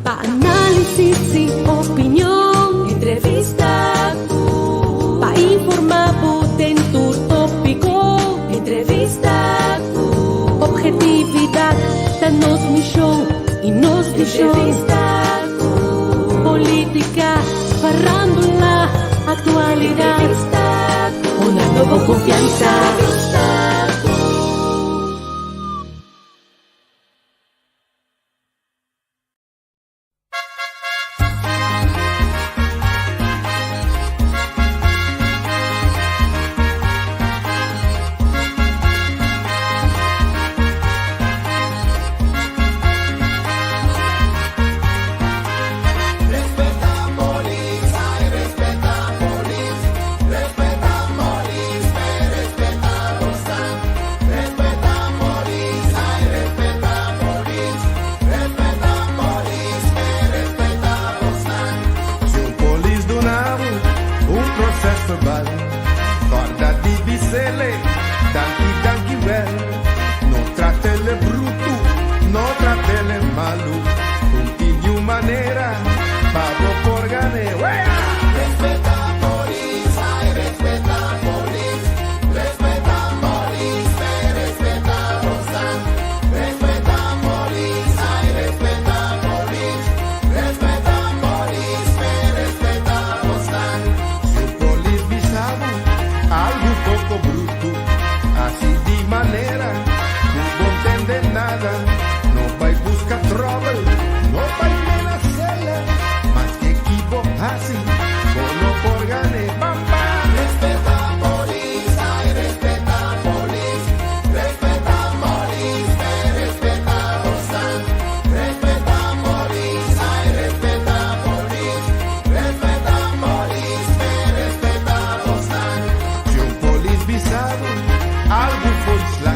Pa análisis i opinion. Entrevista ku. Pa informá bo den tur tópiko. Entrevista ku. Objetividat ta nos mishon i nos vishon. Entrevista ku. Polítika, farándula, aktualidat. Entrevista ku. Honrando bo konfiansa. Entrevista ku. Si un polis duna bo un proces verbal, corda di bisele danki danki wel. No tratele brutu, no tratele malu, un tin di un manera pa bo por gane. Wea! Respeta polis, ay respeta polis, respeta polis, pe respeta bosan. Respeta polis, ay respeta polis, respeta polis, pe respeta bosan. Si un polis bisa bo algu poko brutu, hasi di manera ku bo ntende nada. No bai buska tròbel, no bai menas'el, maske ki bo hasi, bo no por gan'é. Bam bam! Respeta polis, ay respeta polis, respeta polis, pe respeta bosan. Respeta polis, ay respeta polis, respeta polis, pe respeta bosan. Si un polis bisa bo algu fo'i sla,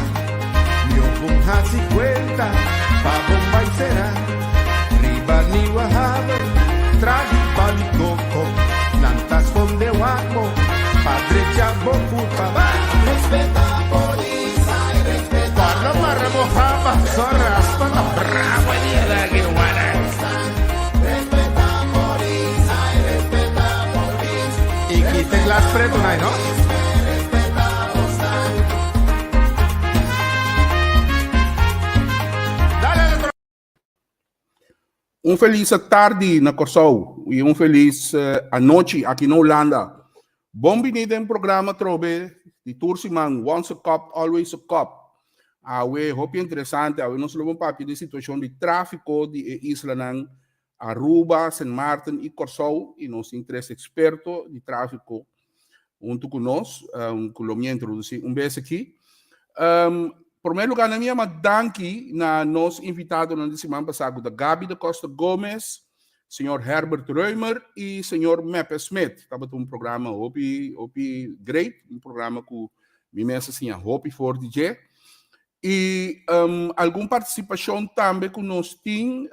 mihó bon hasi kuenta pa bon bai sera. Riba Nieuwe Haven, tras di Pali Koko, nan ta skonde wak bo pa drecha bo kulpa. Bai! Respeta polis, ay respeta Corda marra bo haba, so raspa ta bravo e dia de aki ruman. Respeta polis, ay respeta polis. I kita e glas preto nai no? Dale otro. Un felis tardi na Kòrsou i un felis anochi aki na Hulanda. Bon bini den programa atrobe di tur siman Once a Cop, Always a Cop. Awe hopi interesante, awe nos lo bon papia di situashon di tráfiko di e islanan Aruba, Sint Maarten i Kòrsou i nos tin tres eksperto di tráfiko huntu ku nos, ku lo mi a introdusí un bes aki. Promé lugá nan mi yama danki na nos invitadonan di siman pasá ku ta Gaby da Costa Gomez, señor Herbert Römer i señor Meppe Smit. Tabata un programa hopi hopi great, un programa ku mi mes a siña hopi for di dje. I algun partisipashon tambe ku nos tin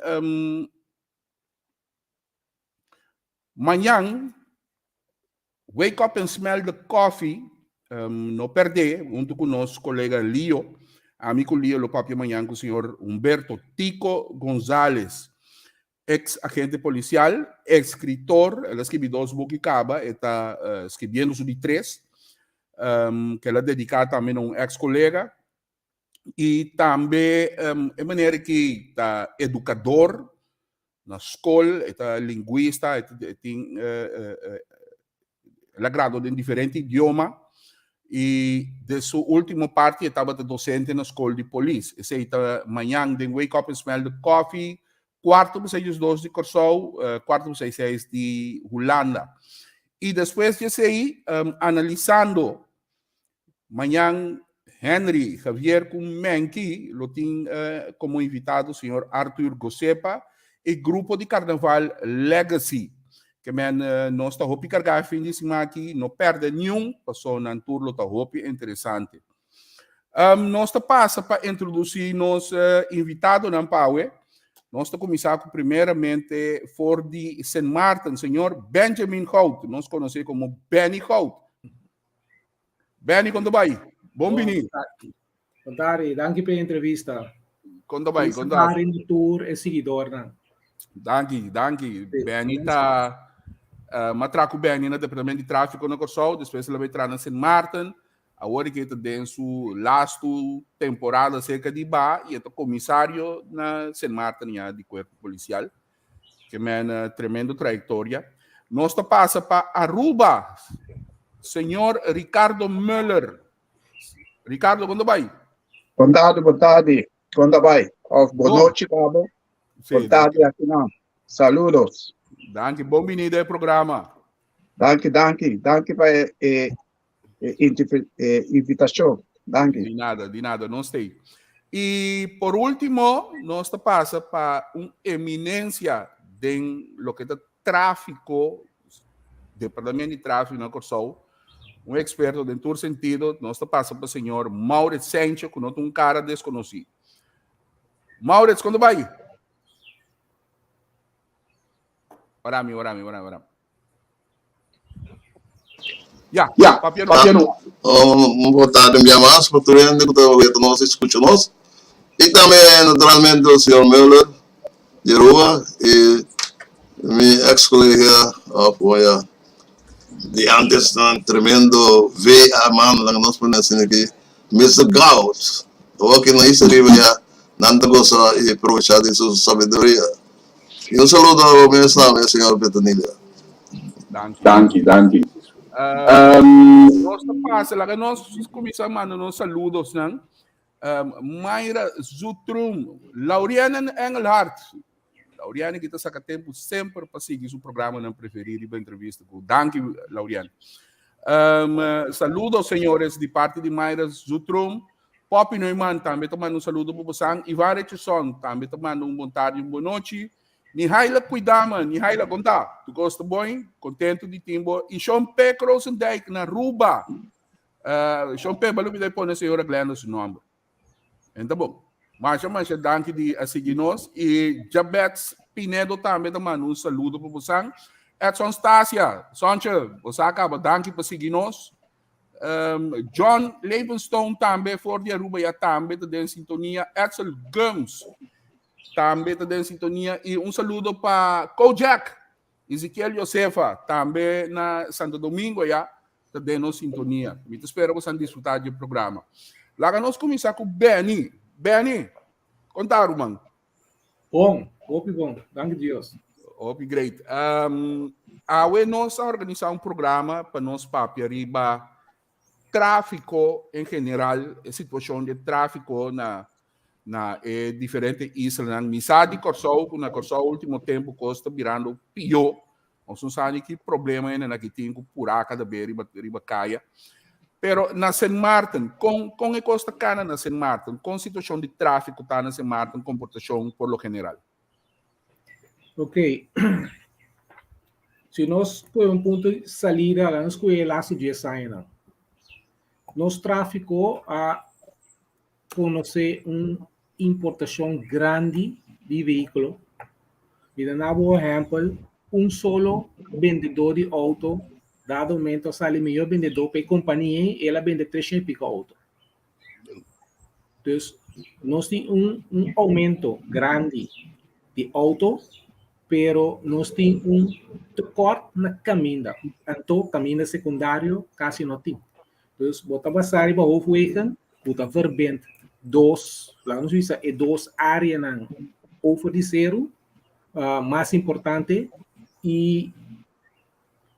mañan. Wake up and smell the coffee, no perdé, huntu ku nos kolega Lio. Ami ku Lio lo papia mañan ku señor Humberto Tico Gonzales, ex agente polisial, eskritor, el a skibi dos buki kaba, e ta skibiendo su di tres, ku el a dediká tambe na un ex kolega. I tambe e manera ki ta edukador na skol, e ta lingwista, e tin el a gradua den diferente idioma i den su ultimo parti e tabata dosente na skol di polis. Esei ta mañan den Wake Up and Smell the Coffee, kuarto pa seis dos di Kòrsou, kuarto pa seis seis di Hulanda. I despues di esei, analisando Mañan Henry Javier ku Menky lo tin komo invitado señor Arthur Gosepa i grupo di karnaval Legacy. Ke men nos ta hopi kargá e fin di siman aki, no pèrdè niun paso nan tur lo ta hopi interesante. Nos ta pasa pa introdusí nos invitadonan pa awe. Nos ta kuminsá ku primeramente for di Sint Maarten, señor Benjamin Goud, nos konosé komo Benny Goud. Benny, kon ta bai? Bon bini. Bon tardi, danki pa e entrevista. Kon ta bai? Kon ta? Bon tardi na tur e siguidornan. Danki, danki. Benny ta uh, m'a traha ku Benny na departamento di tráfiko na Kòrsou, despues el a bai traha na Sint Maarten. Awor ku e ta den su lastu temporada serka di ba i e ta komisario na Sint Maarten ya di kuerpo polisial. Ke men eh, tremendo trayektoria. Nos ta pasa pa Aruba. Señor Ricardo Muller. Ricardo, kon ta bai? Bon tardi, bon tardi. Kon ta bai? Of bon nochi, Pablo. Sí, Bon tardi aki nan. Saludos. Danki, bon binida e programa. Danki, danki. Danki pa e, e, e, e invitacion. Danki. Di nada, di nada, nos tei. Y por último, nos ta pasa pa un eminencia den loke ta tráfiko, departamento di tráfiko na Kòrsou, un eksperto den tur sentido, nos ta pasa pa señor Maurits Sencho, ku no ta un kara deskonosí. Maurits, kon ta bai? Ora mi, ora mi, ora mi, ora mi. Ya, Ya, papia no. papia no. Um, boa tarde, minha mas, para todo mundo que está ouvindo nós, escuta nós. E também, naturalmente, o senhor Müller, de Aruba, e mi ex-colega, of, di antes, un tremendo VA man, laga nos pone asina aki, Mister Gauss. Awor ki no isa riba ya, nan ta gosa i provecha di su sabiduria. I un saludo na bo mes tambe, señor Petronilla. Danki. Danki, danki. Nos ta pasa, laga nos kuminsá manda nos saludosnan. Mayra Zutrum, Lauriane Engelhardt. Lauriane ki ta saka tempu semper pa sigui su programanan preferí riba entrevista ku. Danki, Lauriane. Saludos, señores, di parti di Mayra Zutrum. Poppy Neumann tambe ta manda un saludo pa bosan. Ivan Richardson tambe ta manda un bon tardi, un bon nochi. Mihaila Kuidama, Mihaila, kon ta? Tu kos ta bon? Kontentu di tin bo. I Shon P. Krosendijk na Aruba. Shon P, balo mi ta pone señora Glenda su nomber. En ta bon. Masha, masha danki di a sigui nos. I Jabets Pinedo tambe ta manda un saludo pa bosan. Edson Stasia, Sonche, bo sa kaba, danki pa sigui nos. John Levenstone tambe for di Aruba ya tambe ta den sintonia. Edsel Gums tambe ta den sintonia. I un saludo pa Kojak, Ezequiel Josefa, tambe na Santo Domingo ya ta den nos sintonia. Mi ta spera bosan disfruta di e programa. Laga nos kuminsá ku Benny. Benny, konta ruman. Bon, hopi bon. Danki Dios. Hopi great. Awe nos a organisá un programa pa nos papia riba tráfiko en general, e situashon di tráfiko na na e diferente islanan. Mi sa di Kòrsou ku na Kòrsou último tempu kos ta birando pió. Nos no sa ni ki problema hende nan aki tin ku purá kada be riba riba kaya. Pero na Sint Maarten, kon kon e kos ta kana na Sint Maarten? Kon situashon di tráfiko ta na Sint Maarten, komportashon por lo general? Ok. Si nos kohe un punto di salida, laga nos kohe e lastu dies añanan. Nos tráfiko a konosé un importashon grandi di vehíkulo. Mi ta na bo ehèmpel, un solo bendedó di outo dado momento a sali mihó bendedó pa e kompania ei, el a bende treshen i piko outo. Dus nos tin un un oumento grandi di outo, pero nos tin un tekort na kaminda. Anto kaminda sekundario kasi no tin. Dus bo ta basá riba hoofdwegen ku ta verbind dos, laga nos bisa e dos áreanan over di seru mas importante i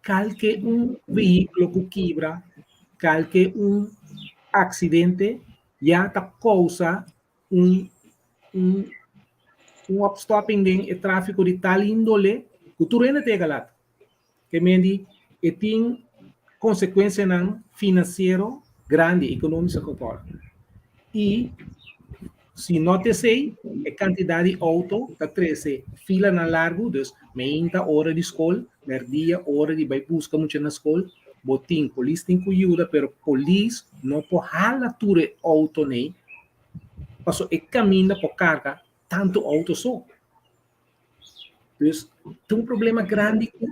kalke un vehíkulo ku kibra, kalke un aksidente ya ta kousa un un un opstopping den e tráfiko di tal índole ku tur hende ta yega lat. Ke mendi e tin konsekuensianan finansiero grandi, ekonómiko gevolg. I si no ta esei, e kantidat di outo ta trese filanan largu, dus meinta ora di skol, mèrdia ora di bai buska mucha na skol, bo tin polis tin ku yuda, pero polis no por hala tur e outonan pasobra e kaminda por karga tantu outo so. Dus ta un problema grandi ku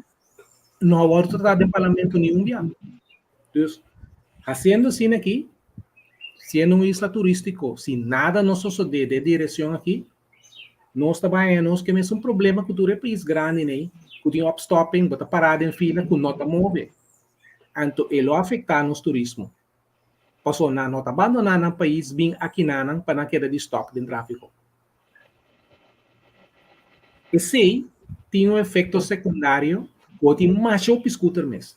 no a wòrdu tratá den parlamento ni un bia. Dus hasiendo asina aki, siendo un isla turístiko, si nada no sosodé den direkshon aki, Nos ta bai haña nos ku e mesun problema ku tur e pais grandi nei, ku tin opstopping, bo ta pará den fila ku no ta move. Anto e lo afektá nos turismo. Pasobra nan no ta bandoná nan pais bin akinanan pa nan keda di stòk den tráfiko. Esei tin un efekto sekundario ku bo tin masha hopi skuter mes.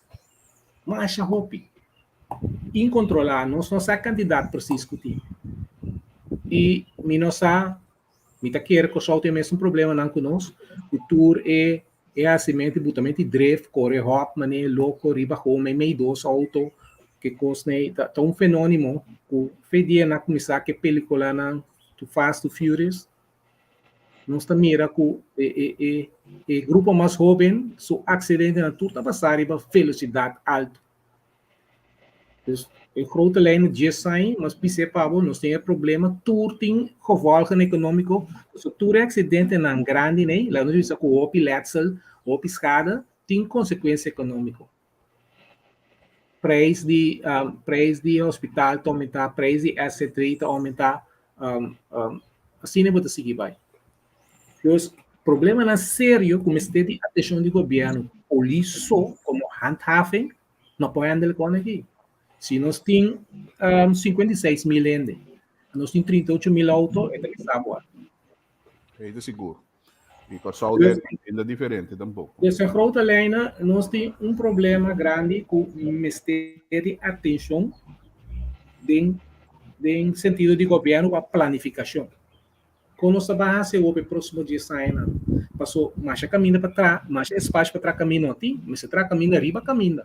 Masha hopi. Inkontrolá, nos no sa kantidat presis ku tin. I mi no sa Mi ta kere Kòrsou tin e mesun problemanan ku nos, ku tur e e hasimentu i butamento di drif, kore hòp manera loko riba home meimei dos outo, ke kosnan ta ta un fenónimo ku fe dia nan a kuminsá ku e pelikulanan Too Fast Too Furious, nos ta mira ku e e e e grupo mas hóben su aksidentenan tur ta basá riba velosidat altu. Dus in grote lijnen djes aña, nos bis'é pa bo, nos tin e problema, tur tin gevolgen ekonómiko, pasobra tur e aksidentenan grandi nei, laga nos bisa ku hopi letsel, hopi skada, tin konsekuensia ekonómiko. Prijs di prijs di hospital ta oumentá, prijs di SCT ta oumentá, asina bo ta sigui bai. Dus problemanan serio ku mester di atenshon di gobièrnu, polis so komo handhaving no por handle kon aki. Si nos tin um, 56 mil hende, nos tin 38 mil auto, e ta bisa bo. E ta sigur. I Kòrsou dus, ta diferente tampoko. Dus en grote lijnen, nos tin un problema grandi ku mester di atenshon den, den sentido di gobièrnu pa planifikashon. Kon nos ta baha hasi awor pa e próksimo dies añanan? Paso masha kaminda pa tra, masha espasio pa tra kaminda no tin. Mester tra kaminda riba kaminda.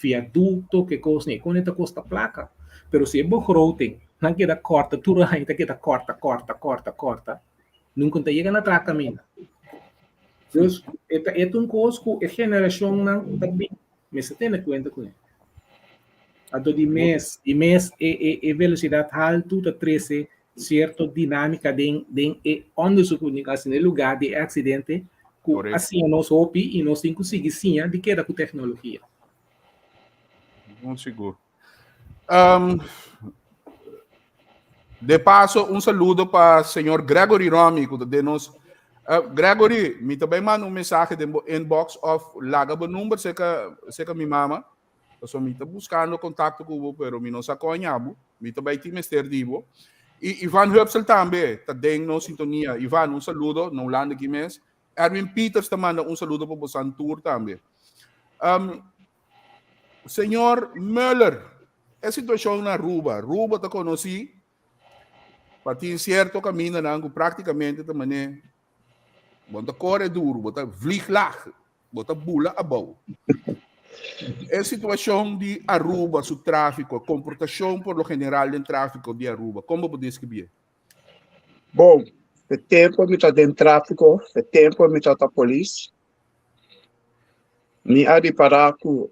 Viadukto, ke kos ni. Kon e ta kosta plaka. Pero si e begroting nan keda kòrta tur aña ta keda kòrta, kòrta, kòrta, kòrta, nunka no ta yega na tra kaminda. Dus e ta e ta un kos ku e generashonnan ta bin mester tene kuenta kuné. Anto di mes, di mes e e e velosidat haltu ta trese sierto dinámika den den e onderzoek ku tin hasi na e lugá di e aksidente ku a siña nos hopi i nos tin ku sigui siña di keda ku teknologia. Bon sigur. Um, de paso, un saludo pa señor Gregory Romy, ku ta den nos. Gregory, mi ta bai manda un mensahe den bo inbox of laga bo number seka seka mi mama. Pasobra mi ta buskando kontakto ku bo, pero mi no sa kon haña bo. Mi ta bai tin mester di bo. I Ivan Hupsel tambe ta den nos sintonia. Ivan, un saludo na Hulanda aki mes. Erwin Peters ta manda un saludo pa bosan tur tambe. Um, señor Muller, e situashon na Aruba. Aruba ta konosí pa tin sierto kamindanan ku práktikamente ta manera Bo ta kore duru, bo ta vlieg laag, bo ta bula abou. E situashon di Aruba, su tráfiko, komportashon por lo general den tráfiko di Aruba, kon bo por deskribié? Bon, e tempu mi ta den tráfiko, e tempu mi ta ta polis, mi a ripará ku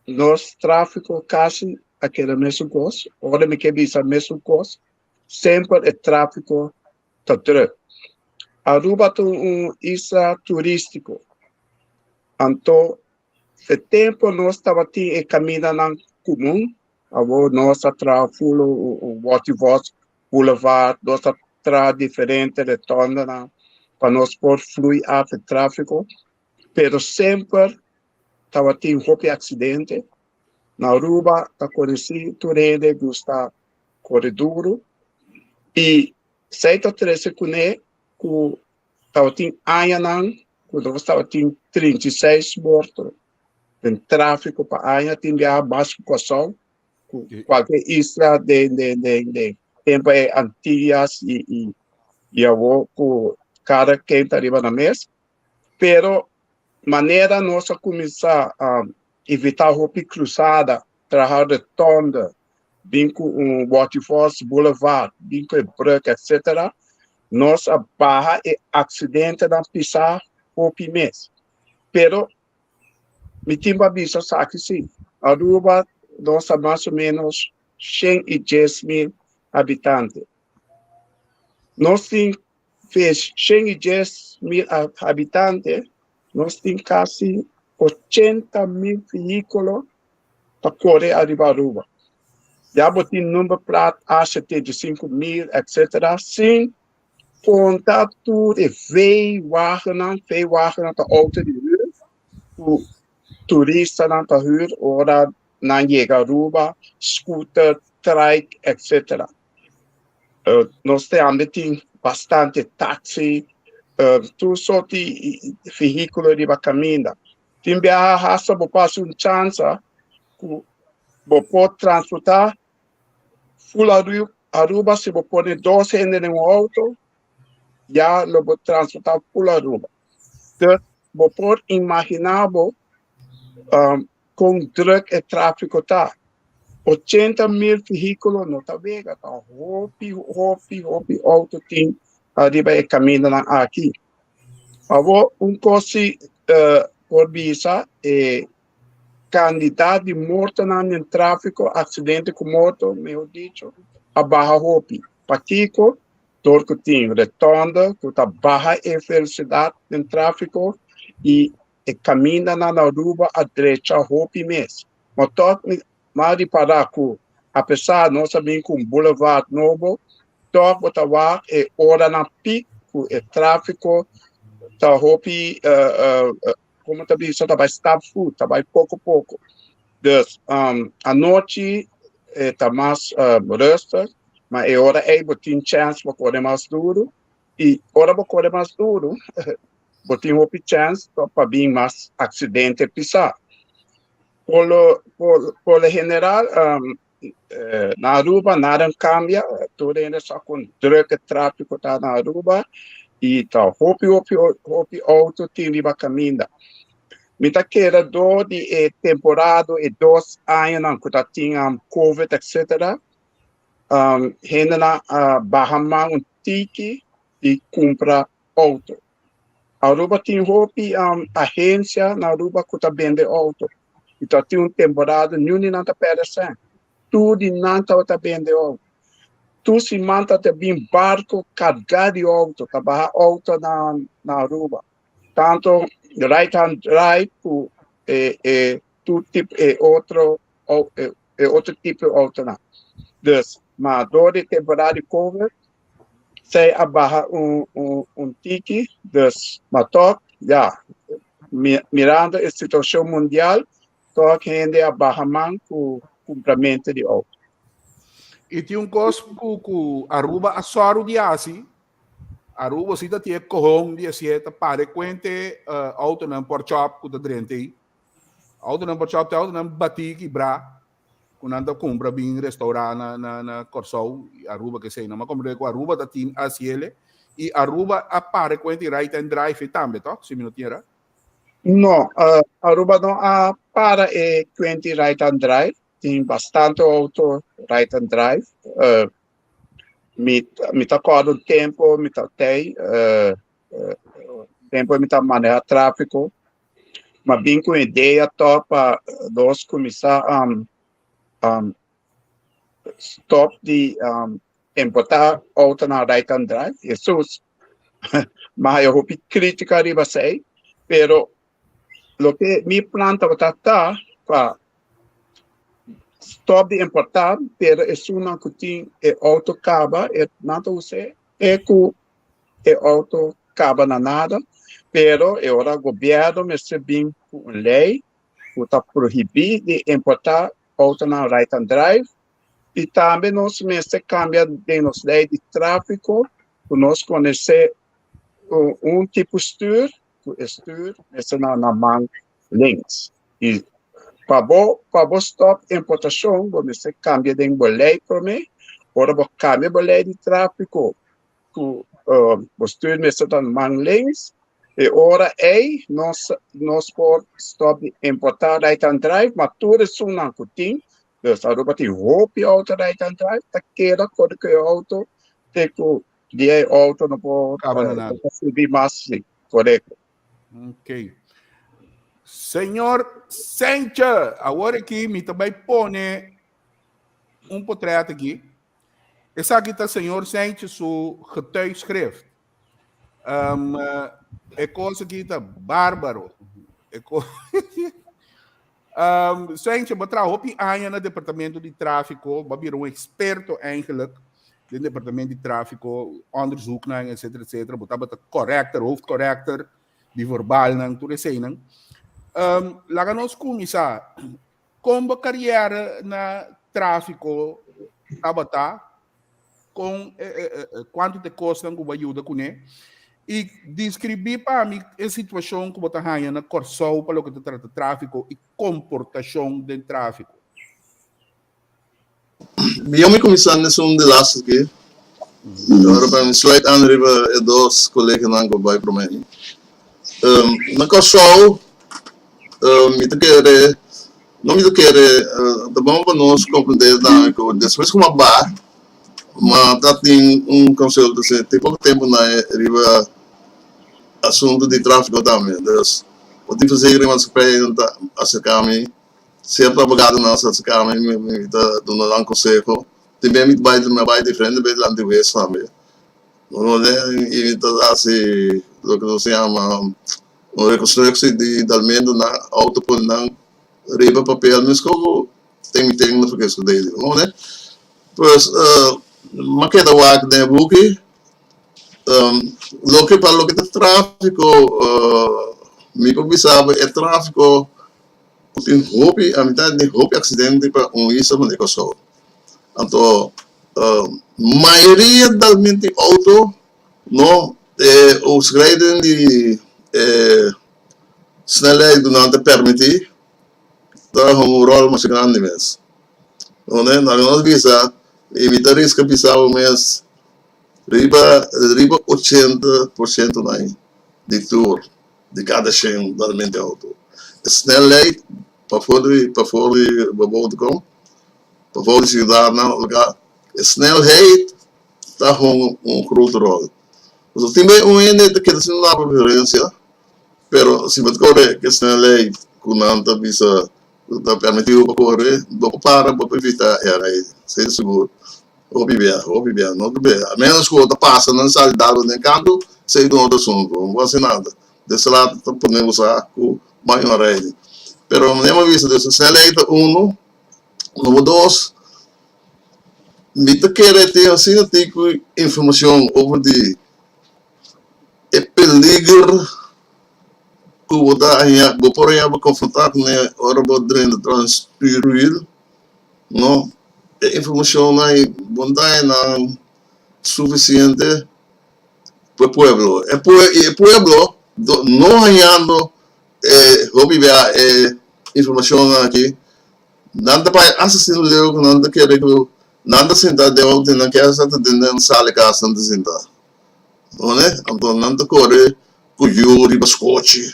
nos tráfiko kasi a keda mesun kos. Ora mi ke bisa mesun kos, semper e tráfiko ta druk. Aruba ta un isla turístiko, anto e tempu nos tabatin e kamindanan komun, awor nos a traha full un Watervos Boulevard, nos a traha diferente retondanan pa nos por flui af e tráfiko, pero semper tabatin hopi aksidente. Na Aruba ta konosí tur hende gusta kore duru i esei ta trese kuné ku tabatin añanan ku nos tabatin 36 morto den tráfiko pa aña, tin biaha mas ku Kòrsou, ku kualke isla den den den den tempu e Antillas i i i awor ku kada ken ta riba nan mes. Pero manera nos a kuminsá evitá hopi krusada, traha rotonde, bin ku un Waterfalls Boulevard, bin ku e brug, etc. Nos a baha e aksidentenan pisá hopi mes. Pero mi tin pa bisa esaki si, Aruba nos ta mas o menos 110,000 habitante. Nos tin 110,000 habitante, nos tin kasi 80,000 vehíkulo ta kore ariba Aruba. Ya bo tin number plat ACT di 5000 etc. Sin Konta tur e veewagennan, veewagennan ta outo di hür, ku turistanan ta hür ora nan yega Aruba, scooter, trike, etc. Nos tambe tin bastante taxi, tur sort di vehículo riba kaminda. Tin biaha hasta bo pasa un chansa ku bo por transportá full Aruba si bo pone dos hende den un auto ya lo bo transportá full Aruba. Dus bo por imaginá bo kon druk e tráfiko ta. 80,000 vehíkulo no ta wega, ta hopi, hopi, hopi auto tin ariba e kamindanan aki. Awor un kos si por bisa e kandidat di mortonan den tráfiko, aksidente ku morto mehor dicho, a baha hopi. Pakiko? Dor ku tin retònde ku ta baha e velosidat den tráfiko i e kamindanan na Aruba a drecha hopi mes. Ma tòg mi a ripará ku apesar nos a bin ku un boulevard nobo, tòg bo ta wak e oranan pik ku e tráfiko ta hopi, komo ta bisa, ta bai stapvoet, ta bai poko poko. Dus anochi e ta mas rustig, ma e ora ei bo tin chèns pa kore mas duru i ora bo kore mas duru bo tin hopi chèns pa bin mas aksidente pisá. Por lo por lo general na Aruba nada a kambia, tur hende sa kon druk e tráfiko ta na Aruba i ta hopi hopi hopi outo tin riba kaminda. Mi ta kere dor di e temporada e dos añanan ku ta tin covid etcetera hendenan a baha man un tiki di kumpra outo. Aruba tin hopi agencia na Aruba cu ta bende auto. Y ta tin un temporada niun di nan ta perde cen. Tur di nan tabata bende auto. Tur siman ta ta bin barco carga di auto, ta baha auto na na Aruba. Tanto right hand drive cu e e tur tipo e otro e otro tipo autonan. Dus, ma door di temporada di covid Zij a baha un, un, un tiki, dus, maar toch, ja, mirando e situacion mundial, toch hende a baha man cu cumpramento di auto. I tin un kos ku ku Aruba a sòru di hasi, Aruba si ta tin e kohon di hasié ta pare kuente uh, autonan por chòp ku ta drenta ei. Autonan por chòp te autonan batí kibrá. ku nan ta kumpra bin restaurá na na na Kòrsou i Aruba kesei. Nan a komprendé ku Aruba ta tin asiele i Aruba a para kuenta i right hand drive e tambe tòg, si mi no tin era? No, Aruba no a para e kuenta i right hand drive. Tin bastante outo right hand drive. Mi mi ta kòrda un tempu mi ta tei, tempu mi ta maneha tráfiko. Ma bin ku idea tòg pa nos kuminsá stòp di importá outonan right hand drive. Hesus, mi a haya hopi krítika riba esei, pero loke mi plan tabata ta pa stòp di importá, pero esunnan ku tin e outo kaba nan ta us'é te ku e auto caba na nada, pero e ora gobierno mester bin cu un ley cu ta prohibi di importa autonan right hand drive y tambe nos mester cambia den nos ley di trafico cu nos conoce un tipo stuur cu e stuur mester na na man links y pa bo pa bo stop importacion bo mester cambia den bo ley prome ora bo cambia bo ley di trafico ku bo stuur mester ta man links e ora ei nos nos por stop di importá right hand drive ma tur esunnan ku tin dus Aruba tin hopi auto right hand drive ta keda kore ku e auto te ku dia e auto no por Kaba na nada. no por sirbi mas si korekto. Ok. Señor Senche, awor aki mi ta bai pone un potret aki. Esaki ta señor Sanchez su getuigschrift. Um, e kos aki ta bárbaro. E ko um, Sanchez, bo traha hopi aña na departamento di tráfiko, bo bira un eksperto eigenlijk. den departamento di tráfiko, onderzoeknan, etcétera, etcétera. Bo tabata corrector, hoofdcorrector di verbalnan, tur eseinan. Um, laga nos kuminsá. Kon bo kariera na tráfiko tabata? Kon, eh, eh, eh, eh, kuantu te kosnan ku bo a yuda kuné? I deskribí pa mi e situashon ku bo ta haña na Kòrsou pa loke ta trata tráfiko i komportashon den tráfiko. Mihó mi kuminsá nesun di laatste aki. Ora pa mi sluit aan riba e dos koleganan ku bai promé. Na Kòrsou mi ta kere, no mi ta kere, ta bon pa nos komprendé tambe ku despues ku mi a bai, mi ta tin un consultancy tin poko tempu na riba asuntu di tráfiko tambe. Dus, bo tin verzekering maatschappij ta aserká mi. Sierto abogadonan sa saka mi, mi ta duna nan konseho. Tin bes mi ta bai, mi a bai diferente bes dilanti hues tambe. I mi ta hasi loke nos ta yama un rekonstruksie di dalmento nan outo pone nan riba papel meskos ku ten mi ten na verkeersgedeelte. Pues mi a keda wak den e buki loke pa loke ta trafiko mi por bisa bo e trafiko Ku tin hopi, a mitad di hopi aksidente pa un isla manera Kòrsou. Anto mayoria dalmente outo no e overschrijding di e snelheid ku nan ta permití ta hunga un ròl masha grandi mes. Donde nan nos bisa i mi ta riska bisa bo mes riba riba 80% nan di tur. Di kada shen dalmente auto. E snelheid pafor di pafor di Babou ta kom, pafor di siudadnan elka, e snelheid ta hunga un grote rol. Pasobra tin bes un hende ta keda sin duna preferencia, pero si bo ta kore ku e snelheid ku nan ta bisa ku ta permiti bo pa kore, bo por para, bo por evita e arai, esei ta sigur. Hopi bia, hopi bia, no ta bia. A menos ku bo ta pasa nan sali dal bo den kantu, esei ta un otro asuntu. Bo no por hasi nada. Des lado ta pone bo sa ku bai un rei. Pero manera mi a bisa des esei ta uno. Number dos, mi ta kere tin asina tipo informashon over di e peliger ku bo ta haña, bo por haña bo konfrontá kuné ora bo drenta trans stuurwiel. No, e informacionnan y bondaenan suficiente pa e pueblo. E y e pueblo no hañando e hopi bia e informacionnan aki, nan ta bai asta asina leu cu nan ta kere cu nan ta sinta den auto y nan kier sa ta den nan sala di cas nan ta sinta. None? Anto nan ta core cu yu riba scochi.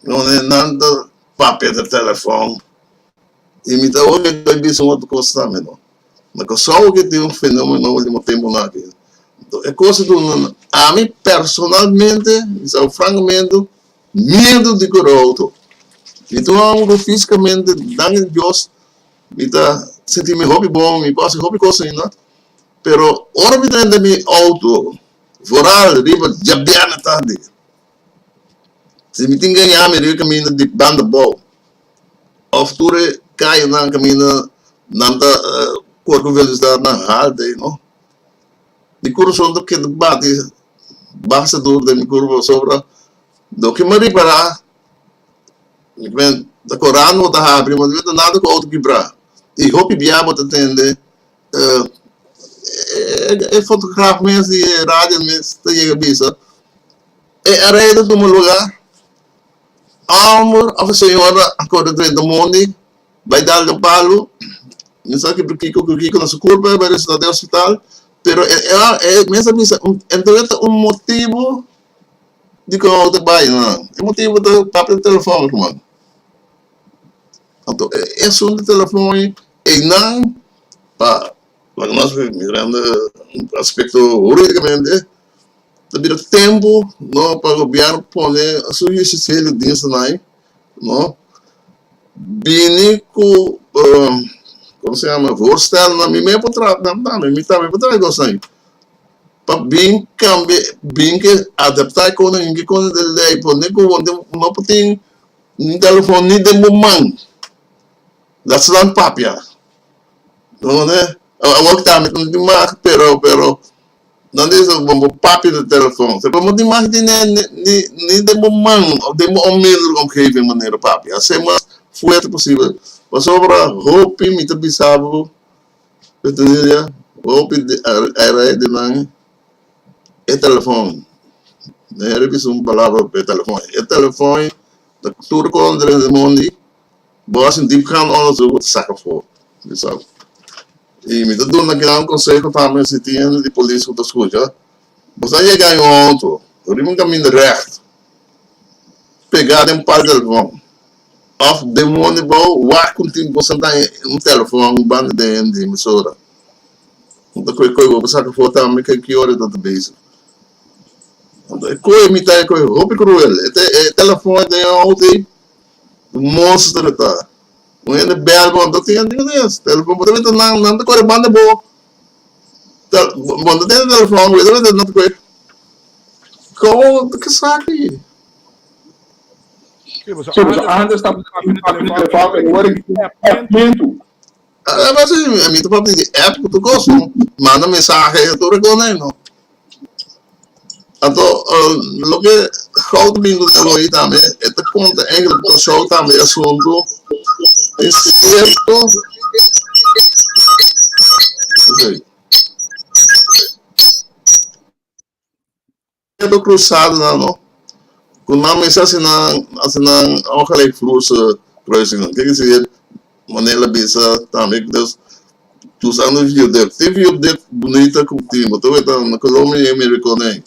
None? Nan ta papia den telefon y mi ta oye ta bisa un otro cos tambe no. Na Kòrsou ke tin un fenomeno ultimo temponan aki. Enton e cos a duna ami personalmente, mi sa francamente, miedo di kore auto. Mi ta un homber ku fisicamente, danki di Dios, mi ta sinti mi hopi bon, mi por hasi hopi cos ainda, pero ora mi ta renta mi auto, vooral riba djabièrnè tardi, Si mi tin gaña mi riba kaminda di banda bou òf tur e kayanan kaminda nan ta kore ku velosidatnan haltu ei no, mi kurason ta keda bati basta dur den mi kurpa pasobra loke mi a ripará mi ta ta korando bo ta habri bo ta nada ku outo kibrá i hopi bia bo ta tende e fotograaf mes di e radio mes ta yega bisa e arei ta tuma luga homber of señora a kore drenta mondi bai dal den palu mi sa kiko kiko kiko na su kurpa bai resulta den hospital pero e e mes a bisa entonces ta un motibu di ku ta bai nan e motibu ta papia di telefon ruman. Anto e asuntu di telefon ei, einan pa laga nos mirando un aspekto huridikamente ta bira tempu no pa gobièrnu pone su hustisiële dienstennan ei no bini ku komo se yama voorstelnan mi mes por traha nan tambe mi tambe por traha e kosnan ei pa bin kambia bin ke adaptá e kosnan ke kosnan den lei pone ku no por tin Un telefon ni den bo man. Laat slaan papia. No ne? Awor tambe no tin mag, pero pero nan dice bo bo papia na telefon. Bo no tin mag di ni ni ni den bo man of den bo onmiddellijke omgeving manera papia. Hace mas fuerte posibel pasobra hopi mi ta bisa bo Petronilla, hopi di a di nan e telefon. Mi a bisa un palabra pa e telefon. E telefon ta tur kontra den mondi. Bo a sinti diepgaand onderzoek bo ta saka for di sa. I mi ta duna gran konseho tambe si tin hende di polis ku ta skucha, bo sa yega den un outo riba un kaminda règt pegá den par telefòn òf den mondi bo wak ku tin bo sentá un telefòn banda den hende emisora. Bo ta kohe kohe bo por saka for tambe ki ora e ta ta bezig. Kohe mi ta e kohe hopi kruel e telefòn den e outo ei. Un monster e ta. Un hende bel bo no tin hende mes. Telefon bo ta mete nan, nan ta kore banda bo. Bo no tene telefon, bo ta mete nan ta kore. Kon ke esaki? Sí, pasobra antes tabata papia di telefon, pero awor aki tin appmentu. Además, mi ta papia di app ku tur kos, no? Manda mensahe, tur e kos ei, no? Anto, loke gou ta bin ku den hoy tambe, e ta konta eigenlijk Kòrsou tambe e asuntu tin sierto Cierto cruzadanan no, cu nan mester haci nan haci nan ongelijkvloerse kruisingen. Ke decir, manera el a bisa tambe, dus cruzando viaduct. Tin viaduct bunita cu tin, bo ta weta na Colombia y America nei.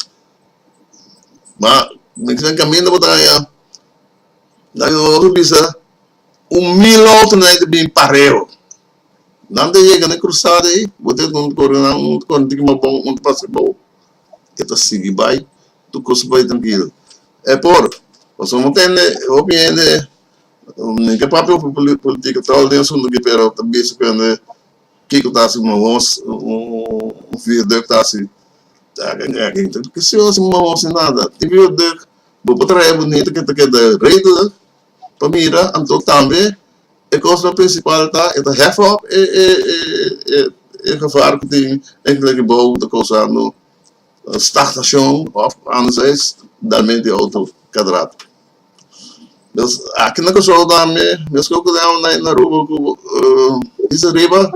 Ma mi den caminda bo ta haña, nan a bisa un mil auto nan ta bin pareo. Nan ta yega na e cruzada ei, bo ta kore nan un ta kore un tiki mas bon, un ta pasa bou. E ta sigui bai, tur kos bai trankil. E por, pasobra no tende hopi hende, ni ke papia hopi politika tòg den asuntu aki, pero ta bisa ku hende kiko ta hasi mahos, un viaduct ta hasi, ke si hasi mahos ni nada. Tin viaduct bo por traha bunita ke ta keda redelijk pa mira, anto tambe e kosnan prinsipal ta e ta hef op e e e e gevaar ku tin enkele gebou ku ta kousando stagnashon òf anderzijds dalmente e outo kada rato. Dus aki na Kòrsou tambe meskos ku na Aruba ku Isla Riba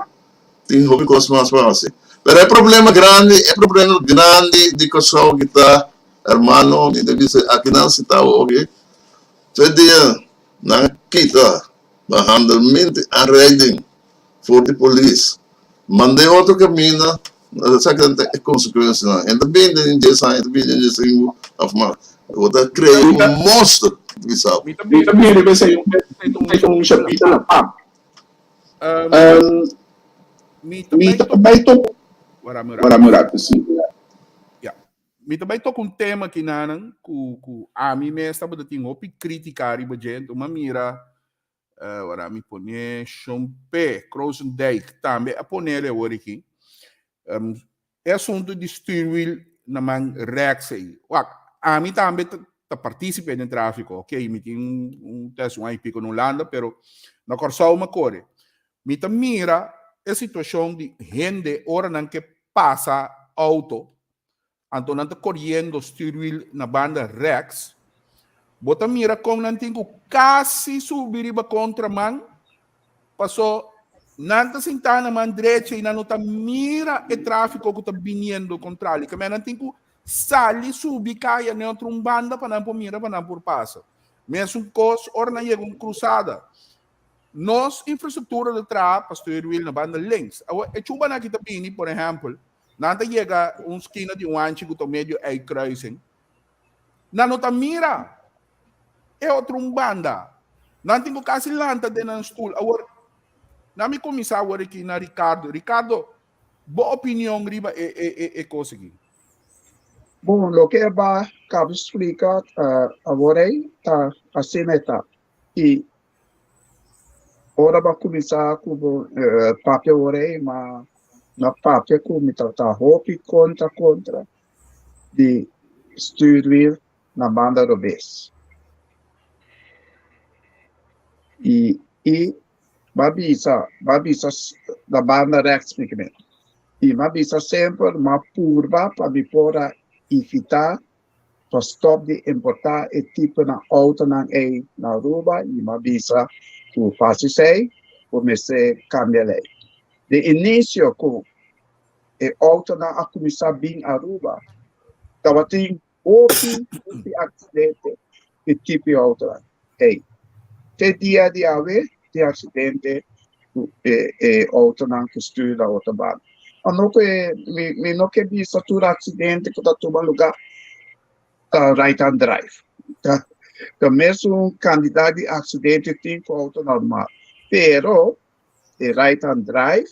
tin hopi kos mas pa hasi. Pero e problema grandi e problema grandi di Kòrsou ki ta hermano mi ta bisa akinan si ta oki tur dia Nan a kita behandelment aanrijding for di polis. Mand'é otro kaminda, esaki ta e konsekuensianan. E ta bini den dies aña, e ta bini den dies sinku òf mas. Bo ta krea un monster di bisao. Mi ta bini p'esei un chapita na pap. Mi ta bai topa. Wara mi un ratu, si. Mi ta bai toka un tema kinanan ku ku ami mes tabata tin hopi kritika riba dje, enton mi a mira ora mi pone Shon P. Krozendijk tambe a ponele awor aki. E asuntu di stuurwiel na man rechts ei. Wak, ami tambe ta ta partisipe den trafiko, ok, mi tin un test un aña y piko na Hulanda, pero na Kòrsou mi a kore. Mi ta mira e situashon di hende ora nan ke pasa outo, anto nan ta koriendo stuurwiel na banda rèks, bo ta mira kon nan tin ku kasi subi riba kontraman, paso nan ta sintá na man drecha i nan no ta mira e tráfiko ku ta biniendo kontrali. Kemey nan tin ku sali subi kaya na e otro un banda pa nan por mira pa nan por pasa. Mesun kos ora nan yega un krusada. Nos infrastruktura ta traha pa stuurwiel na banda links. Awor e chubanan aki ta bini, por ehèmpel, Nan ta yega un skina di un anchi ku ta medio ei kruising. Nan no ta mira e otro un banda. Nan tin ku kasi lanta den nan stul. Awor, nan mi kuminsá awor aki na Ricardo. Ricardo, bo opinion riba e e e e kos aki? Bon, loke e ba kaba splika awor ei ta asina e ta. I ora bo a kuminsá ku bo papia ora ei, ma no papia ku mi tabata hopi kontra kontra di stuurwiel na banda robes. I i bo a bisa bo a bisa na banda rechts mi kimen. I m'a bisa semper m'a purba pa mi por a evitá pa stòp di importá e tiponan outonan ei na Aruba i m'a bisa ku fasi esei bo mester kambia lei. Di inisio ku e outonan a kuminsá bin Aruba tabatin hopi hopi aksidente di tipo e outonan ei. Te dia di awe tin aksidente ku e e outonan ku stuur na otro banda. Ma no ku e mi mi no ke bisa tur aksidente ku ta tuma lugá ta right hand drive. Ta ta mesun kantidat di aksidente tin ku outo normal, pero e right hand drive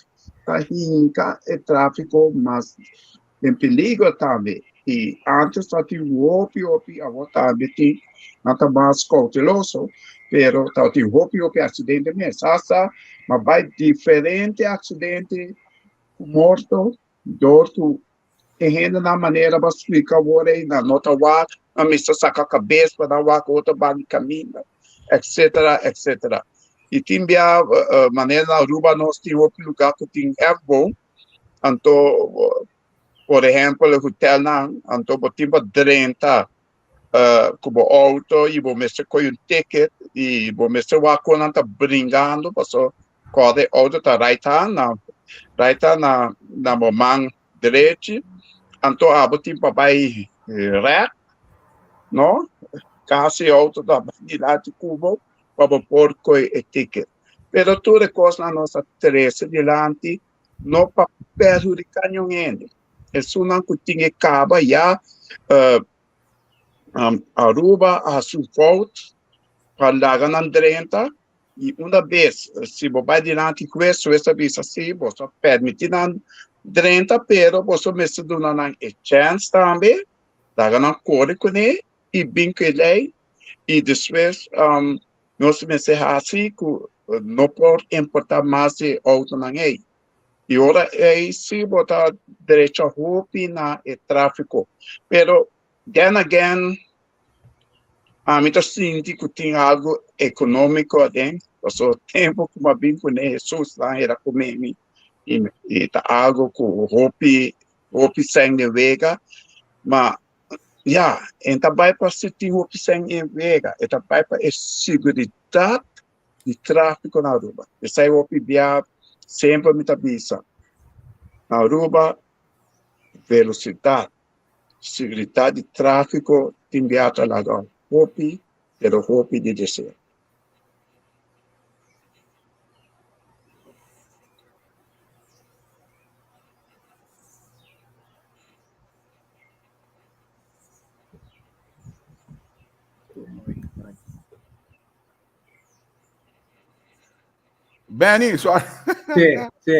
ta hinka e tráfiko mas den peligro tambe i antes ta tin hopi hopi awor tambe tin nan ta mas kouteloso pero ta tin hopi hopi aksidente mes hasta ma bai diferente aksidente ku morto dor ku E hendenan manera bo a splika awor ei nan no ta wak, nan mester saka kabes pa nan wak otro banda di kaminda, etcetera, etcetera. I tin bia manera na Aruba nos tin hopi luga ku tin hefboom, anto por ehempel e hotelnan, anto bo tin pa drenta ku bo outo i bo mester kohe un ticket i bo mester wak kon nan ta bringando paso kòrda e outo ta right hand na right hand na na bo man drechi anto abo tin pa bai règt no kasi e outo ta bai dilanti ku bo pa bo por kohe e ticket pero tur e kosnan nos a trese dilanti no pa perhudiká niun hende. Esunnan ku tin e kaba ya Aruba a hasi un fout pa laga nan drenta i una bes si bo bai dilanti hues, hues ta bisa si boso a permiti nan drenta pero boso mester duna nan e chèns tambe laga nan kore kuné i bin ku e lei i despues nos mester hasi ku no por importa mas e outonan ei. I ora ei si bo ta drecha hopi na e tráfiko. Pero then again ami ta sinti ku tin algu ekonómiko aden, pasobra tempu ku mi a bin kuné Hesus nan era kume mi i ta algu ku hopi hopi sèn den wega, ma ya e ta bai pa si tin hopi sèn den wega, e ta bai pa e siguridat di tráfiko na Aruba. Esei hopi bia semper mi ta bisa, na Aruba velosidat, siguridat di tráfiko tin bia ta laga hopi pero hopi di desea. Benny, sorry. Sí, sí.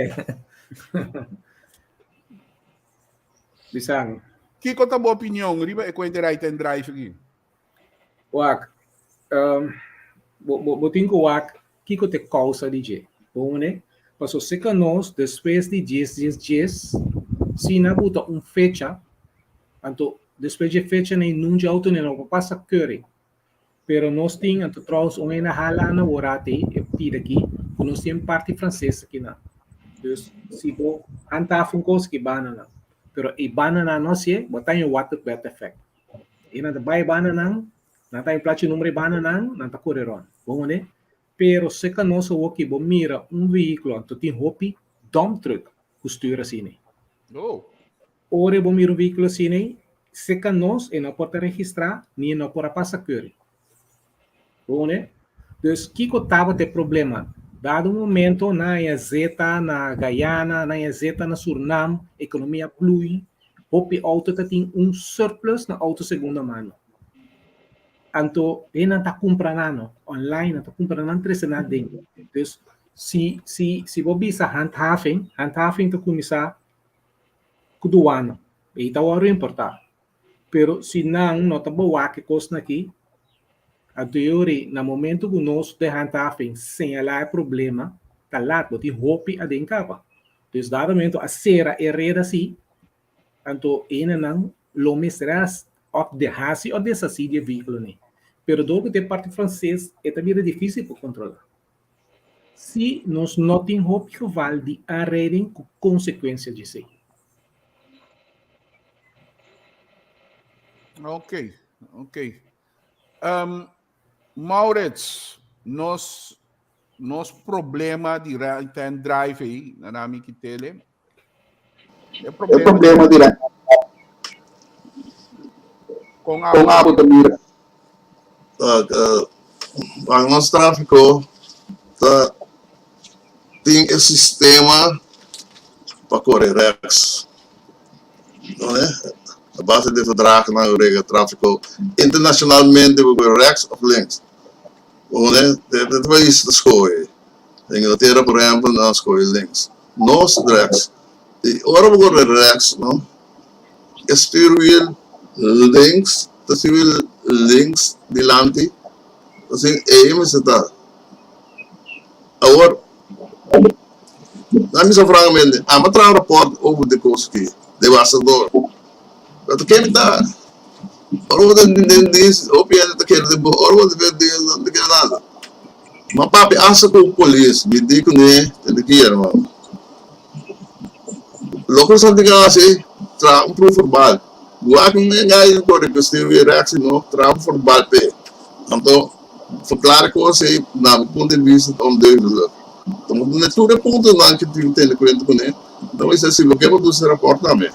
Bisami. Kiko ta bo opinion riba e cuenta right and drive aki? Wak, um, bo, bo, bo tin ku wak kiko te causa di dje. Bon ne? Paso seka nos despues di djes djes djes, si na buta un fecha, anto despues dje fecha nei nunca auto ne no por pasa keuring. Pero nos tin, anto trouwens un hende hala na worati e pida aki, ku nos tin parti franses aki nan. Dus si bo handhaaf un kos ki banda nan. Pero e banda nan no hasié, bo ta haña waterbed effect. E nan ta bai e banda nan, nan ta haña plachi number e banda nan, nan ta kore rònt. Bo hone? Pero seka nos awoki bo mira un vehíkulo anto tin hopi dump truck ku stuur asina. Oh. Ora bo mira un vehíkulo asina ei, seka nos e no por ta registrá ni e no por a pasa keuring. Bo ne? Dus kiko tabata e problema? Dado un momento nan haña zeta na Guyana, nan haña zeta na Surnam, ekonomia blui, hopi outo ta tin un surplus na outo segunda mano. Anto e nan ta kumpra nan no, online nan ta kumpra nan trese nan aden. Dus si si si bo bisa handhaving, handhaving ta kuminsá ku duana i ta wòrdu importá. Pero si nan no ta bawak e kosnan aki, anto e ora na momento ku nos den handhaving señalá e problema, ta lat, bo tin hopi aden kaba. Dus dado momento a sera e red asi, anto hendenan lo mester a òf dehasi òf deshasí di e vehíkulonan. Pero dor ku ta e parti franses e ta bira difísil pa kontrolá. Si nos no tin hopi geval di aanrijding ku konsekuensia djesei. Ok, ok. Um, Maurits, nos, nos problema di right hand drive ei, na nami kitele. E problema, e problema di right Con Con abo ta mira. Uh, uh, nos tráfico ta tin e sistema pa kore rechts. No, eh? A base di verdragen regel tráfico internacionalmente bo kore rechts of links. Bo, eh? De pais ta skohe. Inglaterra, por ehempel, nan skohe links. Nos rechts. I ora bo kore rechts, no? E stuurwiel links, ta stuurwiel links dilanti. Asina, ei mester ta. Awor, na mi sa francamente, amo traha un rapport over de cos aki, devastador. Pero ken mi ta? Ora bo ta den dienst, hopi hende ta kere den bo, ora bo ta den dienst, no ta kere nada. Ma papia hasta cu polis, mi di cune, tende ki, hermano. Loke nos a tin hasi, traha un proefverbal. Wak un engaño kore ku stuur reactie no, traha un verbal p'e. Anto verklaar e kos ei na mi punto di bista ta ondeugdelijk. Anto bo duna tur e puntonan ku tin tene kuenta kuné, anto bo bisa si bo ke bo duna e rapòrt tambe.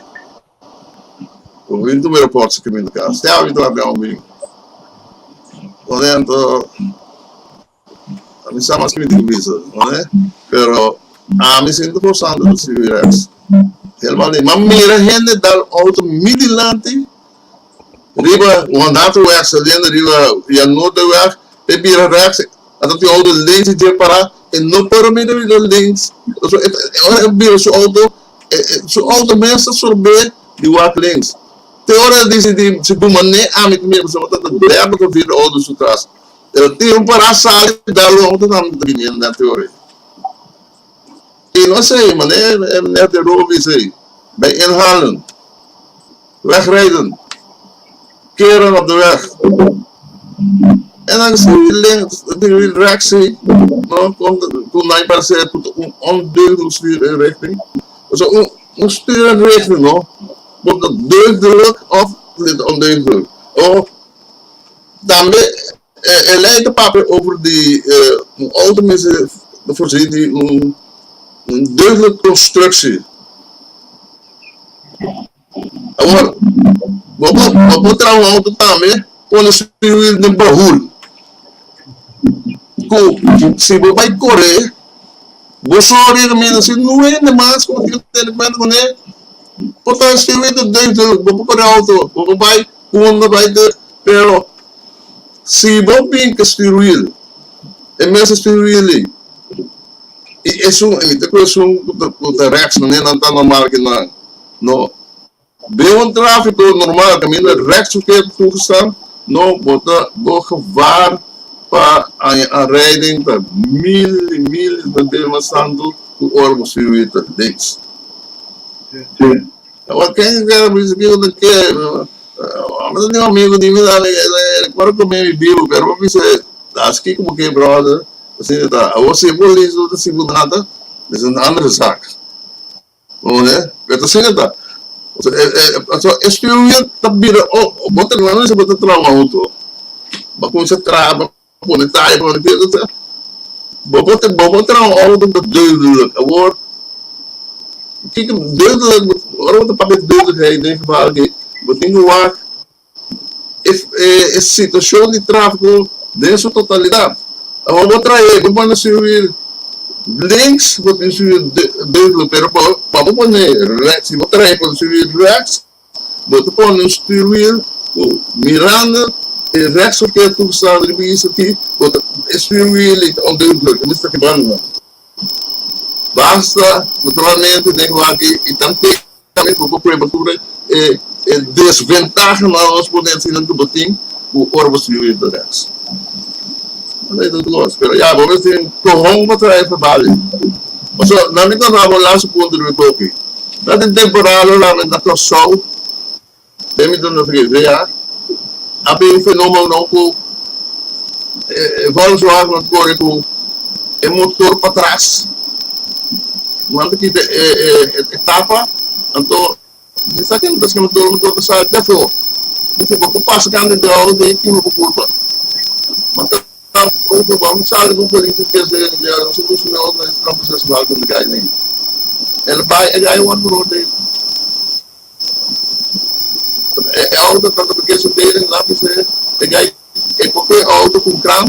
Bo bin tuma e rapòrt si kaminda kas. Te awe mi ta papia un bin. Anto. Ami sa mas ki mi tin ku bisa, no e? Pero ami si no ta forzando pa sigui rechts. Helemaal niet. Ma mira hende dal auto mi dilanti riba Wandateweg, saliendo riba Jan Noorderweg, e bira rechts, ata tin auto links dje para, e no por mira riba links. Ora e bira su auto, su auto mes ta sorb'é di wak links. Te ora e disidi si bo man'é ami ta mira pasobra ta derde of vierde auto su tras. Pero tin un para sali da lo auto tambe ta bini na teoria. Y no esey, manera e meneer de Roo bisa ey, bij inhalen, wegrijden, keren op de weg. En dan zie je links, die reactie, no, komt, komt naar je un ondeugdelijk stuurinrichting. Dus un, un stuurinrichting, no, wordt dat deugdelijk of niet ondeugdelijk? Of Tambe e lei ta papia over di un auto mester ta voorzien di un deugdelijk constructie. Awor, bo por bo por traha un auto tambe pone su wiel den bahul ku si bo bai kore bo sori kaminda si no hende mas ku bo tin ku tene kuenta kuné por ta su wiel ta deugdelijk bo por kore auto bo por bai Unda bai te pero si bo bin ke stuurwiel e mes stuurwiel ei i esun mi ta ku esun ku ta rechts manera nan ta normal ki nan no den un trafiko normal kaminda rechts verkeer toegestaan no bo ta bo gevaar pa haña aanrijding ta mil i mil i bes mas tantu ku ora bo stuurwiel ta links. Awor ken ke a bisa kiko ta ke? Ami ta tin un amigu di mi tambe e por come mi bibu pero mi bisa as kiko bo ke brother asina ta awor si e polis no ta sibu nada es un andere zaak bo wende pero ta asina ta e stuurwiel ta bira bo ta no bisa bo ta traha un auto bo a cuminsa traha bo pone taya pone kiko bo por bo por traha un auto ku ta duidelijk awor kiko duidelijk ora bo ta papia duidelijkheid den geval aki bo tin ku wak e e situashon di trafiko den su totalidat awor bo trahe bo pone stuurwiel links bo tin stuurwiel duidelijk pero pa bo pone rechts si bo trahe pone stuurwiel rechts. Bo ta pone un stuurwiel ku mirando e rechtsverkeer toegestaan riba isla aki, bo ta e stuurwiel ei ta ondeugdelijk, e mester ta kebando nan. Basta naturalmente den wak i tambe bo por prueba tur e e desventahanan nos por deci nan ku bo tin ku ora bo stuurwiel ta rechts. Pero ya bo mester tin kohon pa traha e verbal ei. Pasobra nan mi konta bo laatste punto riba e koki. Ta den temporada lo lamenta Kòrsou den mi duna VA a bin un fenómeno ku e Volkswagen a kore ku e motor patras. Nan ta kita e tapa anto mi sa ken ta motor, motor ta sali te afó. Dice, bo por pasa kanda den auto ei kima bo kurpa. Ma ta otro bo a sali ku polis e kes den e no sa ku su auto na e proces bal ku gai nei. El bai e gai wan rond ei. E auto ta ta ke su deden la bisa e gai e por e auto ku kran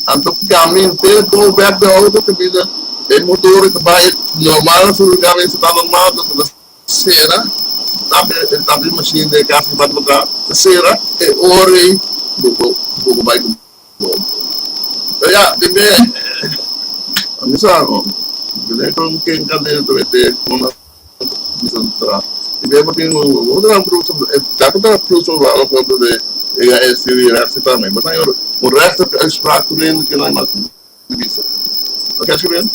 anto kami henter go back de auto ke bisa e motor ta bai normal su lugar ta normal ta Sera, tap e tap e machine den e kas ki bati pa ta sera e ora ei bo bo bo bai ku bo auto. Pero ya, den be mi sa no, den kon ken kandela ta mete kon nan bisa tra. Di be bo tin bo ta traha proefsel, ta ku traha proefsel wou kontra de e studio rechter tambe. Bo ta un rechter uitspraak ku rende ke nan mas bisa. Oké, Sibel?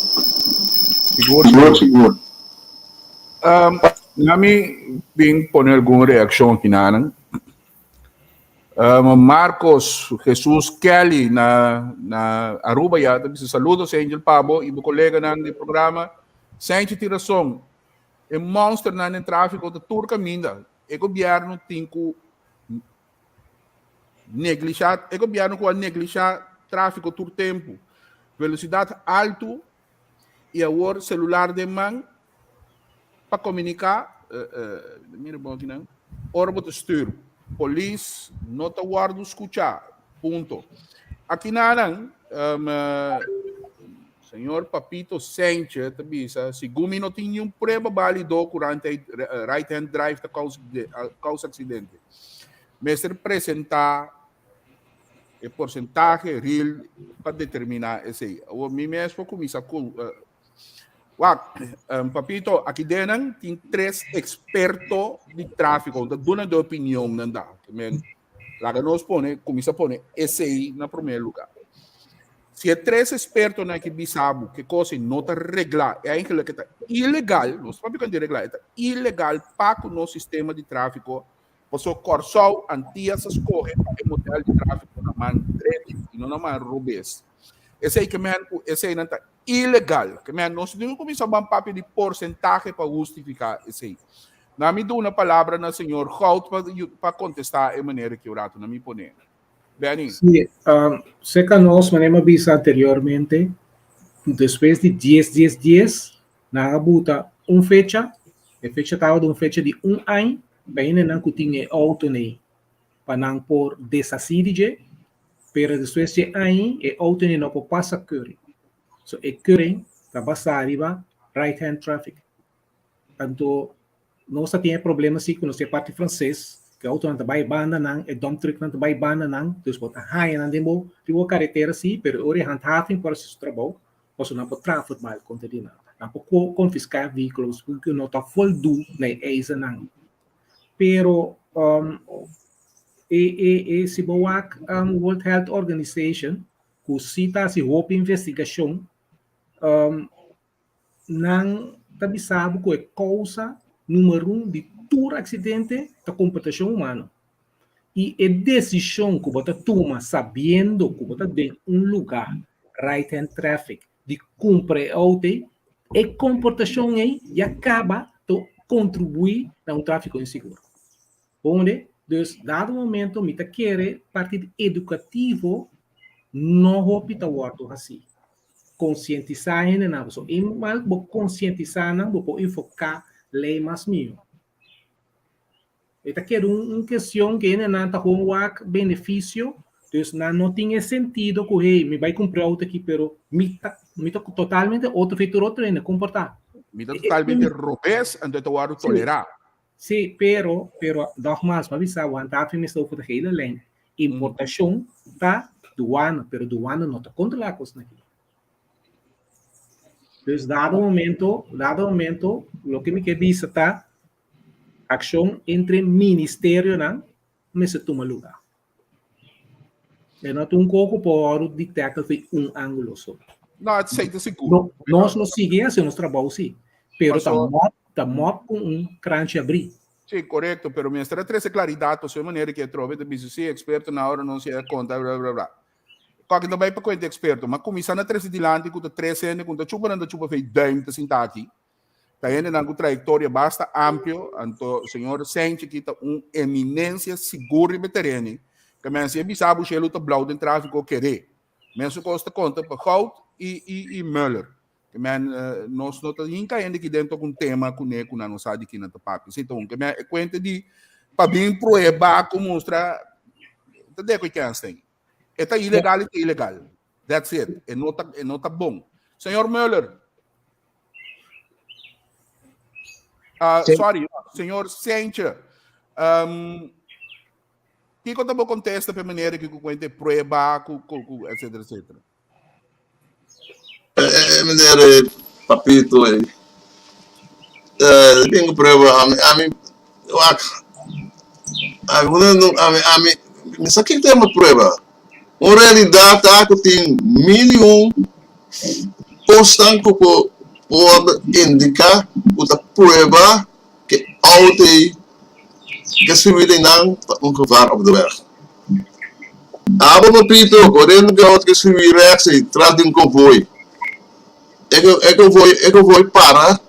Sigur, sigur. Sigur. Um, na mi bin pone algun reaccion aki nanan. Um, Marcos Jesus Kelly na, na Aruba ya, ta bisa saludos Angel Pabo y bo coleganan di programa. Sanchez tin razón. E monsternan den tráfico ta tur caminda. E gobierno tin cu Neglishá, e gobièrnu ku a neglishá tráfiko tur tempu, velosidat altu i awor selular den man pa komuniká, mira bon akinan, ora bo ta stür. Polis no ta wòrdu skuchá, punto. Akinanan, señor Papito Sanchez ta bisa, segun mi no tin niun prueba bálido ku right hand drive ta kousa aksidente. Mester presentá e porsentahe real pa determiná esei. Awor mi mes por kuminsá ku wak, papito, aki den tin tres eksperto di tráfiko ta duna de opinionnan da. Men, laga nos pone, kuminsá pone esei na promé lugá. Si e tres ekspertonan aki bisa bo ke kos ei no ta reglá, e eigenlijk e ta ilegal, nos papia di reglá, e ta ilegal pa ku nos sistema di tráfiko Paso Kòrsou, Antias a skohe pa e modèl di tráfiko na man drechi i no na man robes. Esei ke men ku eseinan ta ilegal. Ke men nos tin ku kuminsá ban papia di porsentahe pa hustifiká esei. Na mi duna palabra na señor Goud pa pa kontestá e manera ki un ratu na mi pone. Benny. Sí, serka nos, manera mi a bisa anteriormente, despues di dies dies dies, nan a buta un fecha, e fecha tabata un fecha di un aña, Pa hendenan ku tin e outo nei pa nan por deshasí di dje, pero despues dje aña e outo nei no por pasa keuring. So e keuring ta basá riba right hand traffic. Anto nos ta tin e problema si ku nos tin e parti franses, ku e outonan ta bai bandanan, e dump trucknan ta bai bandanan, dus bo ta haña nan den bo riba bo karetera si, pero ora e handhaving por hasi su trabou, Pasobra nan por traha verbal kontra di nan. Nan por konfiská e vehíkulo ku no ta voldú na e eisennan. Pero e e e si bo wak World Health Organization ku si ta hasi hopi investigashon, nan ta bisa bo ku e kousa numero un di tur aksidente ta komportashon humano. I e desishon ku bo ta tuma sabiendo ku bo ta den un lugá right hand traffic di kumpra e outo ei, e komportashon ei ya kaba ta kontribuí na un tráfiko insigur. Bo wende? Dus dado momento mi ta kere parti di edukativo no hopi ta wòrdu hasí. Konsientisá hendenan pasobra eenmaal bo konsientisá nan bo por enfoká lei mas mihó. E ta keda un kestion ku hendenan ta gewoon wak benefisio, dus nan no tin e sentido ku hey, mi bai kumpra outo aki pero mi ta mi ta totalmente otro fe tur otro hende komportá. Mi ta totalmente robes, anto e ta wòrdu tolerá. Sí, pero, pero nogmaals, mi a bisa bo, handhaving mester over de hele lijn. Importashon ta duana, pero duana no ta kontrolá kosnan aki. Dus dado momento, dado momento, loke mi ke bisa ta, Akshon entre ministerionan mester tuma lugá. E no ta un koko por wòrdu di tackle for un ángulo so. No, esei ta sigur. No, nos lo sigui hasi nos trabou sí, pero ta mòp, ta mòp ku un kranchi abrí. Sí, korekto, pero mester a trese klaridat pasobra e manera ku e trobe ta bisa sí, ekspertonan ora nos yega konta bla bla bla. Kòke ta bai pa kuenta eksperto, ma kuminsá na trese dilanti ku ta tres hende ku ta chupa nan ta chupa fei duim ta sinta aki. Ta hendenan ku trayektoria basta amplio, anto señor Senchi ki ta un eminencia sigur riba e tereno. Ke men si e bisa bo shelu ta blou den tráfiko keré. Mesun kos ta konta pa Goud i i i Muller. Ke men nos no ta hinka hende ki den tok un tema kuné ku nan no sa di ki nan ta papia. Si ta un ke men e kuenta di pa bin prueba ku mustra ta deko e kens ten. E ta ilegal e ta ilegal. That's it. E no ta e no ta bon. Señor Muller. Uh, sorry, señor Sentje. Um, kiko ta bo contesta pe manera que ku cuente prueba, ku, ku, ku, etcétera, etcétera? Eh, meneer eh, Papito, eh, eh, tengo prueba, ami, ami, wak, ami, ami, ami, mi sa kiko tema prueba. Un realidat ta ku tin mil i un kosnan ku por por indiká ku ta prueba ku e outo ei ke subi den nan ta un gevaar op de weg. Abo papito, koriendo ku e outo ke subi rechts ei tras di un konvoi. E konvoi e konvoi para,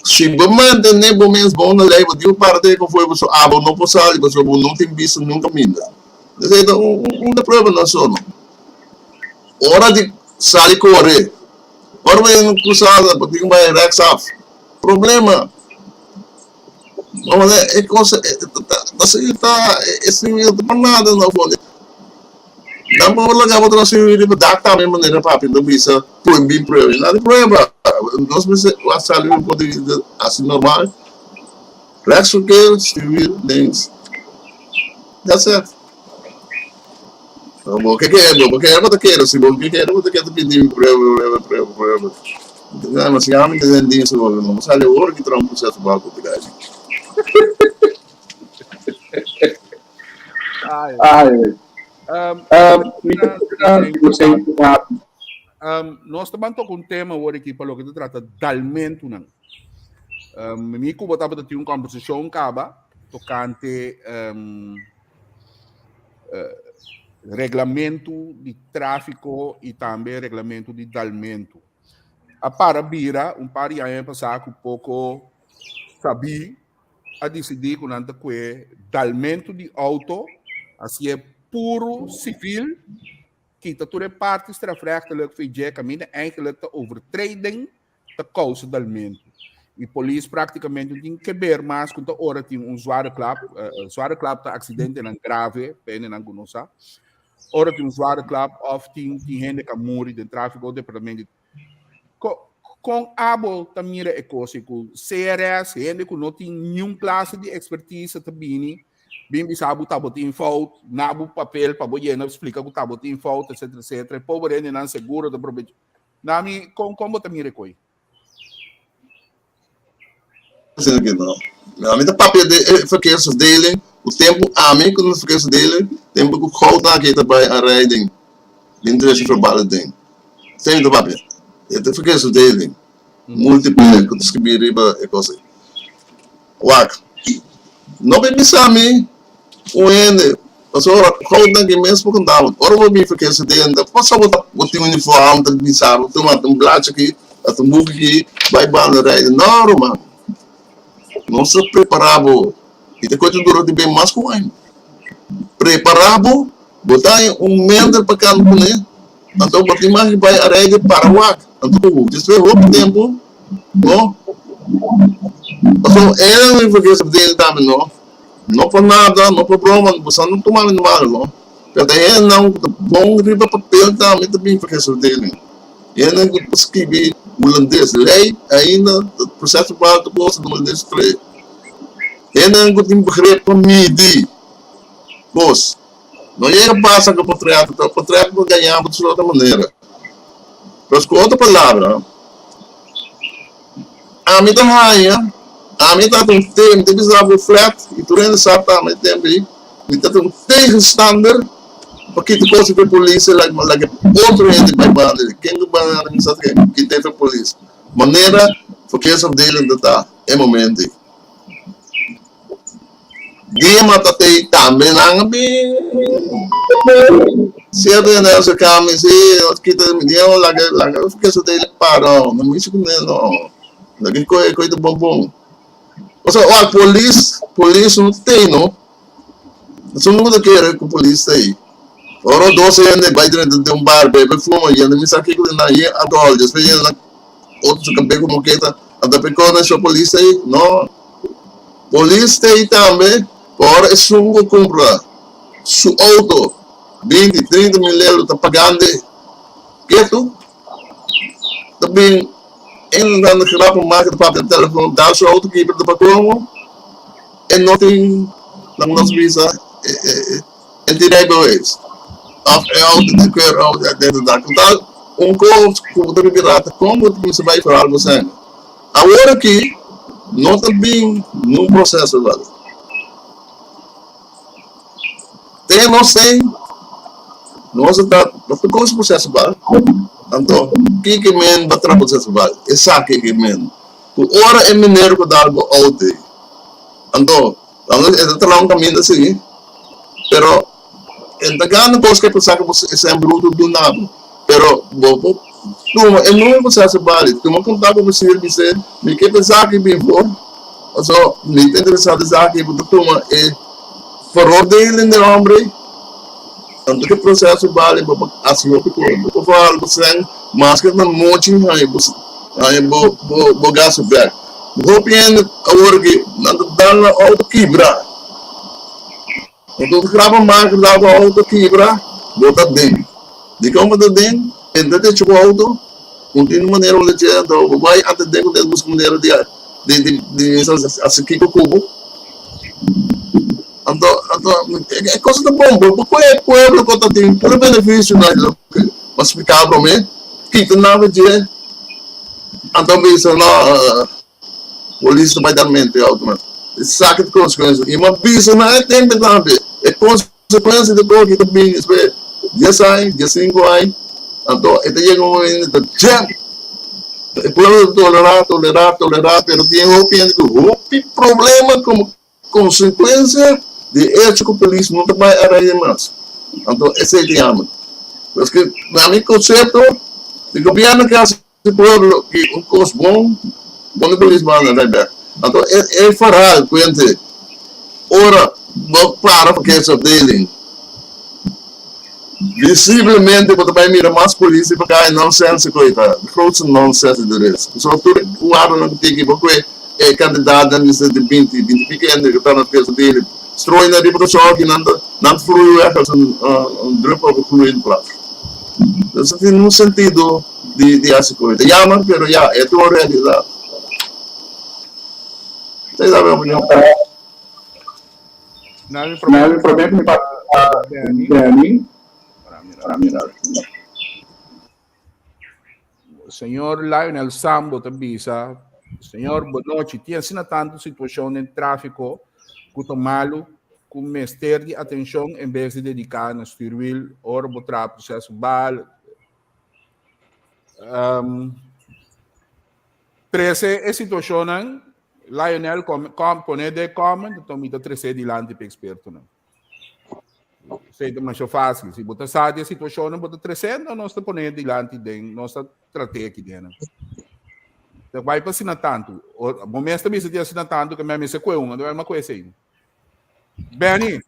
si bo mantené bo mes bon na lei bo tin ku para den e konvoi pasobra abo no por sali pasobra bo no tin bista niun kaminda. Esei ta un de pruebanan so no. Ora di sali kore, ora bo yega na krusada bo tin ku bai rèksaf. Problema. E kos ta sigui ta e sigui ta pa nada na fondo. Nan por laga bo transferí riba dak tambe manera papi ta bisa prohibí prueba. Nada di prueba. Nos mester wak sali un punto di bista asi normal. Rechtsverkeer, stuur links. That's it. Bo ke kere, bo kere bo ta kere, si bo ke kere bo ta kere ta pidi prueba, prueba, prueba, prueba. No, si ami ta den dienst awor, no sali awor ki traha un proceso bou ku te gashi. Ai. Mi ta Nos ta ban toka un tema awor aki pa loke ta trata dalmentunan. Mi ku bo tabata tin un kombersashon kaba tokante reglamentu di tráfiko i tambe reglamentu di dalmentu. A para bira un par di aña pasá ku poko sabí a disidí ku nan ta kue dalmentu di outo hasié puru sivil kita tur e parti strafrechtelijk fi dje kaminda eigenlijk ta overtreding ta kousa dalmentu. I polis praktikamente no tin keber mas ku ta ora tin un zware klap. Zware klap ta aksidentenan grave, pa hendenan ku no sa. Ora tin un zware klap òf tin tin hende ku a muri den tráfiko, departamento di Ko kon abo ta mira e kos ei ku CRS, hende ku no tin niun klase di ekspertise ta bini bin bisa bo ta bo tin fout, na bo papel pa bo yena splika ku ta bo tin fout, etcetera, etcetera. E pober hendenan seguro ta probecha. Na mi, kon kon bo ta mira e koi? Asina ki no. Ami ta papia di e verkeersafdeling, ku tempu ami ku na verkeersafdeling, tempu ku goud aki ta bai aanrijding, den trece verbale den. Esei mi ta papia. E ta verkeersafdeling, multiple ku ta skribi riba e kos ei. Wak, no por bisa mi un hende, pasobra goudnan ki mes por konta bo. Ora bo bin verkeersafdeling, ta pasobra bo ta bo tin uniform ta bisa bo tuma un blachi aki, ta un buki aki, bai banda rijden. No, ruman. Nos ta prepara bo. I ta koe ta dura di ben mas ku un aña. Prepara bo, bo ta haña un mender pa kanta kuné, anto bo tin mas di bai a rijden para wak. Anto despues hopi tempu. No. Pasobra e mi verkeerde verdeling tambe no. No pa nada, no pa broma, boso no tuma mi mal no. Pero ta hendenan ku ta bon riba papel tambe ta bin verkeerde verdeling. Hendenan ku ta skibi hulandes, lei ainda ta proceso verbal tur kos na hulandes ta. Hendenan ku tin begrip pa midi kos. No yega pasa ku portret, pero portret por gaña bo di otro manera. Pues ku otro palabra, ami ta haña, ami ta un te, mi ta bisa bo flat i tur hende sa tambe e tempu ei, mi ta un tegenstander pa kita kos di polis i laga otro hende bai banda di. Ken ku bai banda mi sa ken, kita e polis. Manera verkeersafdeling ta ta e momento ei. Dia mata tei tambe nan a bin cierto hende a acerca mi si nos kita mi dia laga laga verkeersafdeling para no mi si cune no. Lagi koe koe ta bon bon. Pasobra wak polis, polis no ta tei no. Esun no ta kere ku polis ta ei. Ora dos hende bai drenta den un bar bebe fuma yende mi sa kiko nan yen alkohol despues yende nan otro su kabe ku moketa anta pe kona sho polis ta ei no. Polis ta ei tambe pa ora esun ku kumpra su outo binti trinta mil euro ta pagande ketu. Ta bin en dan grappenmaker ta papia telefon dal su auto kibra ta pa como e no tin nan nos bisa e tin rijbewijs of e auto ta keur auto e ta ta total un cos cu bo ta ripira ta con bo ta cuminsa bay for algo sende awor aki no ta bin nun proceso igual. Te nos ei, nos a ta, nos ta konos proceso bal. Anto, kiko men ba traha proceso bal? Esaki ke men. Ku ora e meneer ku dal bo auto ei. Anto, e ta traha un kaminda sigui, pero e ta gana kos ke pensá ku bo esei bruto duna bo. Pero bo por tuma e nuevo proceso bal ei, tuma kontakto ku sir bis'é, mi ke pensá ki bin for. Paso mi ta interesá den esaki, bo ta tuma e veroordeling den hombre, tanto ke proceso bali bo por hasi hopi kos, bo por fala bo sèn maske ta mochi haña bo haña bo bo bo gasto bèk. Hopi hende awor aki nan ta dal nan outo kibra. Enton graba mas la bo auto kibra, bo ta den. Dikon bo ta den? Entra te chupa auto, un tin un manera un leche, anto bo bai ante den ku den buska manera di di di di hasi kiko ku bo. Anto anto e cosa ta bon, bo por e pueblo ku ta tin tur e beneficio na loke bo a splika prome, kita nan pa dje, anto bisa no. Polis ta bai dar mente auto mas. Esaki ta consecuencia. Y m'a bisa na e tempo tambe. E consecuencia di koki ta bini despues dies aña, dies cinco aña. Anto e ta yega un momento ta jam. E pueblo ta tolera, tolera, tolera, pero tin hopi hende cu hopi problema como Konsekuensia di e echo ku polis no ta bai arei mas. Anto esei ta yama. Paske na mi konsepto, di gobièrnu ke hasi pueblo ki un kos bon, pone polis banda rei bèk. Anto e e verhaal kuente ora bo para verkeersafdeling, visiblemente bo ta bai mira mas polis riba kaya nonsense ku ei ta. De grootste nonsense die er is. Pasobra tur e guardanan ku tin aki bo kue E kandidatnan mester di binti, binti piko hende ku ta na peso di strooi nan riba kòrsou aki nan ta nan ta vloei wèg als un un druppel op een gloeiende plaat. Dus no tin un sentido di di hasi koe. Ta jammer pero ya e ta un realidat. Esei ta mi opinion. Na mi promé ku mi pasa pa Benny. Señor Lionel Sambo ta bisa, Señor Bonochi, tin asina tantu situashon den tráfiko ku ta malu ku mester di atenshon en bes di dediká na stuurwiel ora bo traha proseso bal. Um, trese e situashonnan, Lionel, kom, kom, pone de comment, anto mi ta trese dilanti pa ekspertonan. Esei ta masha fácil. Si bo ta sa di e situashonnan bo ta tresendo, nos ta pone dilanti den, nos ta trat'é aki den. Ta bai pa asina tantu. Bo mes ta bisa di asina tantu ke mi a mester kue un, anto mi a kue esei. Benny,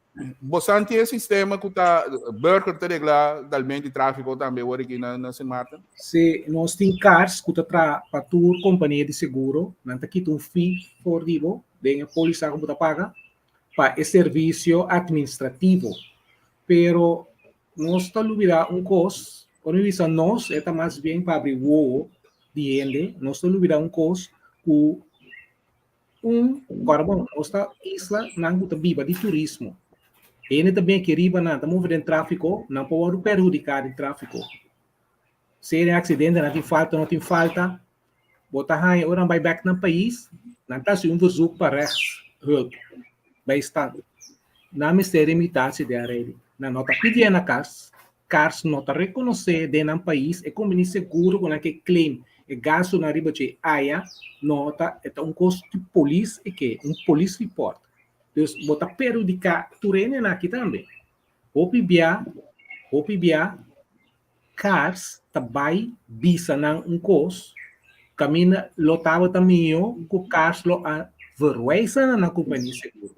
bo sa tin e sistema ku ta burger ta regla dalment di tráfiko tambe awor aki na na Sint Maarten? Si, nos tin cars ku ta traha pa tur kompania di seguro, nan ta kita un fee for di bo den e polisa ku bo ta paga. pa e servisio atministrativo. Pero nos ta lubidá un kos, ora mi bisa nos, e ta mas bien pa abri wowo di hende, nos ta lubidá un kos ku un, kòrda bon, nos ta islanan ku ta biba di turismo. Hende ta bin aki riba nan ta move den tráfiko, nan por wòrdu perhudiká den tráfiko. Sea den aksidente, nan tin falta o no tin falta, Bo ta haña ora nan bai bek nan pais, nan ta hasi un verzoek pa rechtshulp, bijstand. Nan mester remitatie den redi. Nan no ta pidié na kas, kas no ta rekonosé den nan pais, e kombiní seguro ku nan ke claim e gastunan riba dje aya, no ta, e ta un kos di polis e ke, un police report. Dus bo ta perhudiká tur hendenan aki tambe. Hopi bia, hopi bia, Cars ta bai bisa nan un kos, Kaminda lo tabata mihó ku CARS lo a verwijsa na nan kompania di seguro.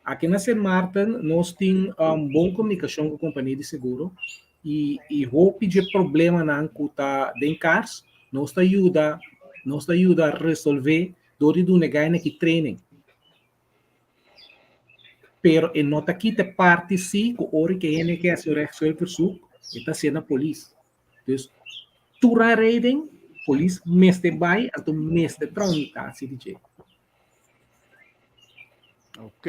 Aki na Sint Maarten nos tin bon komunikashon ku kompania di seguro i i hopi dje problemanan ku ta den CARS nos ta yuda nos ta yuda resolvé dor di duna e gaina ki training. Pero e no ta kita e parti si ku ora ku e hende ke hasi un rechtshulpverzoek e ta hasié na polis. Dus tur aanrijding polis mester bai anto mester traha un mutatie di dje. Ok.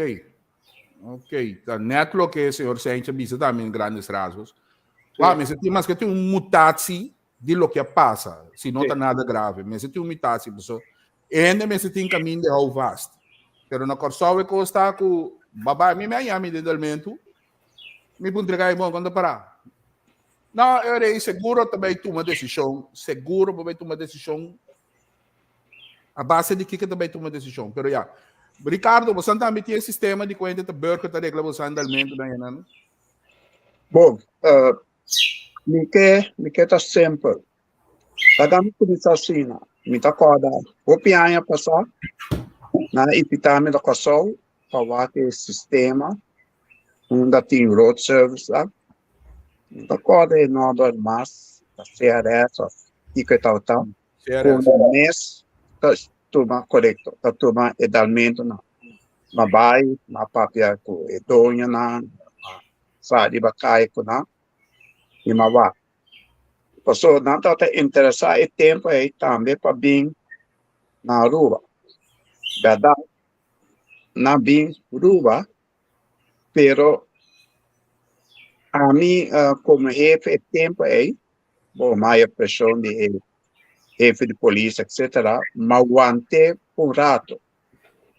Ok. Ta net loke señor Sanchez a bisa tambe en grandes rasgos. Wauw, mester tin maske tin un mutatie di loke a pasa, si no ta nada grave. Mester tin un mutatie, paso e hende mester tin kaminda di hou vast. Pero na Kòrsou e kos ta ku baba mi me haña mi den dalmentu, mi puntra kai bon kon ta pará. No, e ora ei seguro ta bai tuma desishon, seguro bo bai tuma desishon a base di kiko ta bai tuma desishon. Pero ya, Ricardo, bosan tambe tin e sistema di kuenta ta burger ta regla bosan dalmentu nan yanan? Bon, uh, mi ke, mi ke ta simpel. Laga mi kuminsá asina. Mi ta kòrda hopi aña pasá, nan a invitá mi na Kòrsou pa wak e sistema unda tin road service la. Mi ta kòrda e nòmber mas, ta CRS òf kiko e tabata. CRS. Ku mes ta tuma korekto, ta tuma e dalmentunan. Mi a bai, mi a papia ku e doñonan, mi a sa riba kaya ku nan i mi a wak. Pasobra nan tabata interesá e tempu ei tambe pa bin na Aruba. Bèrdat, nan bin Aruba, pero ami komo hefe e tempu ei, bo maya preshon di e hefe di polis etsetera, m'a want'é un rato.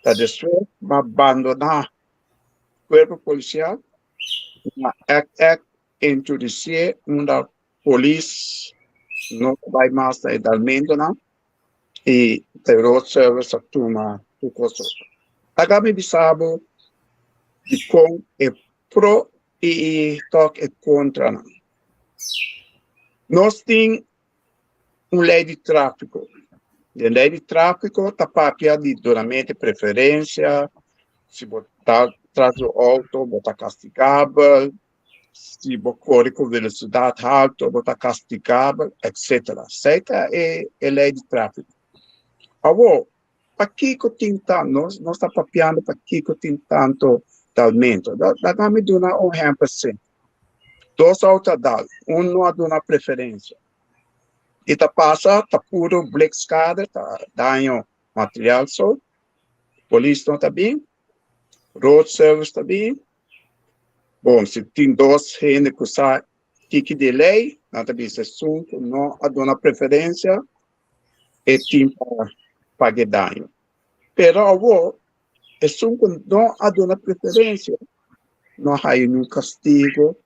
Ta despues m'a bandoná kuerpo polisial, m'a èk èk introducié unda polis no ta bai mas na e dalmentonan y e road service a tuma tur cos otro. Laga mi bisa bo dicon e pro y tok e contranan. Nos tin un ley di trafico. Den ley di trafico ta papia di dunamento di preferencia, si bo ta tras di un auto bo ta castigabel, si bo kore ku velosidat haltu bo ta kastigabel etsetera. Esei ta e e lei di tráfiko. Awor, pakiko tin tantu, nos nos ta papiando pakiko tin tantu dalmentu. Laga mi duna un ehèmpel simpel. Dos outo a dal, un no a duna preferensia i ta pasa ta puru blikskade, ta daño material so, polis no ta bin, road service ta bin. Bon, si tin dos hende ku sa tiki di lei, nan ta bisa esun ku no a duna preferensia, e tin pa paga e daño. Pero awor, esun ku no a duna preferensia no a haya niun kastigo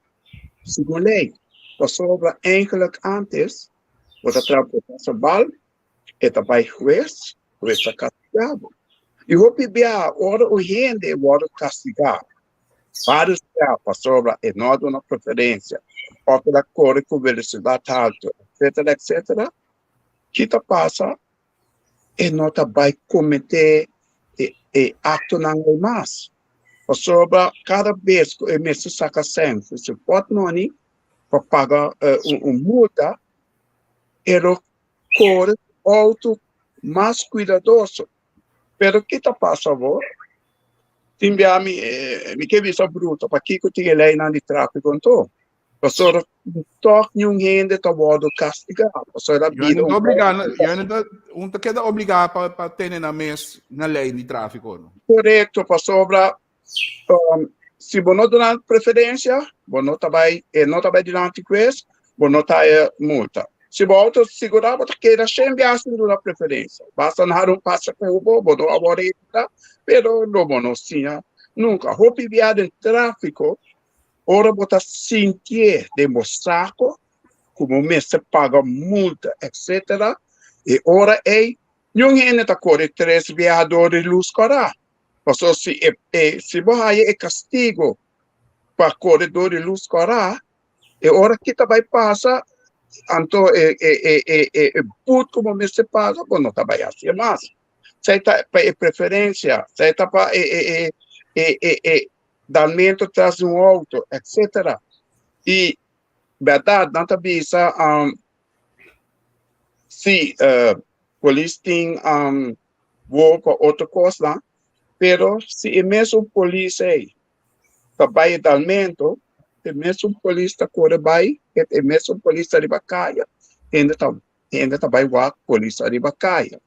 segun lei. Pasobra eigenlijk antes bo ta traha proces verbal, e ta bai hues, hues ta kastigá bo. I hopi bia ora un hende wòrdu kastigá vários bia pasobra e no a duna preferensia òf el a kore ku velosidat haltu etsetera etsetera, ki ta pasa? E no ta bai kometé e aktonan ei mas pasobra kada bes ku e mester saka sèn for su pòtmòni pa paga un multa e lo kore ku outo mas kuidadoso. Pero ki ta pasa awor? Tin bia mi mi ke bisa bruto, pakiko tin e leinan di tráfiko anto? Pasobra tòg niun hende ta wòrdu kastigá, pasobra a bira un Obligá, yo no ta, un ta keda obligá pa pa tene nan mes na lei di tráfiko, no? Korekto, pasobra si bo no duna preferensia, bo no ta bai, e no ta bai dilanti hues, bo no ta haya multa. Si bo auto sigurá, bo ta keda shen biaha sin duna preferensia. Basta nan hara un pasa ku bo, bo no a wòrdu entra, pero lo bo no siña nunka. Hopi biaha den tráfiko, ora bo ta sintié den bo sako ku bo mester paga multa etsetera, e ora ei niun hende ta kore tres biaha dor di lus kòrá. Pasobra si e e si bo haya e kastigo pa kore dor di lus kòrá, e ora ki ta bai pasa? Anto e e e e e e boet ku bo mester paga bo no ta bai hasi mas. Esei ta pa e preferensia, esei ta pa e e e e e e dalmento tras di un outo, etcetera. I bèrdat nan ta bisa si polis tin wowo pa otro kosnan, pero si e mesun polis ei ta bai e dalmento, e mesun polis ta kore bai, e mesun polis ta riba kaya, hende ta hende ta bai wak polis ariba kaya.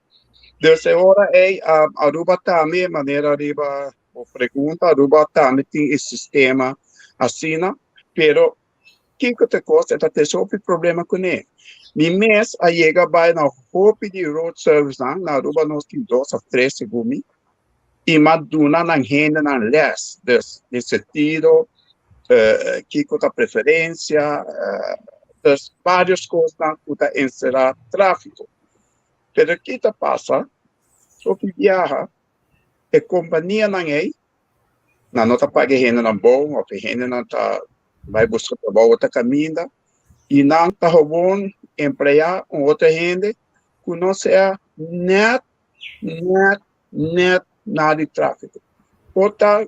Dus e ora ei Aruba tambe manera riba bo pregunta Aruba tambe tin e sistema asina pero kiko ta e kos e ta trese hopi problema kuné. Mi mes a yega bai na hopi di road service nan na Aruba nos tin dos of tres segun mi i m'a duna nan hendenan les dus den sentido kiko ta preferencia dus varios cosnan cu ta encera trafico pero ki ta pasa hopi biaha e companianan ey nan no ta paga e hendenan bon of e hendenan ta bay busca trabao otro caminda y nan ta gewoon emplea un otro hende cu no sea net net net na di tráfiko. Por ta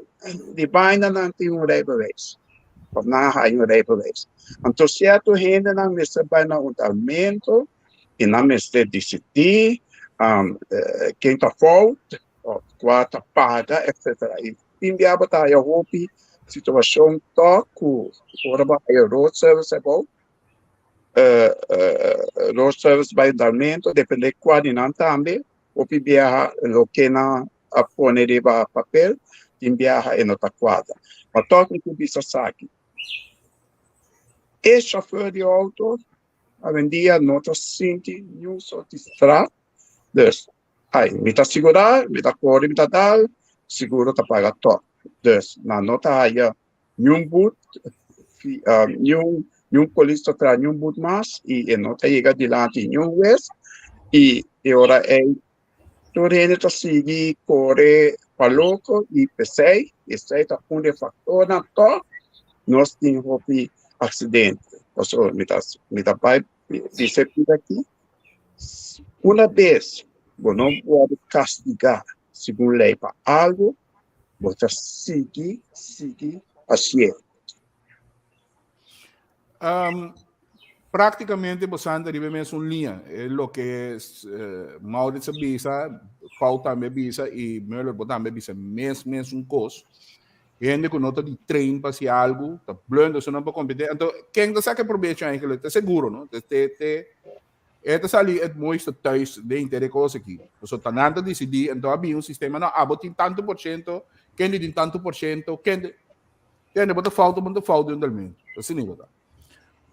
di baina nan tin un rijbewijs of nan a haya un rijbewijs. Anto sierto hendenan mester bai na un talmento i nan mester disidí ken ta fout of kua ta paga etcetera. I tin bia bo ta haya hopi situashon tòg ku ora bo haya road service abou road service bai un talmento depende kua di nan tambe. Hopi biaha loke nan a pone riba papel, tin biaha e no ta kuadra. Ma tòg mi por bisa esaki, e shofèr di outo awendia no ta sinti niun sort di straf, dus ai mi ta sigurá, mi ta kore, mi ta dal, seguro ta paga tòg. Dus nan no ta haya niun but, niun polis ta traha niun but mas y e no ta yega dilanti niun hues y e ora ey tur hende ta sigui core pa loco y pesey esey ta un di e factornan toch nos tin hopi accidente. Pasobra mi ta mi ta bay bisa e aki una bes bo no worde castiga segun ley pa algo Bo ta sigui, sigui hasié. Um, prácticamente bo santa riba mesun liña. E loke uh, Maurits a bisa, Pau tambe bisa y Muller bo tambe bisa mes mesun kos. Hende ku no ta di train pa hasi algu, ta blunder so nan pa compete. Anto, ken ta saka probecho eigenlijk? Ta seguro, no? Te, te, te, E ta sali het mooiste thuis den henter e kos aki. Pasobra ta nan ta disidí, anto a bin un sistema, no, abo tin tantu por shento, kende tin tantu por shento, kende. Kende, bo ta fout, bo no ta fout den dalmentu. Asina bo ta.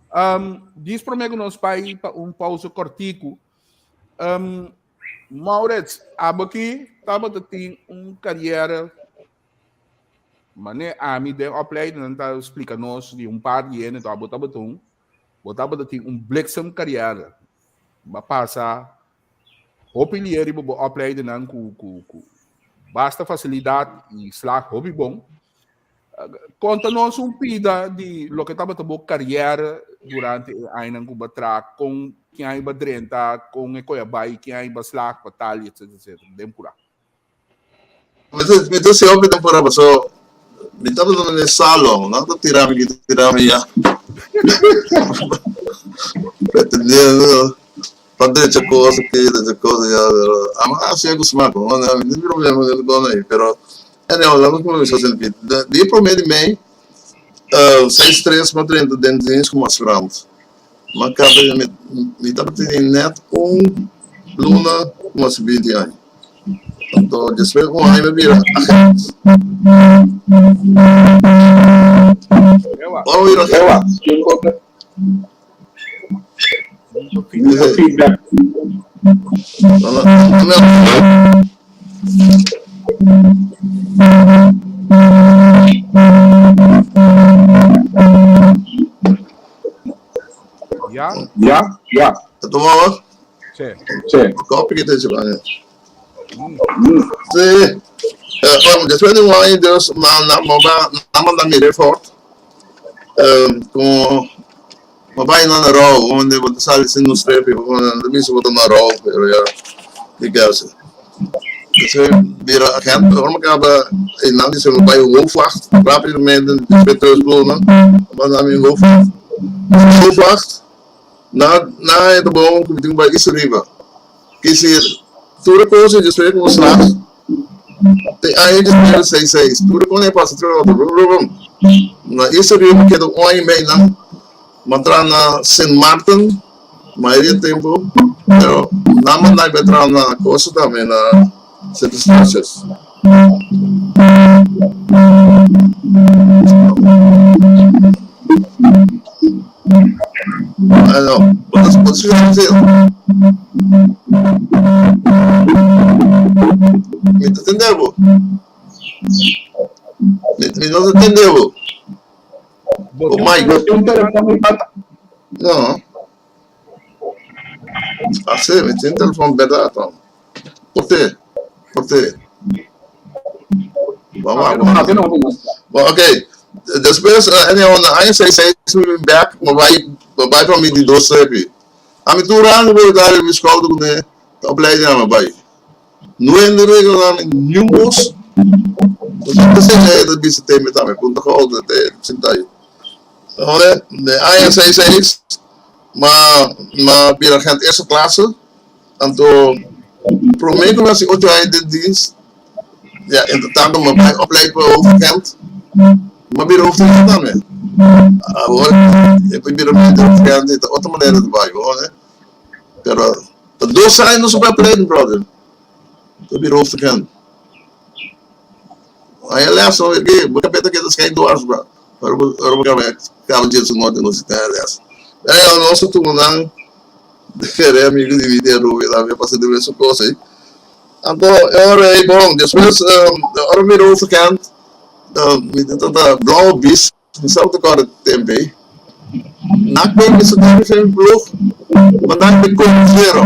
Um, dis promé ku nos bai pa un pausa kòrtiku, um, Maurits, abo aki tabata tin un kariera Mane ami den opleiding nan ta splika nos di un par di hende, abo tabata un. Bo tabata tin un bliksem kariera. Bo a pasa hopi lier riba bo opleidennan ku ku ku basta fasilidat i slag hopi bon. Konta nos un pida di loke tabata bo kariera durante e añanan ku bo a traha, kon kin aña bo a drenta, kon e koe a bai, kin aña bo a slag pa tal, etcetera, etcetera, den purá. Mi ta hasi hopi temporada paso mi tabata den e salon, nan ta tira mi aki tira mi ya. Pretendiendo pa drecha cos aki, drecha cos aya, pero amo a haci algo smaak, no mi tin problema cu e dona ey, pero anyhow laga nos cuminsa sinti. Di e prome di mei, seis tres mi a drenta den dienst como aspirant. Ma caba mi mi tabata tene net un luna como haci binti aña. Anto despues un aña mi bira agent. Ora mi bira agent. Ja? Ja, ja. Ta tuma hoor? Sí. Sí. Kopi que te chupando. Sí. Eh, después de un año, dus, na, na, na, na, na manda mi report. Eh, como. Ma bai na rou, onde bo ta sali sin un strepi, bo ta bisa bo ta na rou, pero ya, di kelse. Despues bira agent, ora mi kaba einan di mi bai hoofdwacht, rapidamente inspecteursbureau manda mi hoofdwacht. Hoofdwacht, na na e trabou ku mi tin ku bai East River. Kisi tur e kos ei despues ku mi slag, te aña despues seis seis, tur e kos ei pasa tur otro, brum brum brum. Na East River mi keda un aña i mei nan. Mi a traha na Sint Maarten mayoria tempu, pero nan manda mi traha na cosa tambe, na Sint Eustatius. Bueno, bo ta scucha mi? Mi ta tende bo. Mi no ta tende bo. Bo Oh, Mike. Bo tin telefon tata? No. Así, mi tin telefon berdad tom. Por te? Por te? Vamos a Papia no, no. Bon, ok. Despues, uh, anyhow, na aña 66 mi bin back, mi bai, mi bai pa mi di dos strepi. A mi tur aña mi bai mi schouder kuné, ta opleiding a mi bai. No hende regla mi niun kos. P'esei e ta bisa te mi tambe, punta gou te sinta ahi. Ahora, den aña seis seis, m'a m'a bira agent eerste klasse, anto prome ku mi hasi ocho aña den dienst, ya entretanto m'a bai opleid pa hoofdagent, m'a bira hoofdagent tambe. Awor e por bira hoofdagent e ta otro manera di bai, bo hoor. Pero ta dos aña nos a bai pleiten, brother. Ta bira hoofdagent. Aña les no ke bo kabeta keda skei dwars, bro. Ora bo ora bo kaba kaba dje su norte nos ta les. Aña nos a tuma nan kere amigo di mi di Aruba tambe pasa di mesun kos ei. Anto e ora ei bon despues ora mi bira hoofdagent mi ta ta blauwe bis. Mi sa ta kòrda tempu ei. Na ken mi sa tene fe mi ploeg, ma nan mi korosero.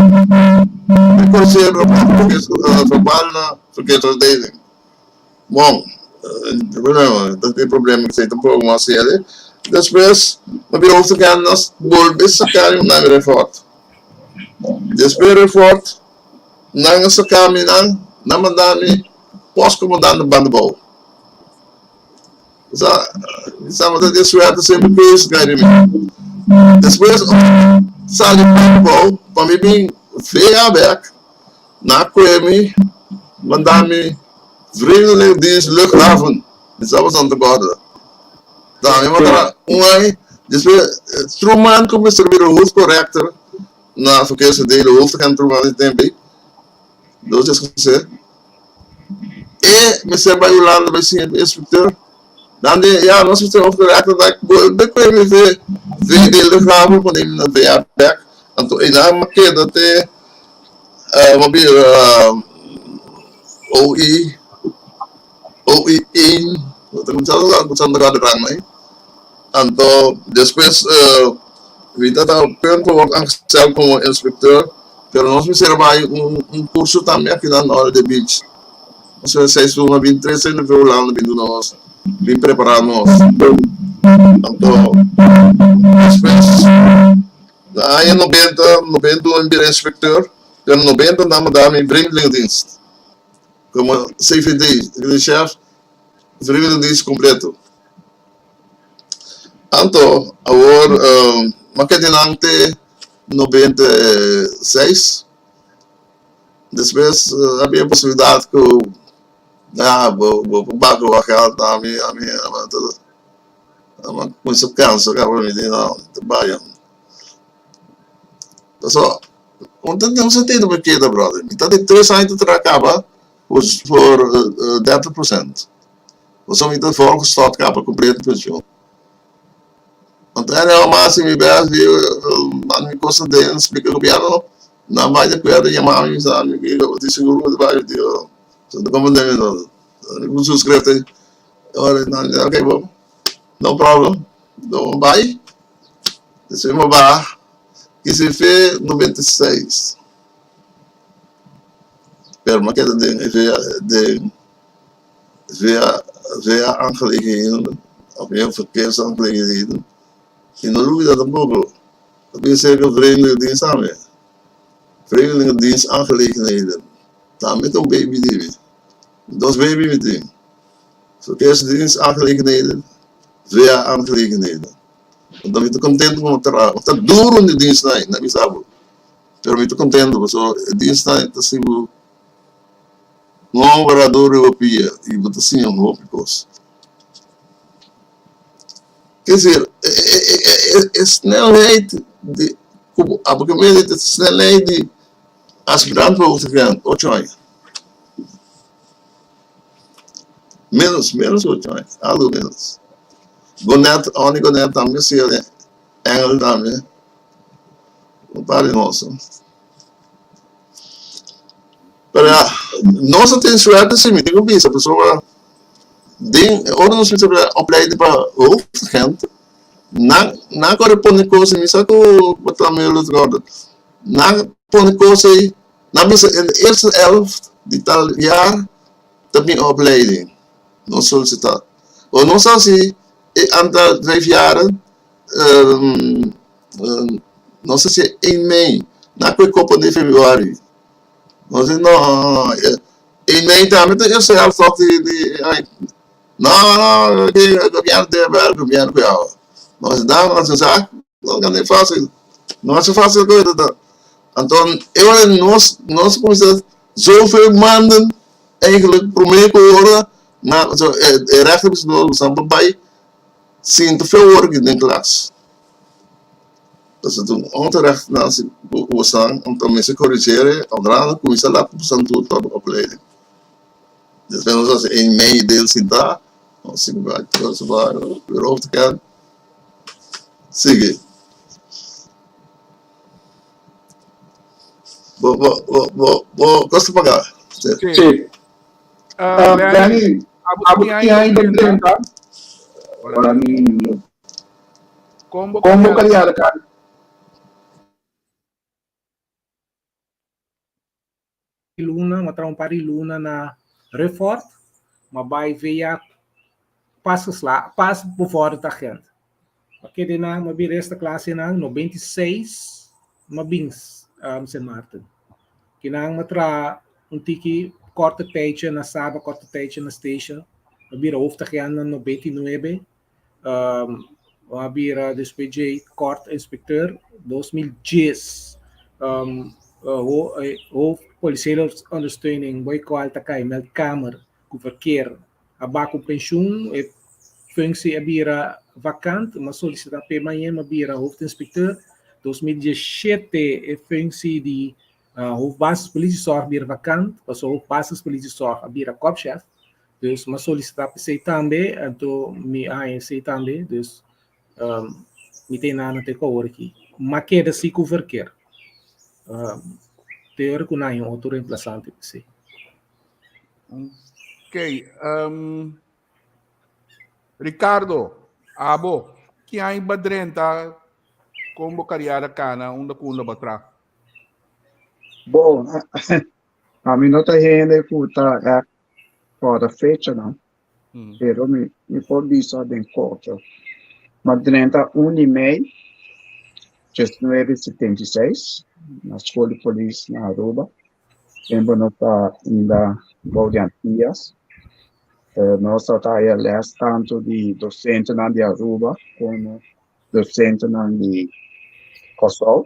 Mi korosero pa verbal na verkeersafdeling. Bon, problema, ta tin problema ku esei tampoko mas hende. Despues, mi bira hoofdagent nos bolbe saka mi nan refort. Despues refort, nan a saka mi nan, nan manda mi postcomandante Bandabou. Sa, sa mi ta tin suerte semper keus kai di mi. Despues sali Bandabou pa mi bin vea bek na kue mi manda mi Vreemdelingendienst Luchthaven. Mi sa boso ta kòrda. Ta mi manda un aña despues Truman ku mester bira hoofdcorrector na verkeersafdeling hoofdagent Truman di tempu ei. Dos es kuse. E mester bai Hulanda bai siña ku inspekteur. Dan di, ya, nos mester hoofdredactor da bolbe ku e mi VD luchthaven pone mi na VA bek. Anto einan mi a keda te mi a bira OI, OI één, no ta kumsa ta kòrda rang ei. Anto despues mi ta ta punto wòrdu aangestel komo inspekteur, pero nos mester a bai un un kurso tambe aki na Norte Beach. Nos a seis luna bin tres hende for Hulanda bin duna nos, bin prepará nos. Anto despues na aña nobenta, 91 mi bira inspekteur, pero nobenta nan a da mi vreemdelingendienst komo CVD, chef vreemdelingendienst kompleto. Anto awor m'a keda nan te 96. Despues habia e posibilidad cu ya bo bo por baka bo geld na ami ami a cuminsa cansa caba mi di no ta baya. Pasobra un ta tin un sentido pa keda brother mi ta di tres aña ta traha caba por dertig procent. Pasobra mi ta volgestort caba completo pensioen. Anto anyhow mas mi bes di manda mi cosa den splica gobierno nan bai de acuerdo yama mi bisa mi ki bo tin seguro bo ta bai mi di oh so ta comprende mi no mi por suscrito ora nan di okay bo no problem bo bai despues mi ba kisi fe 96 pero mi a keda den den Via via aangelegenheden, of meer verkeersaangelegenheden. Y no lubida tampoco. Ta bin serka Vreemdelingendienst tambe. Vreemdelingendienst aangelegenheden. Tambe ta un baby di mi. Dos baby mi tin. Verkeersdienst aangelegenheden, VA aangelegenheden. Anto mi ta contento cu mi traha. Ta duro di dienstnan ei, na bisa bo. Pero mi ta contento pasobra e dienstnan ei ta haci bo no wara duro riba pia y bo ta siña hopi cos. Ke decir, e snelheid di cu bo abo ke mende ta snelheid di aspirant pa hoofdagent, ocho aña. Menos, menos ocho aña, algo menos. Gonet, Onnie Gonet tambe siña Engel tambe. Un par di nos. Pero ya, nos a tin suerte si, mi tin ku bisa, pasobra den ora nos mester opleiding pa hoofdagent, nan nan kore pone kos ei, mi sa ku bo ta medio los gordo, nan pone kos ei, nan bisa in de eerste helft di tal jaar ta bin opleiding, nos solisitá. O nos hasi e aantal vijf jaren, nos hasi 1 mei, nan kue kopo di februari. Nos di no, 1 mei tambe ta eerste helft toch di di no no gobierno debe el gobierno ku awa. Nos di no nos sa no ta fácil, no ta fácil ku ta. Anto e ora nos nos kuminsá zoveel maanden eigenlijk promé ku ora na e rechter bisa nos bo bai sinta veel ora aki den klas. Pasobra ta un otro recht nan si ku bosan anto mester corrigere ora nan kuminsá lata bosan tur pa opleiding. Despues nos hasi een mei deel sintá nos sigui bai bureau te kèn sigui. Bo bo bo bo bo kos ta paga? Sí. Benny, abo tin ainda 30? Ora mi Kon bo kariera kari? Luna, m'a traha un par di luna na Rufford, m'a bai via pas gesla, pas bevorderd agent. M'a keda nan, m'a bin resta klasenan, 96 m'a bin Sint Maarten. Kinan m'a traha un tiki korte tijdje na Saba, korte tijdje na Statia, m'a bira hoofdagent na 99, m'a bira despues dje kort inspecteur 2010, hoofd policiële ondersteuning boy kual ta kai meldkamer ku verkeer a ba ku pensioen, e functie a bira vakant, m'a solicita p'e mañe m'a bira hoofdinspecteur. 2017 e functie di hoofd basispolitiezorg bira vakant, pasobra hoofd basispolitiezorg a bira korpschef. Dus m'a solicita p'esei tambe, anto mi a haña esei tambe, dus mi ta inana te ku awor aki. M'a keda si ku verkeer. Te ora ku nan haña un otro reemplazante p'esei. Ok, Ricardo, abo, ki aña ba drenta kon bo kariera kana unda ku unda ba tra? Bon, ami no ta hende ku ta ègt kòrda fechanan, pero mi mi por bisa den korto. M'a drenta un di mei diesnuebe 76 na skol di polis na Aruba. Tempu nos ta inda bou di Antias. Nos tabata haya lès tantu di dosentenan di Aruba komo dosentenan di Kòrsou.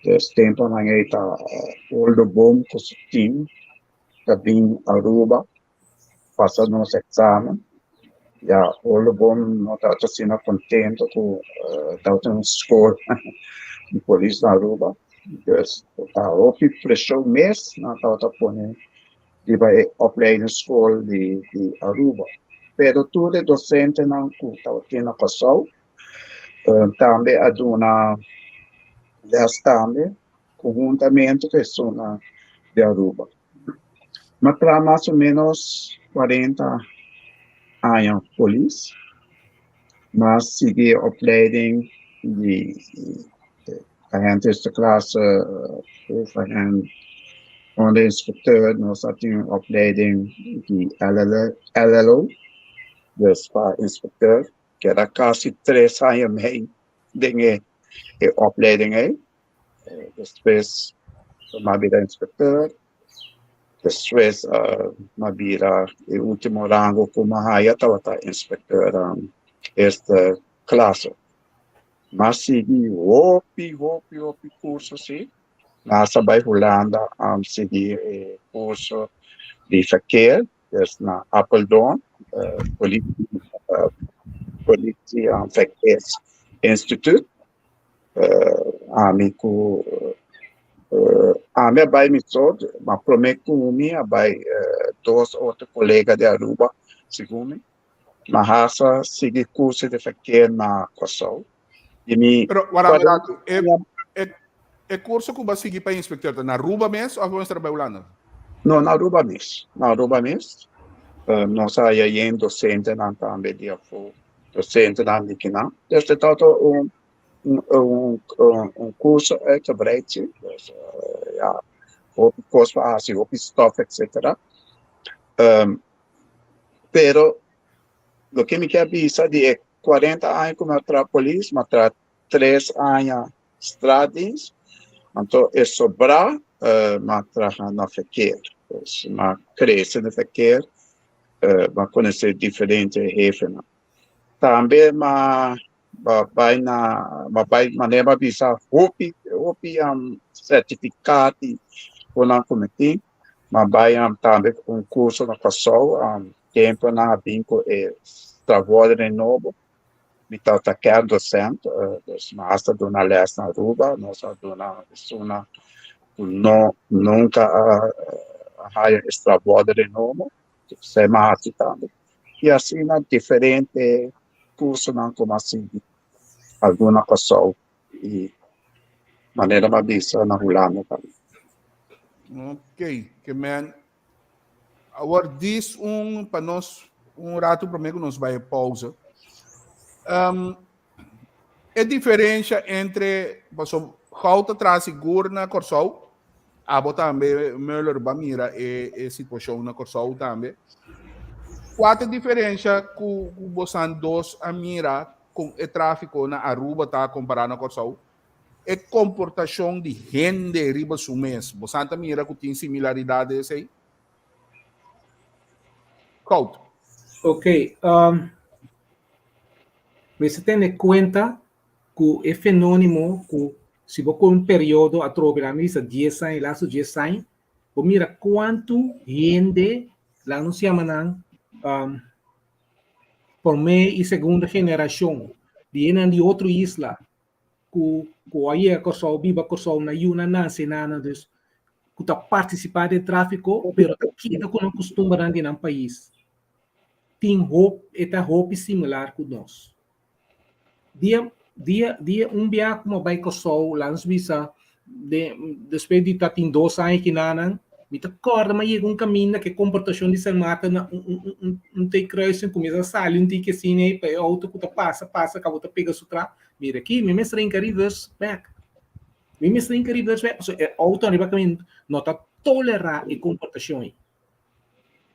Des tempunan ei ta Oldo Boom ku su tim ta bin Aruba pasa nos eksamen. Ya Oldo Boom no tabata asina kontento ku tabata un skol di polis na Aruba. Dus ta hopi preshon mes nan tabata pone riba e opleidingsschool di Aruba. Pero tur e dosentenan ku tabatin na Kòrsou tambe a duna lès tambe konhuntamente ku esunnan di Aruba. M'a traha mas o ménos 40 aña polis. M'a sigui e opleiding di agente eerste klasse, hoofdagent, onderinspecteur. Nos a tin un opleiding di LLO, dus pa inspecteur. Keda kasi tres aña mei den e. e opleiding ei. Despues m'a bira inspecteur. Despues m'a bira e ultimo rango ku m'a haya tabata inspecteur eerste klasse. M'a sigui hopi hopi hopi kurso si. M'a hasta bai Hulanda sigui e kurso di verkeer, dus na Apeldoorn, politie politie verkeersinstituut. Ami ku ami a bai mi so, ma prome ku mi a bai dos otro kolega di Aruba segun mi. M'a hasta sigui kurso di verkeer na Kòrsou. Di mi Pero wara un ratu, e e e kurso ku bo a sigui pa inspektor ta na Aruba mes òf bo mester a bai Hulanda? No, na Aruba mes, na Aruba mes. Nos a haya yen dosentenan tambe di afó, dosentenan di kinan. Dus e tabata un un un kurso uitgebreid si. Dus ya, hopi kos pa hasi, hopi stof etcetera. Pero loke mi kier bisa di e 40 aña ku mi a traha polis, mi a traha tres aña straatdienst, anto e sobrá mi a traha na verkeer. Dus mi a krese den verkeer, mi a konosé diferente hefenan. Tambe mi a bai na, mi a bai manera mi a bisa hopi hopi sertifikaat i konan ku mi tin. Mi a bai tambe un kurso na Kòrsou, tempu nan a bin ku e strafvordering nobo. Mi tabata kerndocent, dus mi hasta duna les na Aruba, nos a duna esunnan ku no nunka a haya e strafvordering nobo, esei mi a hasi tambe. I asina diferente kursonan ku mi a sigui, algun na Kòrsou i manera mi a bisa na Hulanda tambe. Ok, ke men Awor dis un pa nos un rato promé ku nos bai pausa. Um, e diferensha entre paso gauw ta traha sigur na Kòrsou, abo tambe Muller ba mira e e situashon na Kòrsou tambe. Kua ta e diferensha ku ku bosan dos a mira kon e tráfiko na Aruba ta kompará na Kòrsou? E komportashon di hende riba su mes, bosan ta mira ku tin similaridat den esei? Koud. Ok, um, mester tene kuenta ku e fenónimo ku si bo kohe un periodo atrobe, laga mi bisa dies aña, lastu dies aña, bo mira kuantu hende, laga nos yama nan, um, promé i segundo generashon di hendenan di otro isla ku ku a yega Kòrsou, biba Kòrsou, nan yunan nase nan, dus ku ta partisipá den tráfiko pero ta keda ku nan kustumbernan di nan pais. Tin hop e ta hopi similar ku nos. Dia dia dia un bia ku mi a bai Kòrsou laga nos bisa den despues di ta tin dos aña kinanan mi ta kòrda mi a yega un kaminda ku e komportashon di San Martin na un un un un T-kruising kuminsá sali un tiki asina ei pa e outo ku ta pasa pasa kaba ta pega su tra Mira aki, mi mester hinka reverse bek. Mi mester hinka reverse bek pasobra e auto ariba kaminda no ta tolerá e komportashon ei.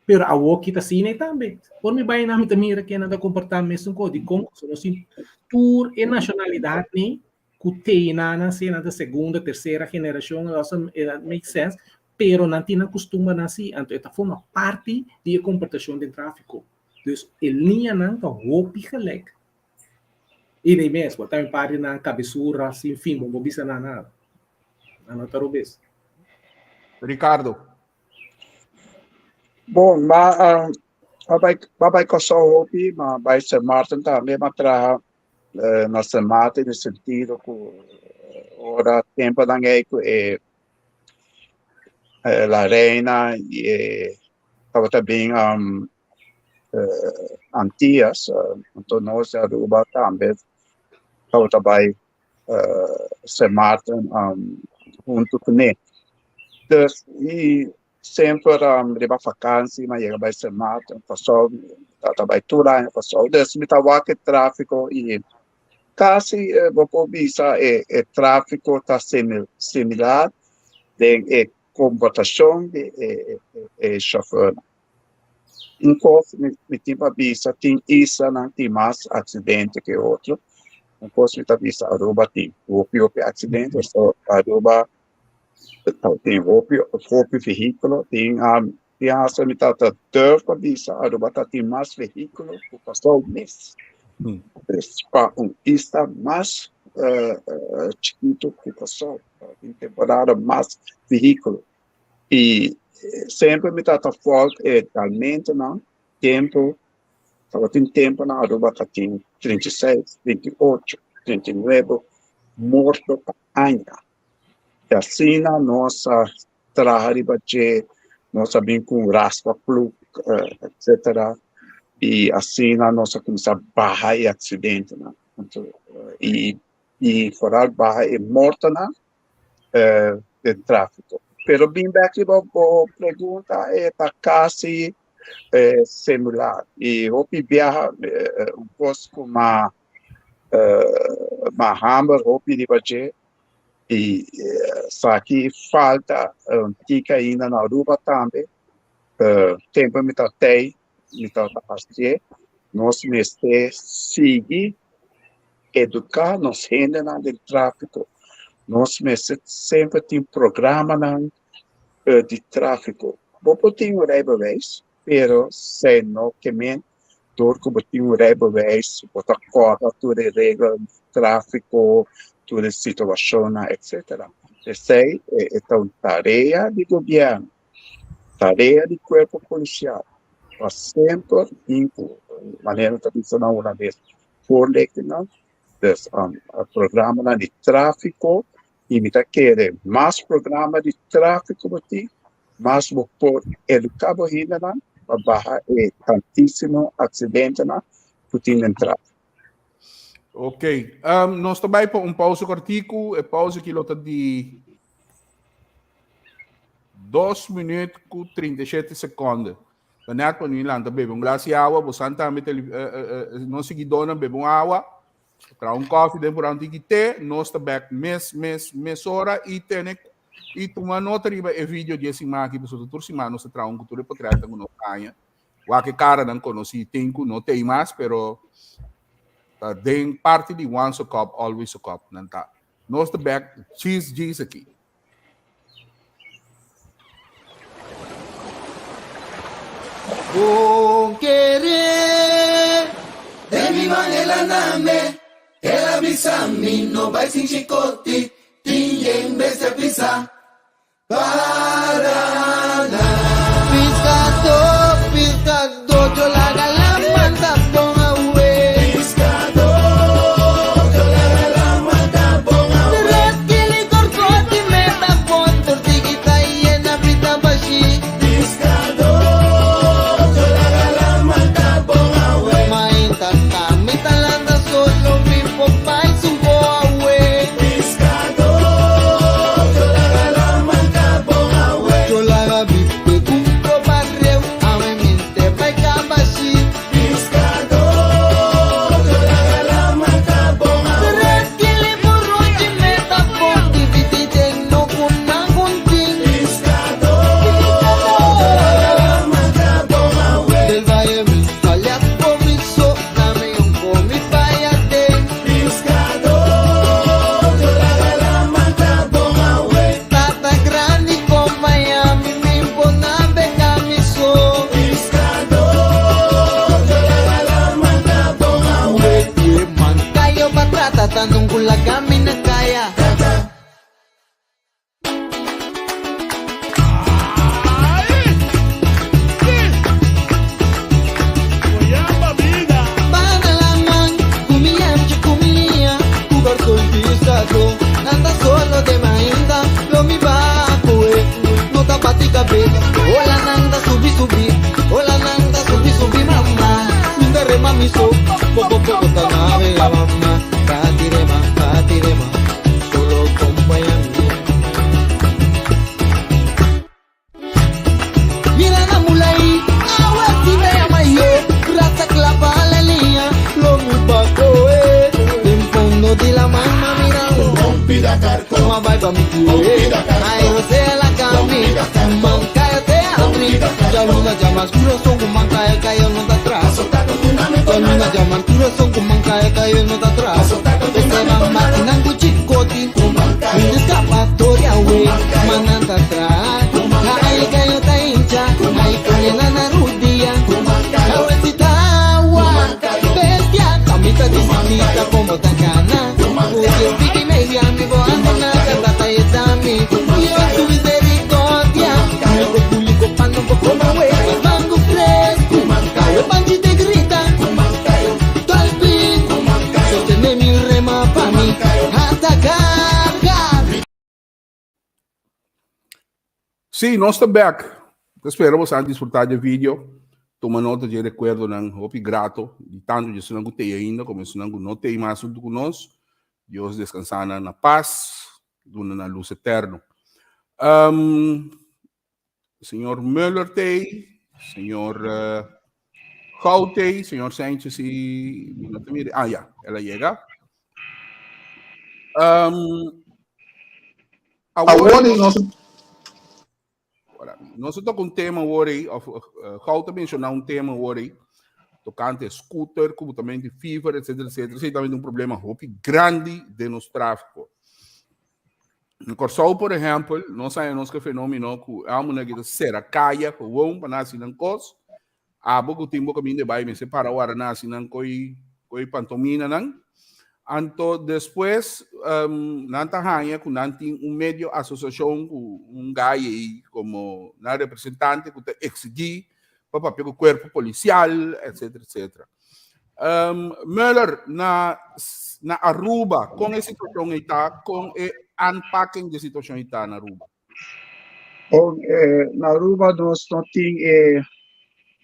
Pero awoki ta asina ei tambe. Ora mi bai einan mi ta mira ke nan ta komportá mesun kos. Dikon? Pasobra nos tin tur e nashonalidatnan ku te einan, sea nan ta segunda, tersera generashon, it make sense, pero nan tin nan kustumbernan si, anto e ta forma parti di e komportashon den tráfiko. Dus e liñanan ta hopi gelijk. I nei mes, bo ta un par di nan kabesura sin fin, bo no bisa nan nada. Nan no ta robes. Ricardo. Bon, ma uh, ma bai, ma bai Kòrsou hopi, ma bai Sint Maarten tambe, ma traha uh, na Sint Maarten in sentido ku eh, ora temponan ei ku e eh, la reina i e tabata bin um, Antillas, anto nos di Aruba tambe tabata bai Sint Maarten hunto kuné. Dus i semper riba vakansi mi a yega bai Sint Maarten pasobra mi tabata bai tur aña pasobra. Dus mi ta wak e tráfiko i kasi bo por bisa e tráfiko ta similar den e komportashon di e shofèrnan. Un kos mi tin pa bisa, tin islanan tin mas aksidente ke otro. Un kos mi ta bisa Aruba tin hopi hopi aksidente, so Aruba tin hopi hopi vehíkulo, tin tin hasta mi ta ta durf pa bisa Aruba ta tin mas vehíkulo ku Kòrsou mes. Pues pa un isla mas chikitu ku Kòrsou tin temporada mas vehíkulo i semper mi ta ta fòlt e dalmentonan tempu Tabatin tempu na Aruba ta tin 36, 38, 39 morto pa aña. I asina nos a traha riba dje, nos a bin ku un raspa plug, etcetera, i asina nos a kuminsá baha e aksidentenan. Anto, i i foral baha e mortonan den tráfiko. Pero bin bèk riba bo pregunta, e ta kasi similar. I hopi biaha un kos ku ma ma hamber hopi riba dje i esaki falta un tiki ainda na Aruba tambe. Tempu mi ta tei mi ta hasié, nos mester sigui eduká nos hendenan den tráfiko. Nos mester semper tin programanan di tráfiko. Bo por tin un rijbewijs, pero esei no ke men dor ku bo tin un rijbewijs bo ta kòrda tur e reglanan di tráfiko, tur e situashonnan, etsetera. Esei e ta un tarea di gobièrnu. Tarea di kuerpo polisial pa semper tin ku manera ta bisa nan hulandes voorlichtingnan, dus programanan di tráfiko i mi ta kere mas programa di tráfiko bo tin mas bo por eduká bo hendenan pa baha e tantísimo aksidentenan ku tin den tráfiko. Ok, nos ta bai pa un pausa kòrtiku, e pausa aki lo ta di 2 minuut ku 37 sekonde. Ta net pa mi lanta bebe un glas di awa, bo san tambe tele, uh, uh, uh, nos siguidónan bebe un awa, traha un koffie den por un tiki te, nos ta bek mes, mes, mesora i tene i tuma nota riba e video di e siman aki, pasobra tur siman nos ta traha un ku tur e potretnan ku nos haña. Wak e karanan konosí tin ku no tei mas, pero ta den parti di Once a Cop, Always a Cop nan ta. Nos ta bek djis djis aki. Bon kere den mi man el a name El a bisa mi no bai sin chikoti Tin yen bestia pisa Para na. Piskadó, piskadó, yo laga la manda bon awe. Piskadó, yo laga la manda bon awe. Tres kili korkoti me ta bon, tortigita yena pita bashi. Piskadó, yo laga la manda bon awe. Mainta ta mi ta landa solo mi por bai sunko awe. Piskadó, yo laga la manka bon awe. Yo laga bipe ku proba reu, awe mente bai kabashi. Piskadó, yo laga la manka bon awe. Tres kili buruchi me ta bon, dividi den no ku nan guntin. Piskadó, yo laga la manka bon awe. Del valle mi sali a komi so, na mi un komi bai aden. Piskadó, yo laga la mata bon awe. Tata grandi kon Miami, mi pona beka mi so. Piskadó, yo laga la mata bon awe. Man kayo pa trata, tanong kulaga mi na kaya. Bana la man, kumiancho kumia, kugartol pisado, nanda solo de mainda, lo mi bakoe, no tapati kabe, hola nanda subi subi, hola nanda subi subi mama, minda rema miso, poco poco tanabe la mama, katirema, katirema, solo acompáñame. Mira na mulai, awa si me ama yo, rata clapa la línea, lo mi bakoe, den fondo di la mama mira un Toma vai pa mi cue, ay José la cami, man cállate abri, ya luna llama oscuro, son un man cae, cae no da atrás. Ya luna llama oscuro, kurason ku mankayo kayo no ta traha Esteban makinan ku chikoti Min eskapatoria we ma nan ta traha Ai kayo ta hincha ai pone nan na rudia Awe si ta awa bestia Ami ta disidí ta komo ta gana Ku dies piki media mi bo anda na tata ta yeta mi Dios su misericordia Mi ko publico pa no por come we Mango fresco Kayo panchi te grita Dolphin Sostene mi rema pa mi Hasta carga. Sí, nos ta bek. Ta spera boso a disfruta dje video. Tuma nota dje rekuerdonan hopi grato di tantu dje esunnan ku tei ainda komo esunnan ku no tei mas huntu ku nos. Dios deskansa nan na pas, duna nan lus eterno. Um, señor Muller tei, señor uh, Goud tei, señor Sanchez y no te mire. Ah, ya, el a llega. Um, awor nos Nos a toca un tema awor ei, of uh, Goud a menciona un tema awor ei, tocante scooter, comportamento fever, etc, etc. Esei tambe un problema hopi grandi den nos tráfico. Na Kòrsou, por ehèmpel, nos haña nos ku e fenómeno ku e hòmbernan ki ta sera kaya gewoon pa nan hasi nan kos. Abo ku tin bo kaminda e bai mester para wara nan hasi nan koi koi pantominanan. Anto despues nan ta haña ku nan tin un medio asosiashon ku un gai ei komo nan representante ku ta eksigí pa papia ku kuerpo polisial, etcetera, etcetera. Um, Muller, na, na Aruba, kon e situashon ei ta? Kon e aanpakking di situashon ei ta na Aruba? Bon, eh, na Aruba nos no tin e,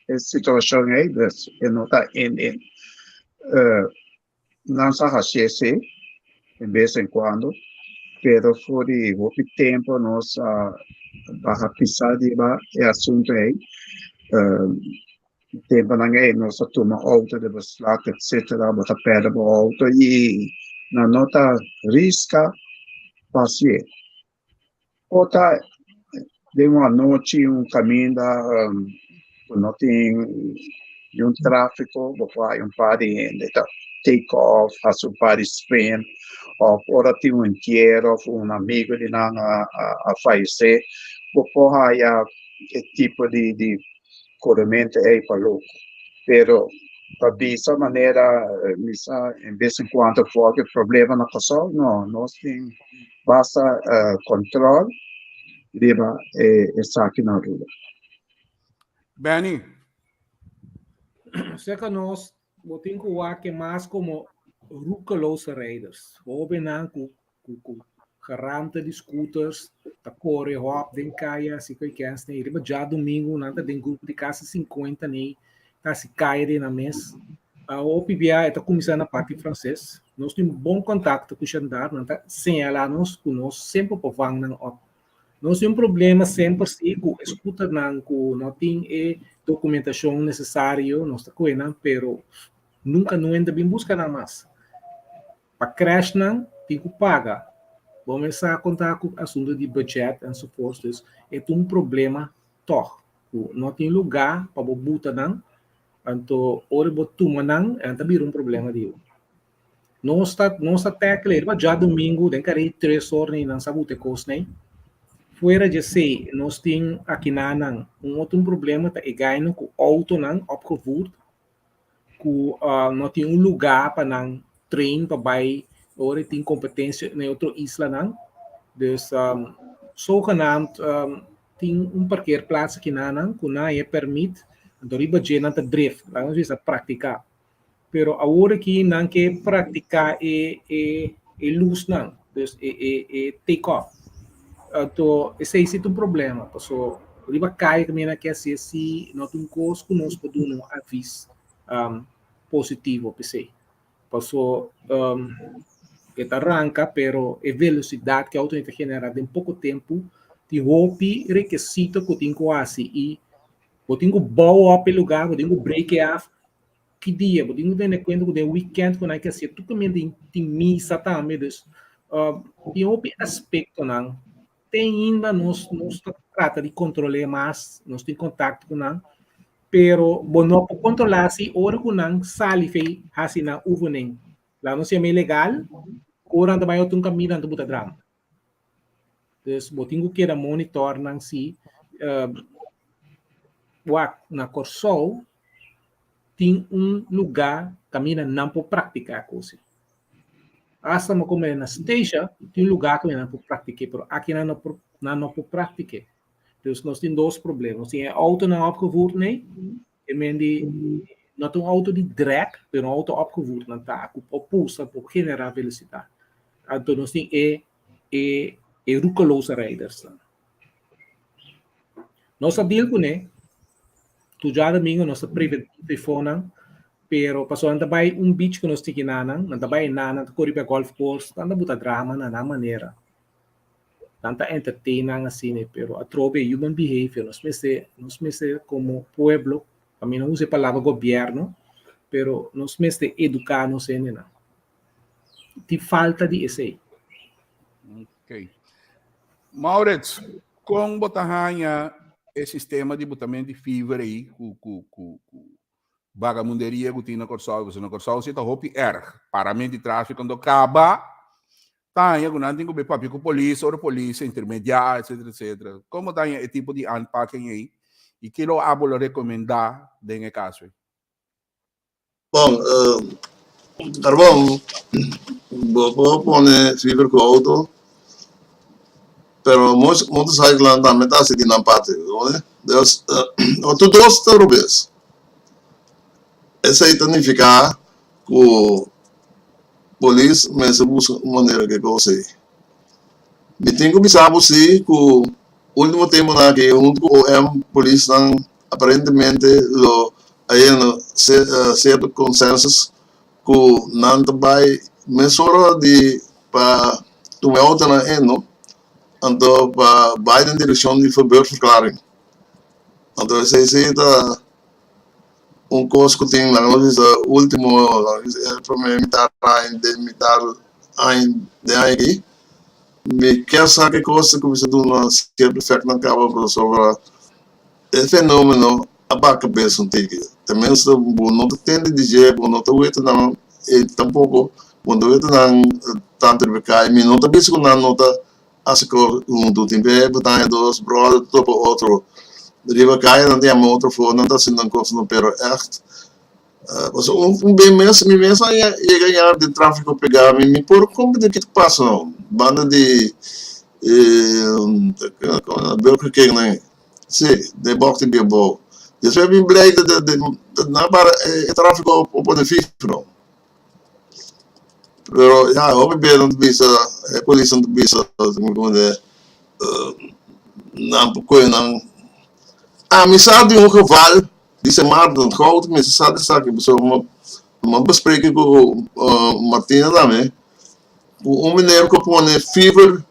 e situashon ei, dus e no ta in in. Eh, nan sa hasi esei en bes en cuando, pero for di hopi tempo nos a baha pisa riba e asunto ei. Eh, Temponan ei nos a tuma auto di beslag etcetera, bo ta perde bo auto y nan no ta risca pa hacié. O ta den un anochi un caminda cu no tin niun trafico bo por haya un par di hende ta take off haci un par di spin of ora tin un entiero of un amigo di nan a fayece bo por haya e tipo di Koremente ei pa loko. Pero pa bisa manera mi sa en bes en kuanto kualke problema na Kòrsou, no, nos tin basta kòntròl riba esaki na Aruba. Benny. Serka nos bo tin ku wak e mas komo roekeloze rijders, hóbennan ku ku ku garante di scooters ta kore hòp den kaya si ku e kens nei riba djadumingu nan ta den grupo di kasi 50 nei ta hasi kaya den nan mes hopi bia e ta kuminsá na parti franses nos tin bon kontakto ku shandarm nan ta señalá nos ku nos semper por vang nan òp nos tin un problema semper si ku e scooternan ku no tin e dokumentashon nesesario nos ta kohe nan pero nunka no hende bin buska nan mas. Pa crèshnan tin ku paga. Bo mes sa kon ta ku asuntu di budget enzovoorts, dus e ta un problema tòg ku no tin lugá pa bo buta nan, anto ora bo tuma nan e ta bira un problema di bo. Nos ta nos ta tackle riba djadumingu den karei tres or ni nan sa buta e kos nei. Fuera di esei nos tin akinanan un otro problema ta e gainan ku outonan opgevoerd ku no tin un lugá pa nan train pa bai ora e tin kompetensia na e otro islanan. Dus zogenaamd tin un parkeerplaats akinanan ku nan haña pèrmit, anto riba dje nan ta drift, laga nos bisa praktiká. Pero awor aki nan ke praktiká e e e lusnan, dus e e e take off. Anto esei si ta un problema, paso riba kaya kaminda nan ke hasié si no ta un kos ku nos por duna un avis positivo p'esei. Paso e ta ranka pero e velosidat ku e outo ta generá den poko tempu tin hopi rekesito ku tin ku hasi i bo tin ku bou op e lugá, bo tin ku break e af Ki dia? Bo tin ku tene kuenta ku den weekend ku nan ke hasié tur kaminda tin tin misa tambe dus tin hopi aspektonan te ainda nos nos ta trata di kontrol'é mas nos tin kontakto ku nan. Pero bo no por controla si ora cu nan sali fei haci nan oefening, laat nos yama ilegal, ora nan ta bay otro un caminda nan ta buta drama. Dus bo tin cu keda monitor nan si wak na Corsou tin un lugar caminda nan por practica cos. Hasta mo come na Statia tin un lugar caminda nan por practica, pero aki nan no por nan no por practica. Dus nos tin dos problema. Nos tin e autonan opgevoerd nee. E men di no ta un auto di drag, pero un auto opgevoerd nan ta ku por pusta, por genera velocidad. Anto nos tin e e e roekeloze rijders nan. Nos a deal kuné. Tur djadomingo nos ta preventief e fonan, pero pasobra nan ta bai un beach ku nos tin kinanan, nan ta bai einan, nan ta kore pa golf course, nan ta buta drama na nan manera. Nan ta entertain nan asina, pero atrobe human behavior, nos mester, nos mester como pueblo, pa mi no usa e palabra gobierno, pero nos mester educa nos hendenan. Tin falta di esey. Ok. Maurits, con bo ta haña e sistema di botament di fever ei cu cu cu cu bagamunderia cu tin na Corsou? Pasobra na Corsou si ta hopi erg. Parament di trafico ando caba, ta haña cu nan tin cu bay papia cu polis, ora polis a intermedia, etcetera, etcetera. Con bo ta haña e tipo di aanpaking ei y kilo abo lo recomenda den e caso ei? Bon, Carbon, bo por pone fiber ku auto, pero motorcyclenan tambe ta hasi di nan parti, bo wak? Dus, tur dos ta robes. Esei ta nifiká ku polis mester buska un manera ke kos ei. Mi tin ku bisa bo si ku ultimo temponan aki huntu ku OM polisnan Aparentemente lo a yega na cierto consensus cu nan ta bay mesora di pa tuma e autonan en no, anto pa bay den direccion di verbeurdverklaring. Anto esey si ta un cos cu tin laga nos bisa ultimo laga nos bisa e prome mitar aña den mitar aña den aña aki mi kier sa ki cos ta cuminsa duna cierto efectonan caba pasobra E fenomeno a baha kabes un tiki. Tenminste bo no ta tende di dje, bo no ta weta nan e tampoco bo no ta weta nan tanto riba kai. Mi no ta bisa ku nan no ta hasi kos huntu. Tin bes bo ta haña dos bròder ta topa otro riba kai, nan ta yama otro afó, nan ta hasi nan kosnan pero ègt Pasobra un un be mes mi mes a yega ya den trafiko pega mi mi por comprende ke ta pasa no banda di Burger King nan si den bòk di Bilbao despues mi blei nan a para e trafiko a pone fifi no pero ya hopi be nan ta bisa e polis nan ta bisa nan por kohe nan ami sa di un geval. Di Sint Maarten, goud mester sa di esaki pasobra mi a bespreken ku Martina tambe ku un meneer ku a pone fever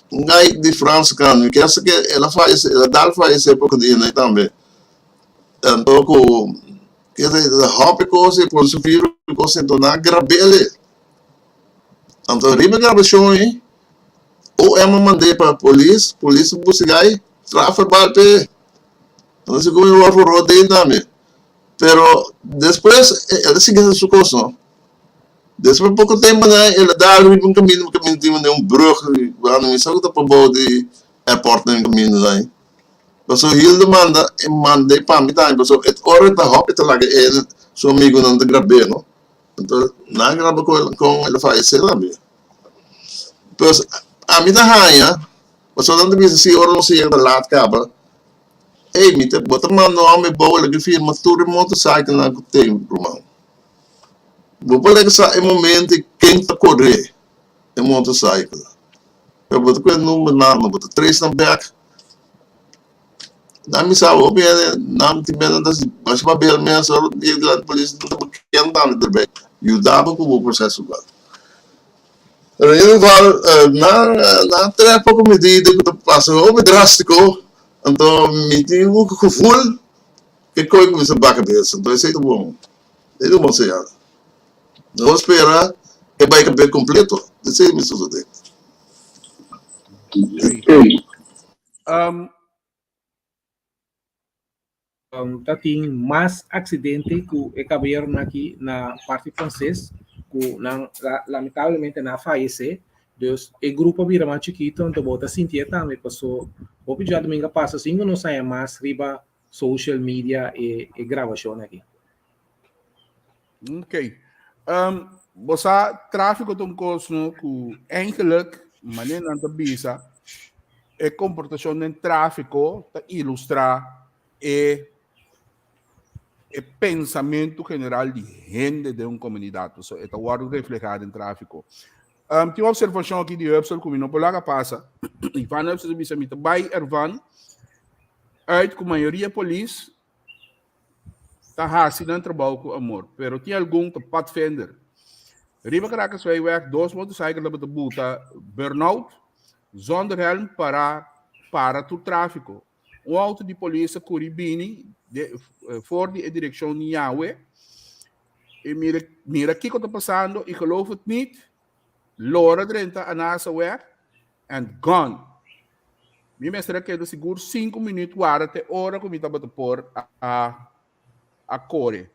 un guy di Frans kan mi kier sa ke el a fayese el a dal fayese poko dia nei tambe anto ku hopi kos e pone su fever kos anto nan a grab'el anto riba e grabashon ei OM a mand'é pa polis polis a buska guy strafverbal p'e. No sé como igual for rodeen tambe. Pero despues el a sigui haci su cos no. Despues poco tempo na el a dal riba un camino, un camino tin un brug, bueno mi sa cu ta pabou di airport na un camino dai. Paso Hilda manda e manda e pa mi tambe paso et ora e ta hop e ta laga e su amigonan ta grab'é no. Entonces nan a graba con el a fayece tambe. Pues ami ta haya pasobra nan ta bisa si ora nos yega ta laat caba. Ey, mi ta, bo ta manda un homber bou el a firma tur e motorcyclenan cu tin, ruman. Bo por leka sa e momento ken ta core e motorcycle. Pero bo ta cuenta numbernan, bo ta trace nan bek. Nan mi sa hopi hende, nan tin bes nan ta basha papel mes, ora bo yega dilanti polis nan ta beken tambe derbij. Yuda bo cu bo proceso igual. Pero in ieder geval, nan, nan trek poco medida cu ta pasa hopi drastico. Anto mi tin un gevoel ke koe kuminsa baka bes, anto esei ta bon, esei ta un bon señal. No spera e bai kabes kompleto, esei mi sosode. Um, Ta tin mas aksidente ku e kabayeronan aki na parti franses ku nan lamentablemente nan a fayesé. Dus e grupo a bira mas chikito anto bo ta sintié tambe paso hopi djadumingu a pasa sin ku nos haña mas riba social media e e grabashon aki. Ok. Um, bo sa tráfiko ta un kos no ku eigenlijk manera nan ta bisa e komportashon den tráfiko ta ilustrá e e pensamentu general di hende den un komunidat. So, e ta wòrdu reflehá den tráfiko. Um, tin un observashon aki di Hupsel ku mi no por laga pasa. Ivan Hupsel ta bisa mi ta bai ervan uit ku mayoria polis ta hasi nan trabou ku amor, pero tin algun ta padvinder. Riba Caracasweiweg dos motorcycle tabata buta burnout zonder helm para para tur tráfiko. Un auto di polis a kuri bini de, for di e direkshon di Yahweh i mira, mira kiko ta pasando i geloof het niet, lora drenta Anasaweg and gone. Mi mester a keda sigur sinku minuut warda te ora ku mi tabata por a a kore.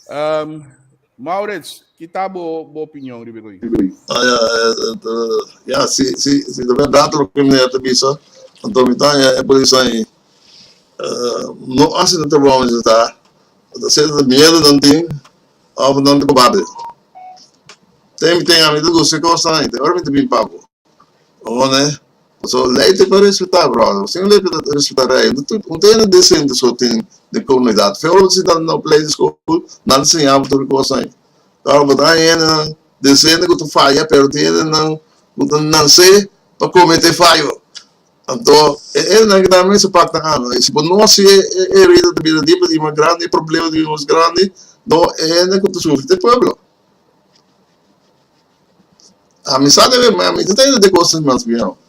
Um, Maurits, ki ta bo, bo opinion riba e Ah, ja, ja, si, si, si ta verdad loke meneer ta bisa, anto mi ta haña e polis ahí no hasi nan trabou mester ta, ta sea ta miedo nan tin of nan ta cobarde. Ten mi ten ami ta gusta e kosnan ahí, te ora mi ta bin pa bo. Awor pasobra lei ta pa respetá, bròder. Sin lei pa respetá rei. Un ta hende desente so tin den komunidat. Fe ora bo sinta na play di skol, nan ta siña bo tur e kosnan ei. Klaro, bo ta haña hendenan desente ku ta faya, pero tin hendenan ku ta nansé pa kometé fayo. Anto, e hendenan ki ta mester pak nan anu. I si bo no hasi e herida ta bira dia pa dia mas grandi, e problema ta bira mas grandi, no e hende ku ta sufri ta e pueblo. Ami sa debe, ma mi ta tende de cosas mas bieu.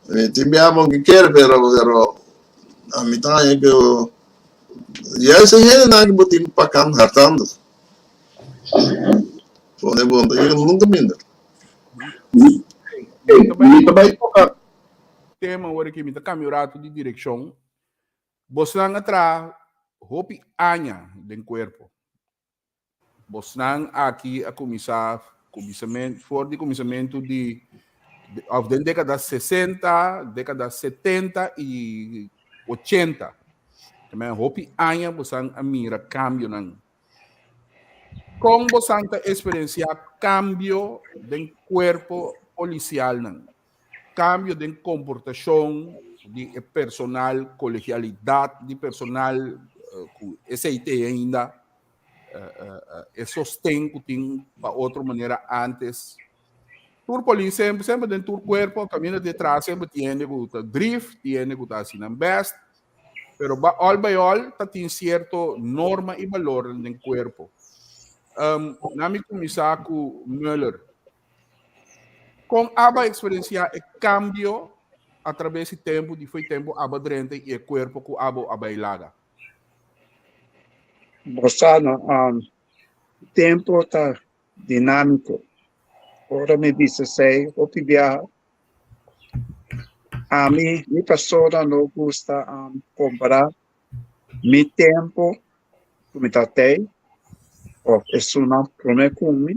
Mi tin bia bon ki kere, pero, pero ami ta haña ku juist e hendenan ku bo tin pa kan hartando. Pone bon ta yega nunka minder. Mi ta bai toka tema ora ki mi ta kambia un rato di direkshon. Bosnan a traha hopi aña den kuerpo. Bosnan aki a kuminsá kuminsamentu for di kuminsamentu di òf den dékada sesenta, dékada setenta i ochenta. Te hopi aña bosan a mira kambionan. Kon bosan ta eksperensiá kambio den kuerpo polisialnan? Kambio den komportashon di e personal, kolegialidat di personal ku esei te ainda e sosten ku tin pa otro manera antes. Tur polis semper, semper den tur kuerpo kaminda detrás semper tin hende ku ta drif, tin hende ku ta hasi nan best, pero ba all by all ta tin sierto norma i balor den kuerpo. Um, na mi kuminsá ku Muller. Kon aba eksperensiá e kambio atraves di tempu di foi tempu aba drenta i e kuerpo ku abo a bai laga? Bo sa no, um, tempo ta dinámiko. Ora mi bisa esei, hopi biaha, ami, mi persona no gusta um, kompará mi tempo ku mi ta tei òf esunnan promé ku mi,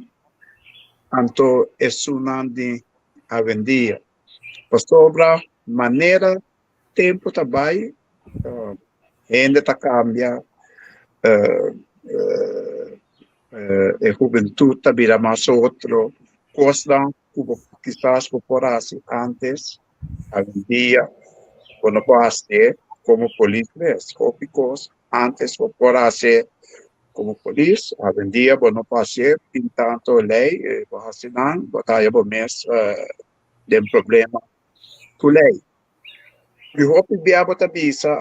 anto esunnan di awendia. Pasobra manera tempu ta bai, hende ta kambia, e hubentut ta bira mas otro, kosnan ku bo kisas bo por hasi ántes, awendia bo no por hasié komo polis mes. Hopi kos ántes bo por hasié komo polis, awendia bo no por hasié, tin tantu lei bo hasi nan, bo ta haña bo mes den problema ku lei. I hopi bia bo ta bisa,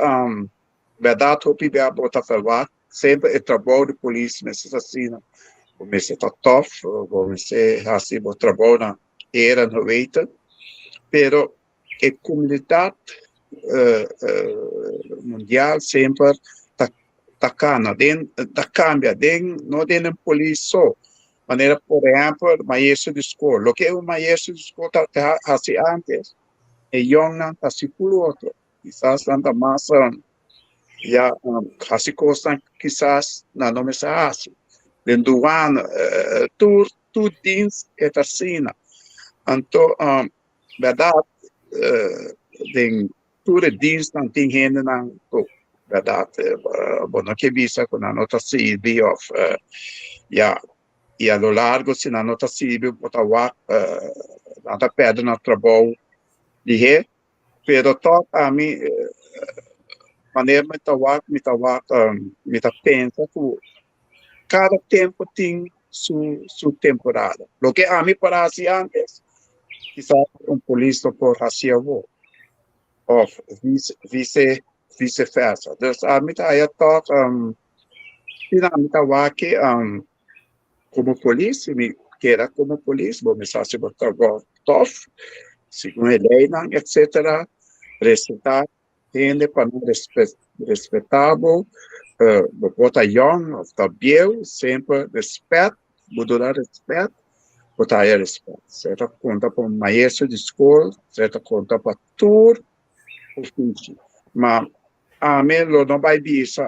bèrdat hopi bia bo ta ferwagt semper e trabou di polis mester ta asina, bo mester ta tòf, bo mester hasi bo trabou na era en geweten, pero e komunidat mundial semper ta ta kana den ta kambia den no den e polis so, manera por ehèmpel maestro di skol, loke un maestro di skol ta hasi antes. E yòngnan ta hasi tur otro. Kisas nan ta mas Ya hasi kosnan kisas nan no mester hasi. Den duana tur tur dins e ta asina. Anto bèrdat den tur e dinsnan tin hendenan ku bèrdat bo no ke bisa ku nan no ta sirbi òf ya i a lo largo si nan no ta sirbi bo ta wak nan ta pèrdè nan trabou lihé. Pero tòg ami manera mi ta wak mi ta wak mi ta pensa ku kada tempu tin su su temporada. Loke ami por a hasi antes kisas un polis no por hasi awor òf vise vise versa. Dus ami ta haya tòg asina mi ta wak Komo polis, si mi keda komo polis, bo mester hasi bo trabou tòf, segun e leinan etsetera, respetá hende pa nan respetá bo, bo por ta yòn òf ta bieu, semper rèspèt, bo duna rèspèt, bo ta haya rèspèt. Esei ta konta pa un maestro di skol, esei ta konta pa tur ofishi. Ma Ami lo no bai bisa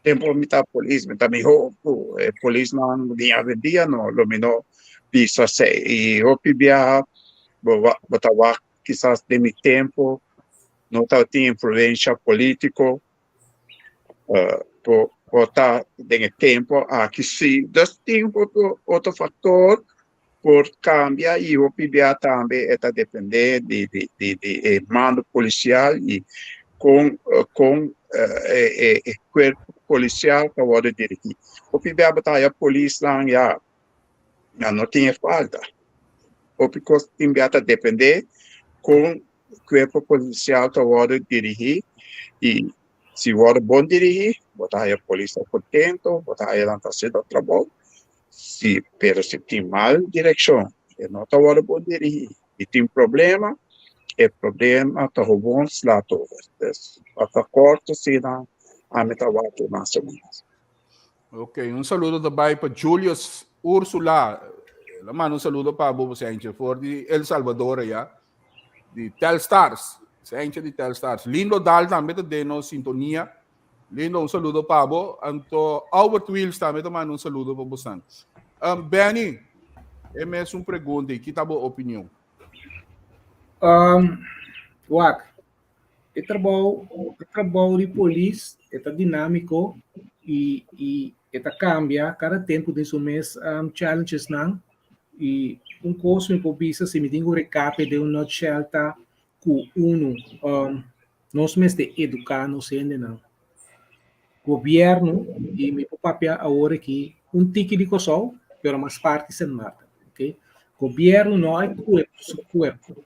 tempo mi ta polis mi ta miho ku e polisnan di awendia no lo mi no bisa esei i hopi biaha bo bo ta wak kisas den mi tempo no tabatin influensha politiko por por ta den e tempo aki si dus tin otro otro faktor por cambia y hopi bia tambe e ta depende di di di di e mando policial y con con e e cuerpo policial ta wordo dirigi. Hopi bia bo ta haya polisnan ya nan no tin e falta. Hopi cos tin bia ta depende con cuerpo policial ta wordo dirigi y si wordo bon dirigi bo ta haya polis ta contento, bo ta haya nan ta haciendo trabou. Si, pero si tin mal direccion, e no ta worde bon dirigi y tin problema, e problema ta gewoon slaat over. Dus, pa ta corto asina, ami ta wak mas o menos. Ok, un saludo ta bai pa Julius Ursula. El a manda un saludo pa bo, Seintje, for di El Salvador allá, di Telstars. Seintje di Telstars. Lindo Dal tambe ta den nos sintonia. Lindo, un saludo pa bo. Anto Albert Wills tambe ta manda un saludo pa bosan. Um, Benny, e mes un pregunta i kita bo opinion? Um, wak, e trabou, e trabou di polis e ta dinámiko i, i e ta kambia kada tempu den su mes um, challenges nan. I un kos mi por bisa si mi tin ku recap den un nutshell ta ku unu um, Nos mester eduká nos hendenan. Gobièrnu, i mi por papia awor aki un tiki di Kòrsou, pero mas parti Sint Maarten, ok. Gobièrnu no a kuerpo su kuerpo.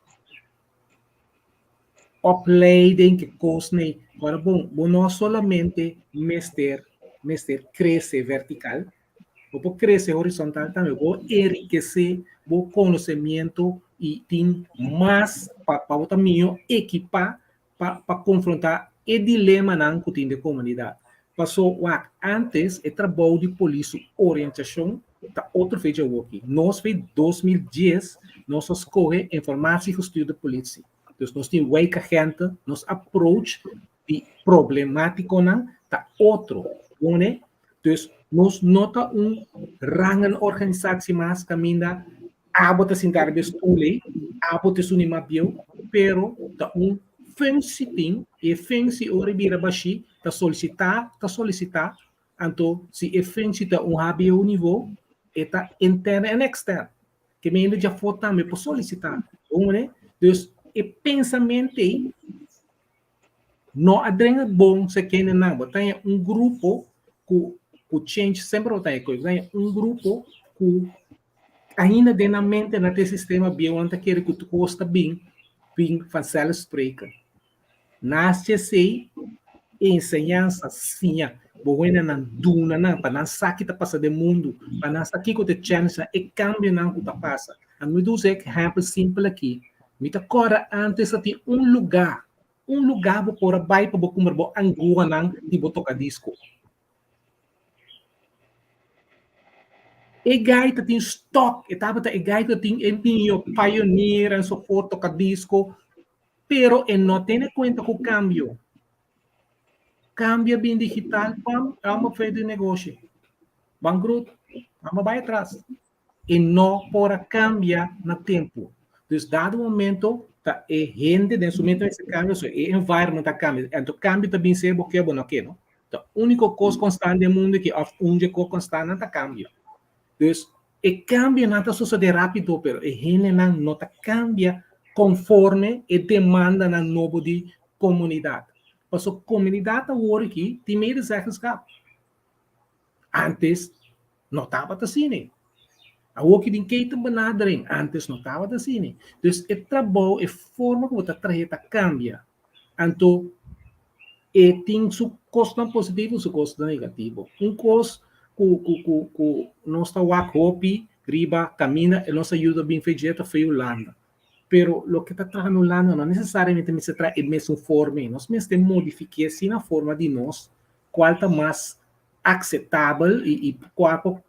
Opleiding ke kosnan. Ora bon, bo no solamente mester mester krese vertikal, bo por krese horizontal tambe. Bo enrikesé bo konosemiento i tin mas pa pa bo ta mihó ekipá pa pa konfrontá e dilemanan ku tin den komunidat. Pasó wak ántes e trabou di polis su orientashon ta otro fecha awoki. Nos fe 2010 nos a skohe informatiegestuurde politie. Dus nos tin wijkagenten, nos approach di problemátikonan ta otro. Pone, dus nos no ta un rangenorganisatie mas kaminda abo ta sinta riba e stoel ei, abo ta esun di mas bieu, pero ta un functie tin, i e functie ora e bira bashí ta solisitá, ta solisitá, anto si e functie ta un hbo nivo, e ta intern en extern. Ke mende djafó tambe por solisitá. Bon, Dus e pensamentu ei No a drenga bon se kende nan. Bo ta un grupo ku ku change semper bo ta e koe. Bo ta un grupo ku ainda den nan mente nan ta e sistema bieu nan ta kere ku tur kos ta bin bin vanzelfsprekend. Naast esei enseñansa siña bo wendenan duna nan pa nan sa ki ta pasa den mundu, pa nan sa kiko ta e challengenan, e kambionan ku ta pasa. Ami mi ta usa e ehèmpel simpel aki. Mi ta kòrda ántes a tin un lugá, un lugá bo por a bai pa bo kumpra bo anguanan di bo tokadisko. E gai ta tin stòk, e tabata e gai ku ta tin e mihó Pioneer ensovoort tokadisko, pero e no tene kuenta ku kambio. Kambia bin digital, pam, amo fe di negoshi. Bankrut, amo bai atras. E no por a kambia na tempu. Dus dado momento ta e hende den su mente mester kambia, so e environment a kambia. Anto kambio ta bin sea bo ke o bo no ke, no? Ta úniko kos konstant den mundu aki òf un dje kos konstant nan ta kambio. Dus e kambionan ta sosodé rápido pero e hendenan no ta kambia konforme e demandanan nobo di komunidat. Pasobra komunidat awor aki tin medezeggenschap. Antes no tabata asina. Awor ki tin ketenbenadering, antes no tabata asina. Dus e trabou, e forma ku bo ta traha ta kambia. Anto e tin su kosnan positivo i su kosnan negativo. Un kos ku ku ku ku nos ta wak hopi riba kaminda e nos a yuda bin fe dje ta fe Hulanda. Pero loke ta traha na Hulanda no nesesariamente mester traha e mesun forma ei. Nos mester modifiké asina forma di nos kual ta mas akseptabel i i kua por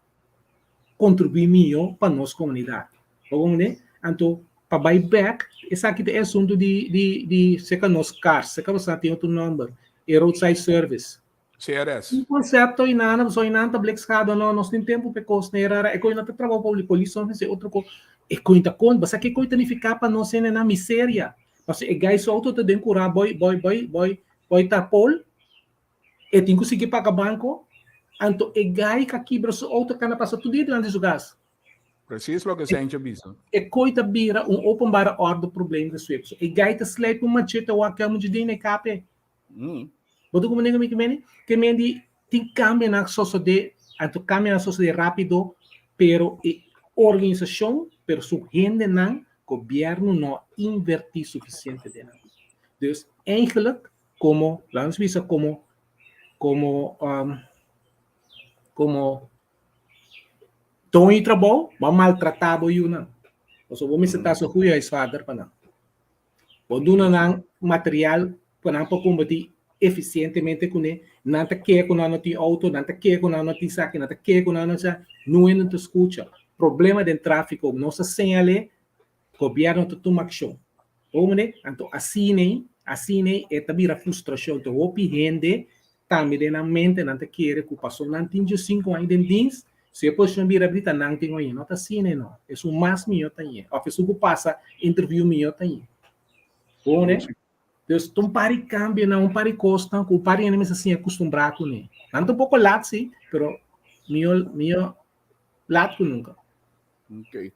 kontribuí mihó pa nos komunidat. Bo komprendé? Anto pa bai bèk esaki ta e asuntu di di di seka nos kars, seka bo sa tin otro nòmber, e roadside service. CRS. Un konsepto i nada, pasobra i nan ta blikskado no, nos tin tempu pa e kos nei rara, e kos no ta trabou pa polis soms mester otro kos, e kos ta kon, bo sa ke kos ta nifiká pa nos hendenan miseria, pasobra e gai su outo ta den kurá boi boi boi boi boi tarpol, E tin ku sigui paga banko, anto e gai ka kibra su outo kana pasa tur dia dilanti su kas. Precies loke Sentje bisa. E koi ta bira un openbare orde probleem de sweep. So e gai ta slijp un machete wak kel mucha ding na e kape. Bo ta comprende mi ke meni? Ke meni tin kambionan sosode, anto kambionan sosode rapido, pero e organisashon, pero su hendenan, gobierno no a inverti suficiente den nan. Dus eigenlijk Como, laat nos bisa como, como, um, como doño di trabou, bo a maltratá bo yunan. Pasobra bo mester ta su goeie huisvader pa nan. Bo duna nan material pa nan por kombatí efisientemente kuné. Nan ta keha ku nan no tin outo, nan ta keha ku nan no tin esaki, nan ta keha ku nan no sa. Nunca nan ta skucha. Problema den tráfiko, nos a señal'é Gobierno ta tuma accion. Hombre, anto asina, asina e ta bira frustracion. Te hopi hende tambe den nan mente nan ta kere cu paso nan tin 15 aña den dienst, si e posicion bira brita nan tin oye. No ta asina no. Esun mas miyo ta ñe. Of esun cu pasa interview miyo ta ñe. Hombre, dus ta un par di cambionan, un par di cosnan cu un par di hende mester siña acostumbra cune. Nan ta un poco laat si, pero miyo, miyo laat cu nunca. Ok.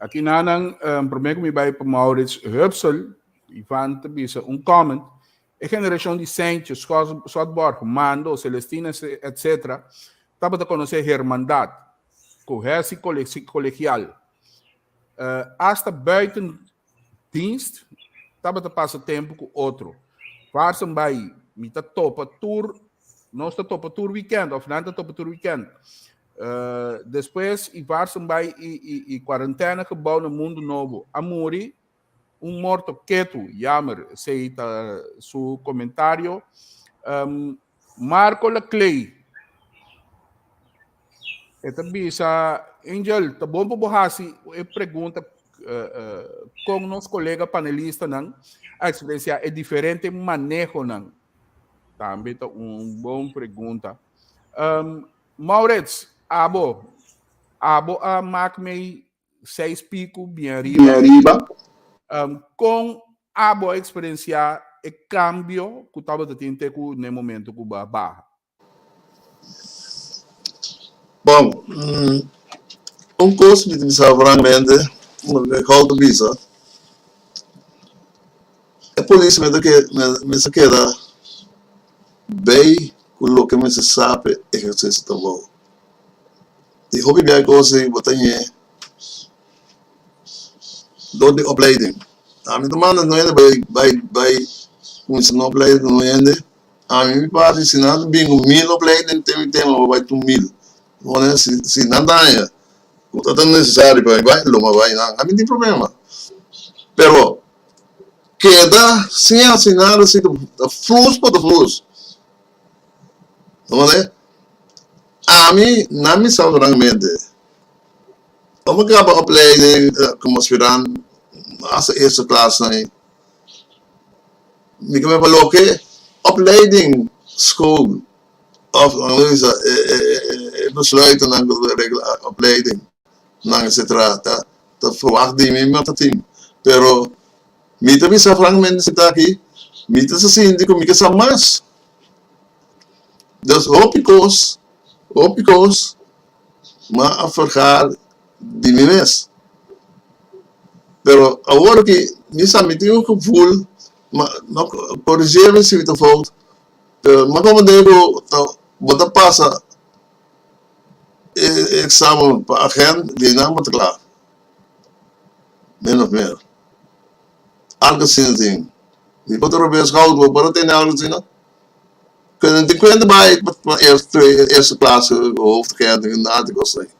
Aki nanan, um, promé ku mi bai pa Maurits Hupsel, Ivan ta bisa un comment. E generashon di Sanchez, Schotborg, Mando, Celestina, etc. Tabata konosé hermandad, kohesie kolegial. Uh, hasta buiten dienst tabata pasa tempu ku otro. Vaarsen bai, mi ta topa tur, nos ta topa tur weekend, of nan ta topa tur weekend. Uh, despues i Vaarsen bai i, i, i quarantaine gebouw na Mundo Nobo a muri un morto ketu, jammer, esei ta su comentario. Um, Marco Laclay, e ta bisa, Angel, ta bon pa bo hasi e pregunta uh, uh, kon nos kolega panelistanan a eksperensiá e diferente manehonan. Tambe ta un bon pregunta. Um, Maurits, abo, abo a mak mei seis piku bien riba. Bien riba. Um, kon abo a eksperensiá e kambio ku tabata tin te ku n'e momento ku bo a baha? Bon, un kos mi ta bisa frankamente, loke Gou ta bisa, e polis mester ke mester keda bei ku loke mester sa pa ehersé su trabou. Di hopi bia kos ei bo ta ñe dor di opleiding. Ami ta manda no hende bai bai bai kuminsá un opleiding no hende. Ami mi parti si nan ta bin ku mil opleiding te mi tema bo bai tur mil. Si si nan ta haña ku ta ta nesesario pa mi bai lo mi a bai nan. Ami no tin problema. Pero keda sin hasi nada si ta frus por ta frus. No mane? Ami na mi sa francamente ora mi caba opleiding como aspirant hasta eerste klas nan mi kaba pa loke opleiding. School of nan lo bisa e e e besluitennan ku ta regla opleiding nan etcetera ta ta verwacht di mi mi ta tin pero mi ta bisa frankamente si ta aki mi ta sa sinti ku mi ke sa mas dus hopi kos hopi kos mi a vergaar di mi mes pero awor ki mi sa mi tin un gevoel ma no corrigeer mi si mi ta fout pero mi a comprende cu ta bo ta pasa e examen pa agent di nan bo ta cla min of meer algo asina tin mi por ta robes goud bo por a tende algo asina Kunnen tin cuenta bay pa eerste klas hoofdagent en al die cosnan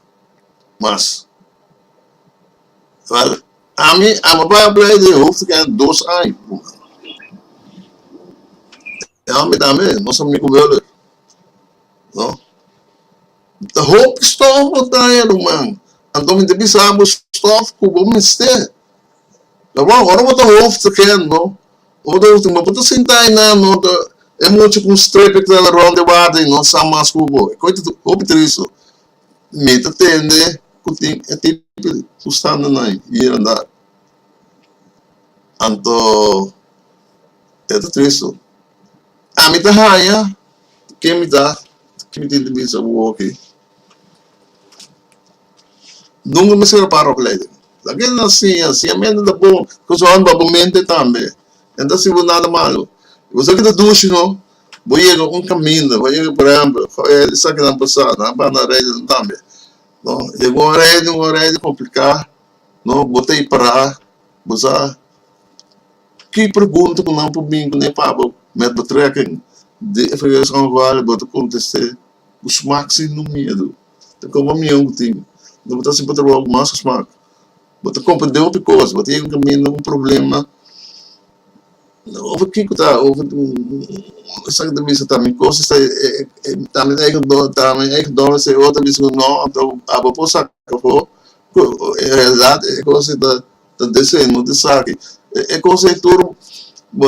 mas wel ami a bay aplai den hoofdagent dos aña ami tambe nos amigo Muller no ta hopi stof bo ta haña ruman anto mi ta bisa bo stof ku bo mester Awor, ora bo ta hoofdagent no, bo ta hoofdagent, bo ta sinta einan no, ta e mucha ku un strepe ku ta rond e water i no sa mas ku bo. E kos ta hopi tristu. Mi ta tende ku tin e tipo di toestandennan hier en daar. Anto e ta tristu. Ami ta haña ken mi ta, ken mi tin di bisa awor aki. Nunca mester a para opleiding. Laga nan siña, siñamentu ta bon, cos pa bo mente tambe. E no ta haci bo nada malo. Bo sa ki ta dushi no, bo yega un caminda, bo yega por ehempel, esaki nan pasa, nan a banda rijden tambe, no, yega un rijden, un rijden complica, no, bo ta para, bo sa ki pregunta cu nan por bin cune pa bo met betrekking di e verkeersongeval, bo ta conteste cu smaak sin no miedo. Ta komo mi un tin. No bo ta hasi bo trabou ku mas smak. Bo ta komprendé hopi kos, bo ta yega un kaminda un problema over kiko ta over esaki ta bisa ta mi kos ta ta mi eigendom ta mi eigendom esei otro ta bisa ku no anto abo por saka afó ku en realidat e kos ta ta desei no ta esaki e kos ei tur bo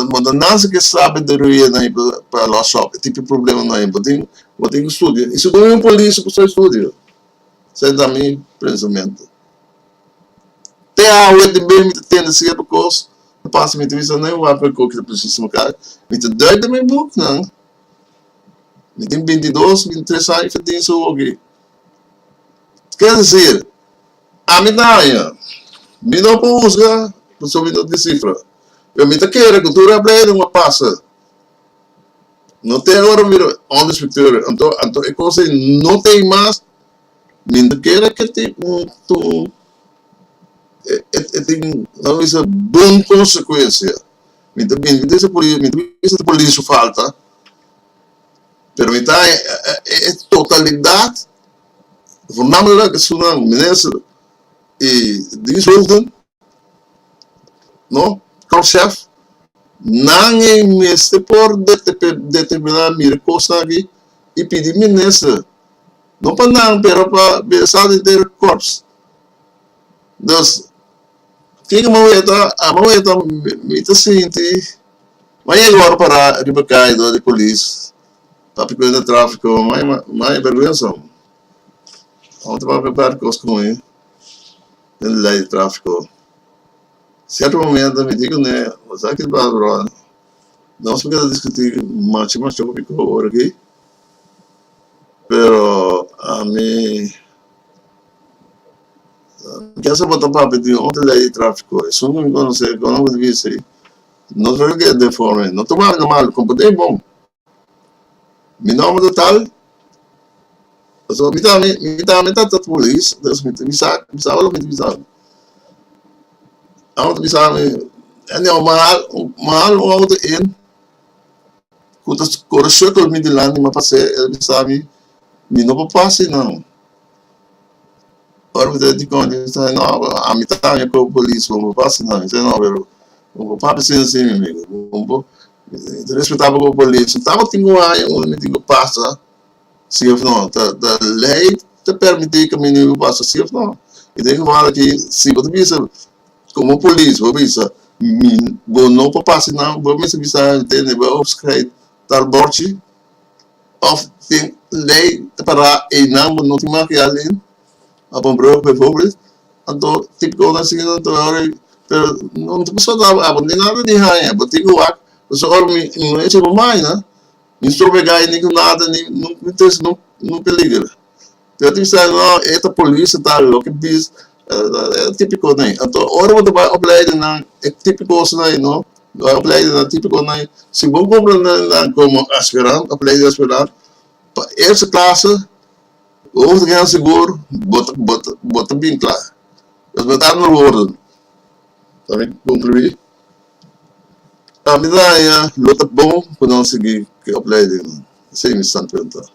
bo ta nase ke sabe de ruina ei pa los op e tipo problemanan ei bo tin bo tin ku studia i si bo un polis bo sa studia esei ta mi pensamentu te awe di bes mi ta tende sierto kos ta pasa mi ta bisa no wak pa e koki ta presis maka mi ta duik den mi buknan mi tin bintidos bintitres aña ferdin su hoki ke desir. Ami ta haña, mi no por husga pasobra mi no tin sifra, pero mi ta kere ku tur e opleiding a pasa. No te ora mira onderinspecteur, anto anto e kos ei no ta ei mas, mi ta kere ke tin un un e tin nan bisa bon konsekuensia. Mi ta mi ta bisa polis mi ta bisa polis su falta, pero mi ta haña e totalidat. Voornamelijk esunnan minister y diensthoofden, no, korpschef, nan e mester por determina mira cosnan aki y pidi minister, no pa nan pero pa bienestar di henter korps. Dus, kiko mi a weta? Ami a weta mi ta sinti, mi a yega ora para riba caya dor di polis. Papia ku e trafiko mai bergwensa. Amo ta papia par kos ku mi den lei di trafiko. Sierto momento mi di kuné, bo sa ki ta pasa bròder, nos por keda diskutí masha masha hopi kos ora aki, pero ami kier sa bo ta papia di otro lei di trafiko, esun ku mi konosé ku no bisa ei, no ta keda den forma ei, no tuma mi na malu, komprendé bon. Mi nomber ta tal, pasobra mi tambe, mi tambe ta ta polis, dus mi ta bisa, mi sa loke mi ta bisa. Nan ta bisa mi, anyhow, mi a mi a hal un auto in ku ta kore circle mi dilanti, mi a pas'é, el a bisa mi, mi no por pasa einan. Ora mi ta dikon, mi ta no, ami tambe ku polis, bo no por pasa einan. Mi ta no, pero bo no por papia asina si mi amigo, bo no por. Mi ta respetá bo komo polis. Mi tabatin un aña unda mi tin ku pasa si òf no. Ta ta lei ta permití ku mi ku pasa si òf no. I den geval aki si bo ta bisa komo polis bo bisa mi bo no por pasa nan bo mester bisa tende bo overschrijd. tal borchi of tin ley ta para eynan bo no tin mag ya lin op een brug bijvoorbeeld anto tipo cosnan asina anto ora pero no ta pasó ta abo no tin nada di haña bo tin cu wak pasobra ora mi no echa bo maña mi strobega ni cu nada ni no trece no peligro. Yo tin sa no e ta polis e ta loke bis e típico nei. Anto ora bo ta bai opleiding nan e típico osnan no bai opleiding nan típico nei si bo comprende nan como aspirant opleiding aspirant pa eerste klasse hoofdagent sigur bo ta bo ta bo ta bin kla. Dus met andere woorden ta mi conclui ami ta haña lo ta bon ku nan sigui ku e opleiding nan esei mi standpunt ta.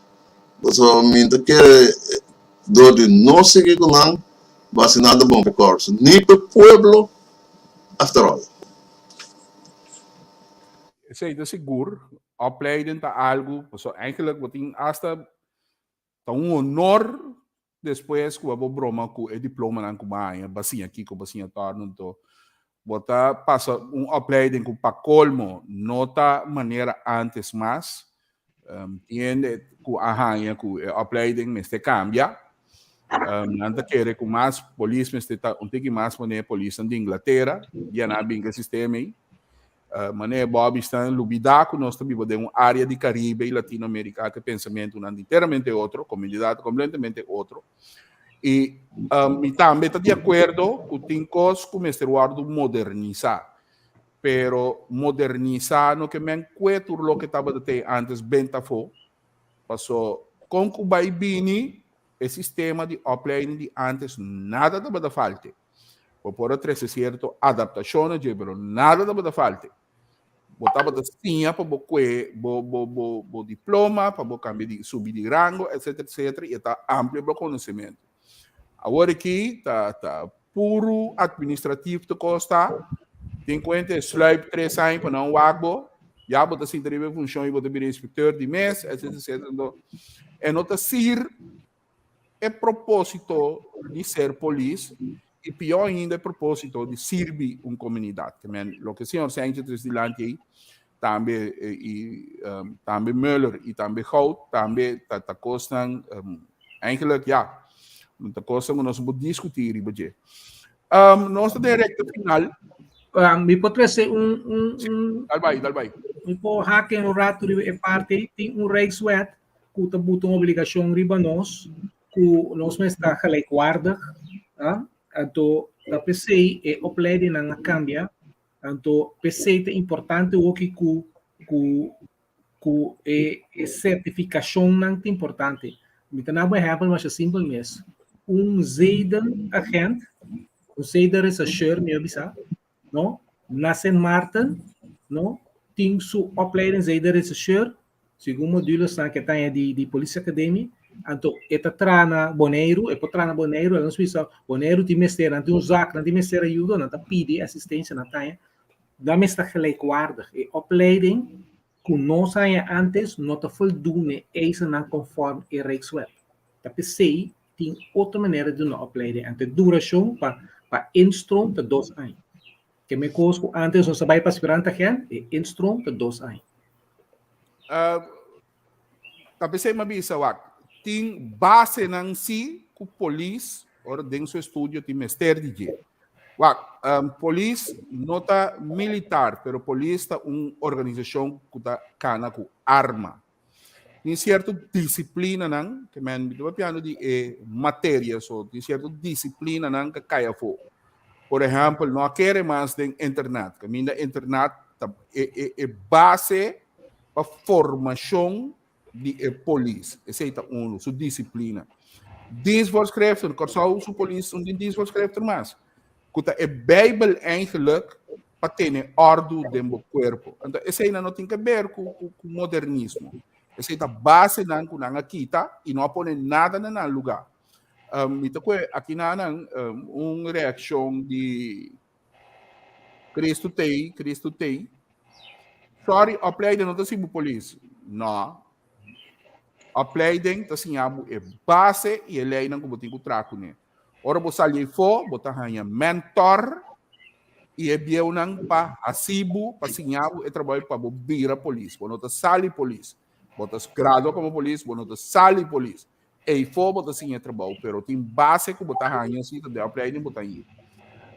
Pasobra mi ta kere dor di no sigui ku nan bo hasi nada bon pa Kòrsou, ni pa e pueblo after all. Esei ta sigur, opleiding ta algu, pasobra eigenlijk bo tin asta ta un honor despues ku bo broma ku e diplomanan ku bo haña, bo a siña kiko, bo a siña tòrnu, anto bo ta pasa un opleiding ku pa kolmo no ta manera antes mas, Hende ku a haña ku e opleiding mester kambia. Nan ta kere ku mas polis mester ta un tiki mas manera polisnan di Inglatera, ya nan a bin ku e sistema ei. Manera Bobby sta lubidá ku nos ta biba den un área di Karibe i Latinoamerika ku e pensamentunan enteramente otro, komunidat kompletamente otro. I mi tambe ta di akuerdo ku tin kos ku mester wòrdu modernisá. Pero modernisá no ke men kue tur loke tabata tei antes benta afó. Paso kon ku bai bini e sistema di opleiding di antes nada tabata falte. Bo por a trese sierto adaptashon na dje pero nada tabata falte. Bo tabata siña pa bo kue bo bo bo bo diploma, pa bo kambia di subi di rango etcetera etcetera i e ta amplia bo konosementu. Awor aki ta ta Puru administratief te kosta, tin kuenta e sluip tres aña pa nan wak bo, ya bo ta sinta riba e funshon i bo ta bira inspekteur di mes, etcetera, etcetera. Anto, e no ta sir e propósito di ser polis i pió ainda e propósito di sirbi un komunidat. Ke men, loke señor Sánchez tres dilanti ei, tambe i tambe Muller i tambe Goud, tambe ta ta kosnan eigenlijk ja, ta kosnan ku nos por diskutí riba dje. Nos ta den rekta final. Mi por trese un un un Dal bai, dal bai. Mi por hake un rato riba e parti, tin un Rijkswet ku ta buta un obligashon riba nos ku nos mester ta gelijkwaardig, ah, anto ta p'esei e opleidingnan a kambia. Anto p'esei ta importante hoki ku ku ku e e sertifikashonnan ta importante. Mi ta na bo ehèmpel masha simpel mes. Un zedenagent, un zedenrechercheur mi a bisa, no, na Sint Maarten, no, tin su opleiding zedenrechercheur Segun modulesnan ku e ta haña di di Politieacademie, anto e ta traha na Boneiru, e por traha na Boneiru, el nos bisa Boneiru tin mester, nan tin un zak, nan tin mester ayuda, nan ta pidi asistensia, nan ta haña. Dan mester ta gelijkwaardig. E opleiding ku nos haña antes no ta voldoen e eisennan konform e Rijkswet. Ta p'esei tin otro manera di duna opleiding. Anto e durashon pa pa instroom ta dos aña. Ke me kos ku antes nos a bai pa aspirant agent, e instroom ta dos aña. Ta p'esei mi a bisa wak, tin basenan si ku polis ora den su estudio tin mester di dje. Wak, polis no ta militar, pero polis ta un organisashon ku ta kana ku arma. Tin sierto disiplinanan, ke men mi ta papiando di e materia so, tin sierto disiplinanan ke kai afó. Por ehèmpel, no a kere mas den internat, kaminda internat ta e e e base pa formashon di e polis. Esei ta unu, su disiplina. Dienstvoorschriften, Kòrsou su polis no tin dienstvoorschriften mas. Ku ta e Bijbel eigenlijk pa tene òrdu den bo kuerpo. Anto eseinan no tin ke ber ku ku ku modernismo. Esei ta basenan ku nan a kita i no a pone nada na nan lugá. Mi ta kue aki nanan un reakshon di Cristo tei, Cristo tei. Sorry, opleiding no ta siña bo polis. No. Opleiding ta siña bo e base i e leinan ku bo tin ku traha kuné. Ora bo sali afó, bo ta haña mentor. I e bieunan pa hasi bo, pa siña bo e trabou pa bo bira polis. Bo no ta sali polis. Bo ta gradua komo polis, bo no ta sali polis. Eifó bo ta siña e trabou, pero tin base ku bo ta haña si ta den opleiding bo ta haña.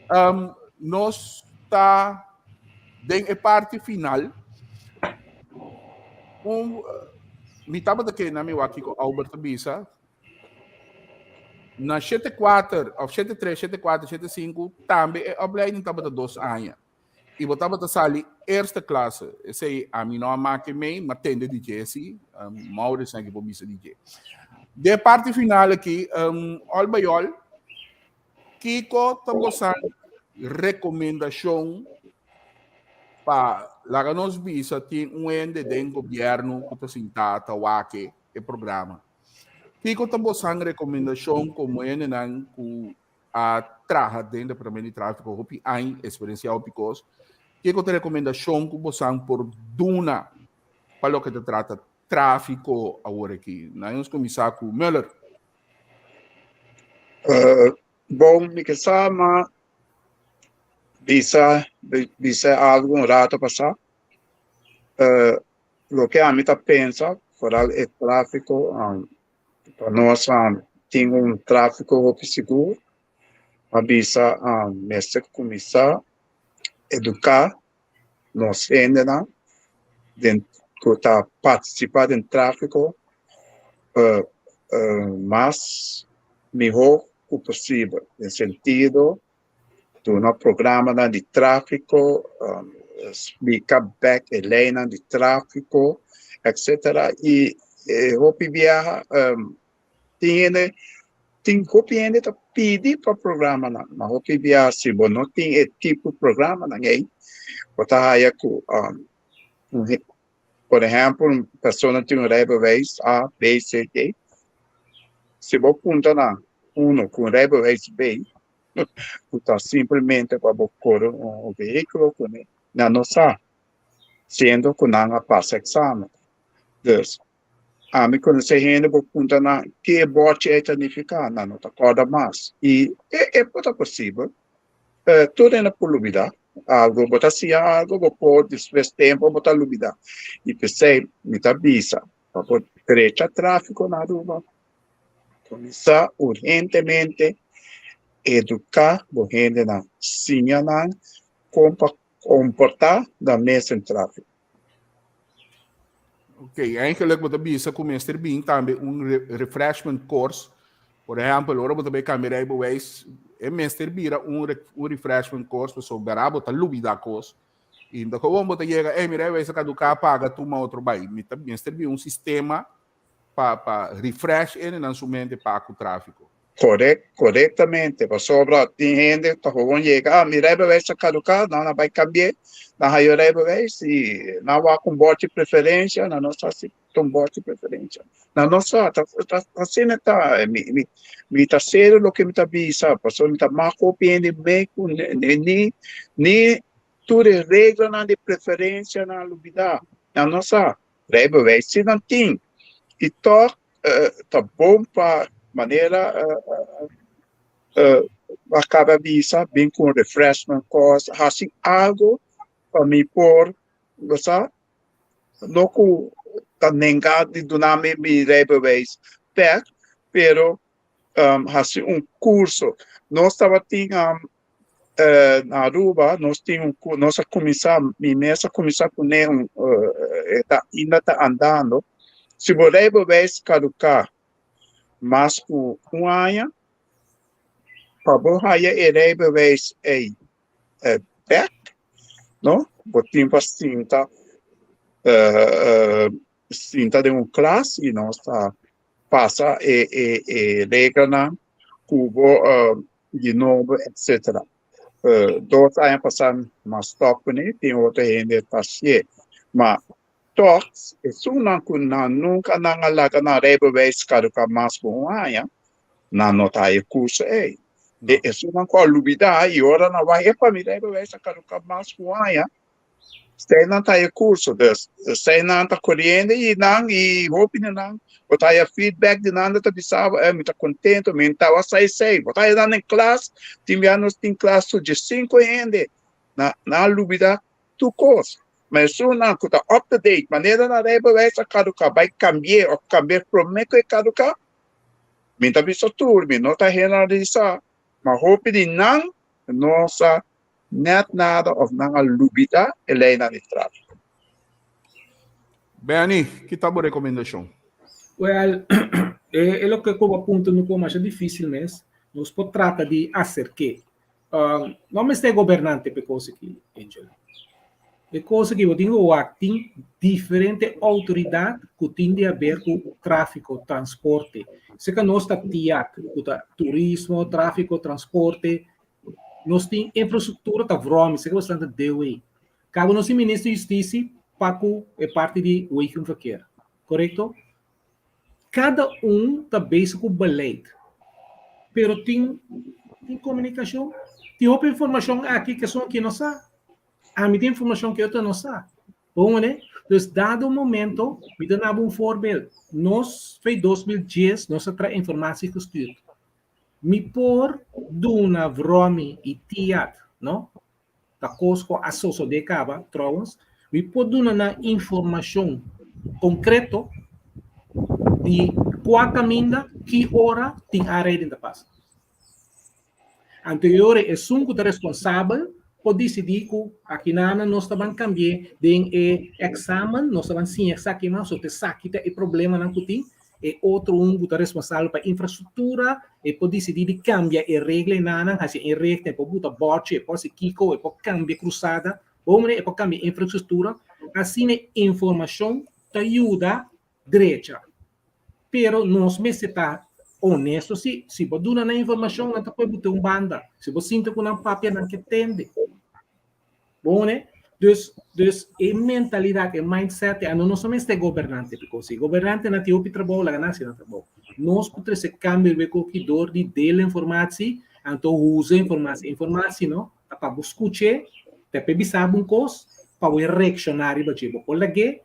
Um, nos ta den e parti final. Un, mi tabata ke na mi wak kiko Albert ta bisa. Na shete kuater, of shete tres, shete kuater, shete sinku, tambe e opleiding tabata dos aña. I bo tabata sali eerste klasse. Esei ami no a make mei, ma tende di dje si. Um, Maurits na ki por bisa di dje. De parti final aki, um, all by all, kiko ta bosan rekomendashon pa laga nos bisa tin un hende den gobierno ku ta sintá ta wak e programa. Kiko ta bosan rekomendashon komo hendenan ku a traha den departamento di tráfiko hopi aña, eksperensiá hopi kos, kiko ta rekomendashon ku bosan por duna pa loke ta trata tráfiko awor aki? Nan nos kuminsá ku Muller. Bon, mi ke sa ma bisa bisa algu un rato pasá. Loke ami ta pensa, foral e tráfiko, pa nos tin un tráfiko hopi sigur, a bisa mester kuminsá eduká nos hendenan den ku ta partisipá den tráfiko mas mihó ku posibel, den sentido duna programanan di tráfiko, splika bèk e leinan di tráfiko, etsetera. I e hopi biaha tin hende, tin hopi hende ta pidi pa programanan, ma hopi biaha si bo no tin e tipo programanan ei, bo ta haya ku por ehèmpel un persona tin un rijbewijs A, B, C, D, si bo punta nan uno ku un rijbewijs B, ku ta simplemente pa bo kore un vehíkulo kuné, nan no sa, siendo ku nan a pasa eksamen. Dus, ami konosé hende bo punta nan ke e bòrchi ei ta nifiká, nan no ta kòrda mas. I e por ta posibel, tur hende por lubidá algu, bo ta siña algu, bo por despues tempu bo ta lubidá. I p'esei mi ta bisa pa bo drecha tráfiko na Aruba, Kuminsá urgentemente eduká bo hendenan, siña nan kon pa komportá nan mes den tráfiko. Ok, eigenlijk bo ta bisa ku mester bin tambe un refreshment course. Por ehèmpel, ora bo ta bai kambia rijbewijs, e mester bira un un refreshment course pasobra bo ta lubidá kos. I ta gewoon bo ta yega, ey mi rijbewijs a kaduká, paga, tuma otro bai. Mi ta mester bin un sistema pa pa refresh ene nan su mente pa ku trafiko. Correct, correctamente, pasobra tin hende ta gewoon yega, ah, mi rijbewijs a caduca, nan a bay cambi'e, nan haya rijbewijs y nan wak un bordje preferencia, nan no sa si ta un bordje preferencia. Nan no sa, ta ta asina ta, mi mi mi ta serio loke mi ta bisa, pasobra mi ta mak hopi hende mey cu ni ni tur e reglanan di preferencia nan a lubida, nan no sa. Rijbewijs si nan tin y toch ta bon pa manera a caba bisa bin cu un refreshment course haci algo pa mi por bo sa no cu ta nenga di duna mi mi rijbewijs bek pero haci un curso nos tabatin na Aruba nos tin un nos a cuminsa mi mes a cuminsa pone un e ta ainda ta andando si bo rijbewijs caduca mas cu un aña pa bo haya e rijbewijs ey bek no bo tin pa sinta sinta den un klas y nos ta pasa e e e reglanan cu bo di nobo etcetera. Dos aña pasá mi a stòp kuné, tin otro hende ta hasié. Ma tòg esunnan ku nan nunka nan a laga nan rijbewijs kaduká mas ku un aña, nan no ta haña e kurso ei. E esunnan ku a lubidá i ora nan wak, epa mi rijbewijs a kaduká mas ku un aña, Esei nan ta e curso, dus esei nan ta coriendo y nan y hopi di nan bo ta haya feedback di nan ta bisa bo, eh, mi ta contento, mi no tawa sa esei. Bo ta haya nan den klas, tin bia nos tin klas su diesinco hende. Nan a lubida tur kos. Ma esunnan ku ta up to date, manera nan rijbewijs a kaduká, bai kambi'é òf kambi'é promé ku e kaduká, mi ta bisa tur, mi no ta generalisá, ma hopi di nan no sa nèt nada òf nan a lubidá e leinan di tráfiko. Benny, ki ta bo rekomendashon? Wèl, e loke ku bo a puntra no por masha difísil mes. Nos por trata di aserk'é. No mester gobernante p'e kos aki, Angel. E kos aki bo tin ku wak, tin diferente outoridat ku tin di haber ku tráfiko, transporte. Seka nos ta TIAC, ku ta Turismo, Tráfiko, Transporte. Nos tin infrastruktura ta vromi, seka bastante DOE. Kaba nos tin Minister di Hustisi pa ku e parti di Wegenverkeer. Korekto? Kada un ta bezig ku beleid, pero tin tin komunikashon, tin hopi informashon aki ke esun aki no sa. Ami tin informashon ke otro no sa. Bon manera? Dus dado momento, mi ta duna bo un voorbeeld. Nos fe 2010 nos a traha informatie gestuurd. Mi por duna Vromi i Tiat, no? Ta kos ku a sosodé kaba, trouwens, mi por duna nan informashon konkreto di kua kaminda, ki ora tin aanrijding ta pasa. Anto e ora esun ku ta responsabel por disidí ku akinana nos ta ban kambi'é den e èksamen, nos ta ban siña esaki mas, so ta esaki ta e problemanan ku tin. E otro un ku ta responsabel pa infrastruktura, e por disidí di kambia e reglenanan, hasi e regla, e por buta bòrchi, e por hasi kiko, e por kambia krusada, bo manera e por kambia infrastruktura. Asina e informashon ta yuda drecha. Pero nos mester ta honesto si, si bo duna nan informashon nan ta por buta un banda, si bo sinti ku nan papia nan ke tende. Bon ne? Dus, dus e mentalidad, e mindset, e ano no solamente e gobernante, because e gobernante na tin hopi trabou, laga nan hasi nan trabou. Nos por trese cambio riba e koki door di deel informatie, anto usa informatie. Informatie no, ta pa bo scuche, ta pa e bisa bo un cos, pa bo e reacciona riba dje. Bo por lag'é,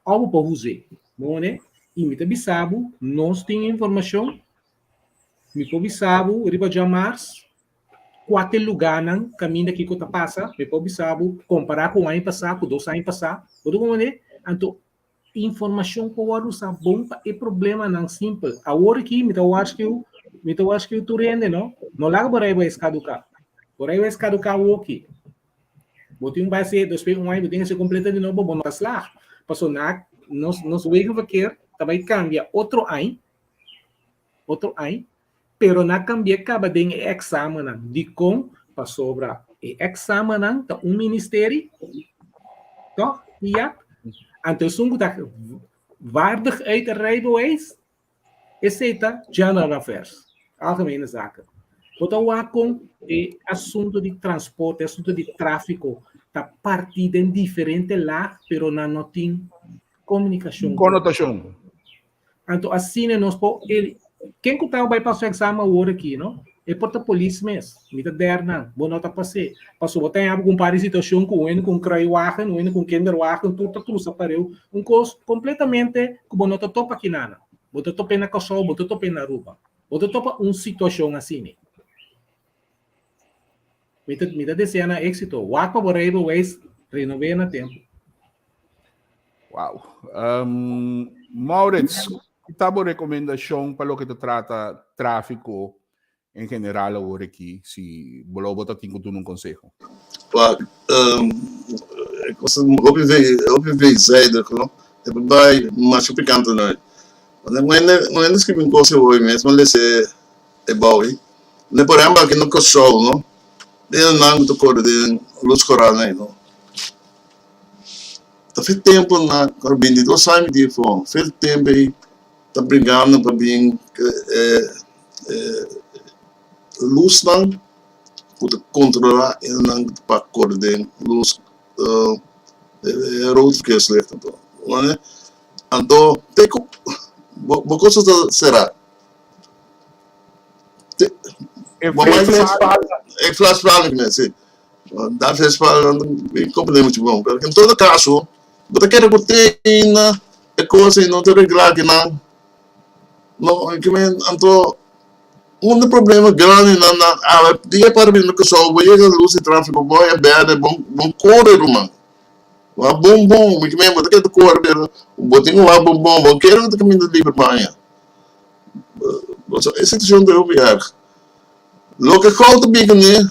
of bo por us'é. Bon ne? Y mi ta bisa bo, nos tin informacion, mi por bisa bo riba djamars, Kuater lugánan kaminda kiko ta pasa, mi por bisa bo, kompará ku un aña pasá, ku dos aña pasá, bo ta komprendé? Anto, informashon por wòrdu usá bon pa e problemanan simpel. Awor aki mi ta warskiu, mi ta warskiu tur hende, no? No laga bo rijbewijs kaduká. Bo rijbewijs kaduká awoki. Bo tin un base, despues un aña bo tin hasi kompleto di nobo, bo no ta slag. Pasobra nos, nos wegenverkeer ta bai kambia otro aña, otro aña, Pero na cambi'é caba den e examennan. Dicon? Pasobra e examennan ta un ministeri, toch? Ja. Anto esun cu ta waardig uit e rijbewijs, esey ta General Affairs, Algemene Zaken. Bo ta wak con e asunto di transporte, e asunto di trafico ta parti den diferente laag, pero nan no tin comunicacion. Connotacion. Anto asina nos por el ken ku ta bai pasa examen awor aki no e por ta polis mes mi ta der nan bo no ta pas'é pasobra bo ta haña bo ku un par di situashon ku un hende ku un kruiwagen un hende ku un kinderwagen tur ta krusa pareu un kos kompletamente ku bo no ta topa aki nan bo ta top'é na Kòrsou bo ta top'é na Aruba bo ta topa un situashon asina mi ta mi ta desea nan éksito wak pa bo rijbewijs renob'é na tempu. Wow. Um, Maurits, ki ta bo rekomendashon pa loke ta trata tráfiko en general awor aki, si bo lo bo ta tin ku duna un konseho? Wak, um, e kos hopi ve, hopi veelzijdig, no? E por bai masha pikante noi. Un hende, un hende skribi un kos hoy mes, mi a lesa e bou ei. Ne por ehempel aki na Kòrsou, no? Den nan ku ta kore den lus koral ei, no? Ta fe tempu na kor bintidos aña mi tin afó, fe tempu ei ta bringando pa bin e lusnan ku ta kontrolá esnan ku ta pa kore den lus e rood verkeerslicht anto. Anto te ku bo kos ta será. E E flashpalen mes, si. Da flashpalen mi comprende mucho bon. Pero en todo caso, bo ta kere ku te ainda e kos ei no ta regla kinan. No, ke men anto. Un di problema grandinan na awe dia para bini na Kòrsou bo yega lus di tráfiko bo haña bèrdè bon bon kore ruman. Wak bon bon mi kimen bo ta keda kore pero bo tin ku wak bon bon bo kere ku ta kaminda liber pa haña. E situashon ta hopi erg. Loke gou ta bin kuné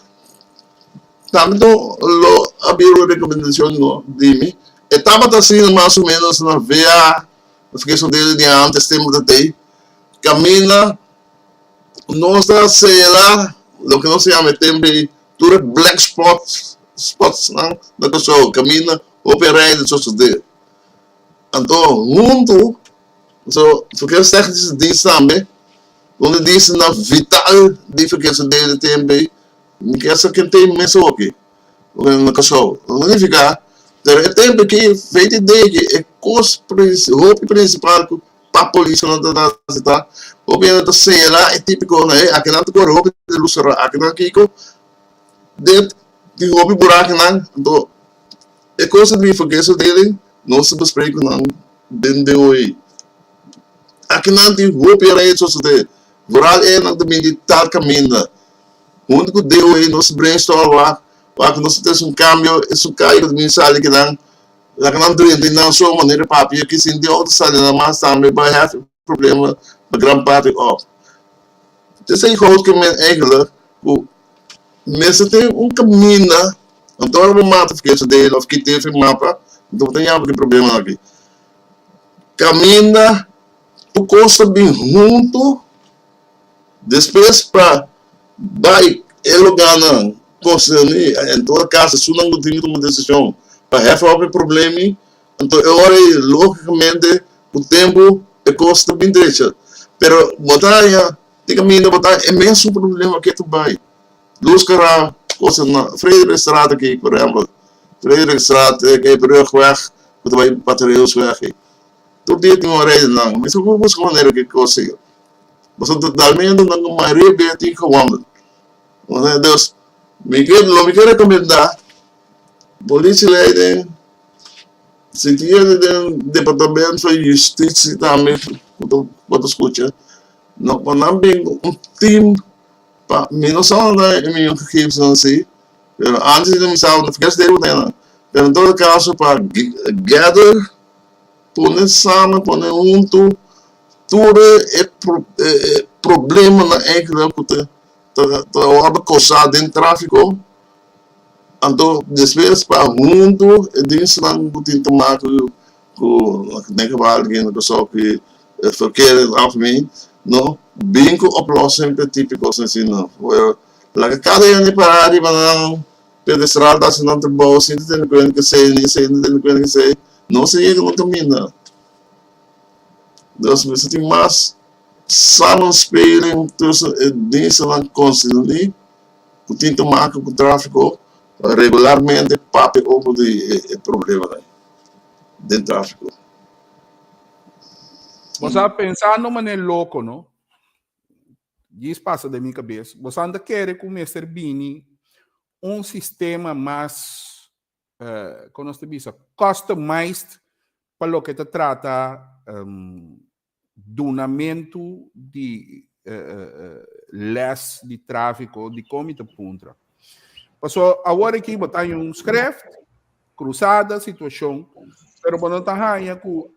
tambe ta lo a bira un rekomendashon no di mi. E tabata asina mas o ménos na VA, Verkeersafdeling di antes tempu ta tei kaminda. Nos ta sera loke nos ta yama e tempu ei tur e black spots spotsnan na Kòrsou kaminda hopi rei sosodé. Anto huntu so verkeerstechnische dienst tambe un di dienstnan vital di verkeersafdeling e tempu ei mi kier sa ken tin mes hopi na Kòrsou. No nifiká pero e tempu aki VTD aki e kos hopi prinsipal ku Pa polisnan ta hasi ta hopi hende ta señalá e típikonan ei akinan ta kore hopi di lus será akinan kiko dit tin hopi burakinan anto e kos di verkeersverdeling nos ta besprek ku nan den DOE akinan tin hopi rei sosodé vooral e nan ta bini di tal kaminda huntu ku DOE nos ta brainstorm wak wak nos ta trese un kambio esun kai ku ta bini sali kinan. Laga nan drenta i nan so manera papia ki sinti otro sali nan mas tambe pa hef e problema pa gran parti op. Esei goud ke men eigenlijk ku mester tin un kaminda anto ora bo mata verkeersdelen of kite fi mapa anto bo ta yama ki problema aki. Kaminda tur kos ta bin huntu. Despues pa bai e lugarnan concerni, en todo caso esunnan cu tin cu tuma decision pa hef op e problemi, anto e ora ey logicamente cu tempo e cos ta bin drecha. Pero bo ta haya tin caminda bo ta haya e mesun problema ke ta bai. Luz cara cosa na Frederikstraat aki por ehempel, Frederikstraat e brugweg cu ta bai Patriotsweg ey. Tur dia tin un reden, mester por busca manera cu e cos ey. Pasobra totalmente nan ku mayoria bia tin gewandel. Dus mi ke lo mi ke rekomendá polisieleiding si tin hende den departamento van justitie tambe ku ta ku ta skucha no pa nan bin ku un team pa mi no sa unda e miño gegevensnan si pero antes mi sa unda pero en todo caso pa gather Pone samen, pone huntu tur e problemanan eigenlijk ku ta ta wòrdu kousá den tráfiko. Anto despues pa huntu e dienstnan ku tin te make ku den geval di Kòrsou ku verkeer in het algemeen no bin ku oplossing pa e tipo kos asina. Laga kada hende para riba nan Pedestral ta hasi nan trabou sin ta tene kuenta ku esei ni esei no tene kuenta ku esei. Nos a yega na kaminda. Dus mester tin mas samenspeling tussen e dienstennan konserní ku tin te make ku tráfiko pa regularmente papia over di e problemanan den tráfiko. Bo sa pensando manera loko no. Djis pasa den mi kabes. Bo san ta kere ku mester bini un sistema mas, kon nos ta bisa, customized pa loke ta trata dunamentu di les di tráfiko, dikon mi ta puntra? Paso awor aki bo ta haña un skreft, krusada, situashon, pero bo no ta haña ku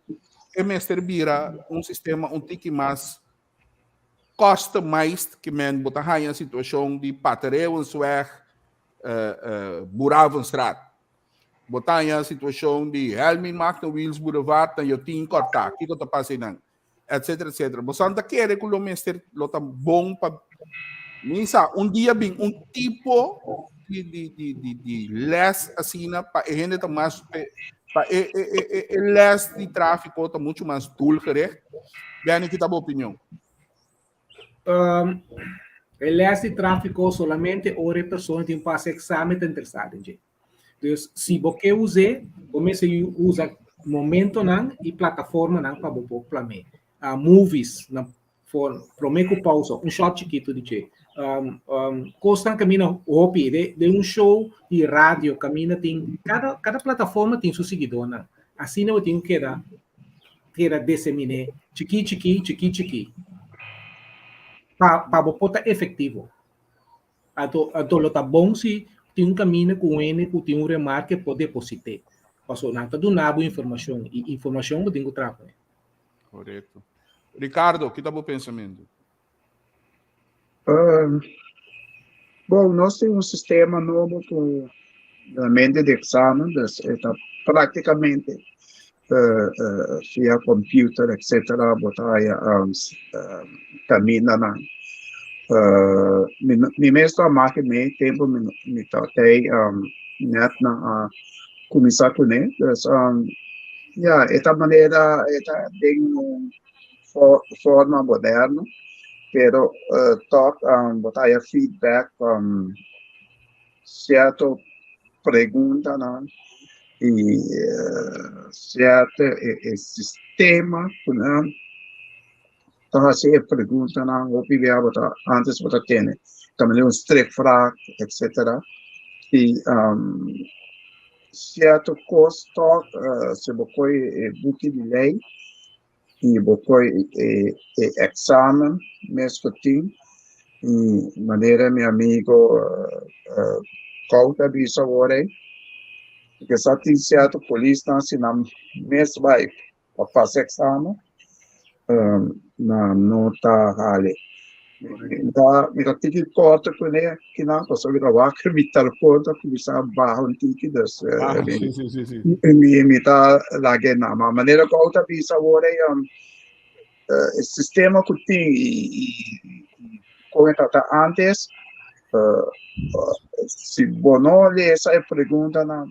e mester bira un sistema un tiki mas customized ke men bo ta haña situashon di Patereeuwensweg, Boeravenstraat. Bo ta haña situashon di Helmin Magno Wiels Boulevard na Jotin Kòrtá. Kiko ta pasa einan? Etcetera, etcetera. Bo san ta kere ku lo mester lo ta bon pa mi sa un dia bin un tipo di di di di di les asina pa e hende ta mas pa e e e e les di tráfiko ta mucho mas doelgericht. Benny, kita bo opinion? Um, e les di tráfiko solamente ora e persona tin pasa examen ta interesado en dje. Dus si bo ke us'é, bo mester usa momentonan i plataformanan pa bo por plam'é. Uh, movies, na for promé ku pausa, un shot chikitu di dje. Um, um, kosnan kaminda hopi, de, de un show di radio kaminda tin, kada, kada plataforma tin su siguidónan. Asina bo tin ku keda keda diseminé chikí chikí, chikí chikí. Pa pa bo por ta efectivo. Anto anto lo ta bon si tin un camino cu un hende cu tin un remarke por deposite. Paso nan ta duna bo informacion y informacion bo tin cu traha cu ne. Correcto. Ricardo, ki ta bo pensamento? Um, bon, nos tin un sistema nobo ku realmente di examen, dus e ta prácticamente uh, uh, via computer, etcétera, bo ta haya um, um, camindanan. Uh, mi, mi mes ta maak mee tempo mi, mi ta tei um, net na a kuminsá kuné. Dus um, ja, e ta manera, e ta den un forma moderno, pero tòg bo ta haya feedback sierto preguntanan i sierto e sistema ku nan ta hasi e preguntanan hopi bia bo ta antes bo ta tene ta manera un strikvraag etcetera i sierto kos tòg si bo kohe e buki di lei i bo kohe e eksamen mes ku tin i manera mi amigo Kout a bisa awor ei ke sa tin sierto polisnan si nan mes bai pa pasa eksamen nan no ta hali. Mi ta tiki korto kuné kinan pasobra mi ta wak mi telefon ta kuminsá baha un tiki dus mi ta lag'é nan. Ma manera ku bo ta bisa awor ei e sistema ku tin i kon e tabata ántes si bo no lesa e preguntanan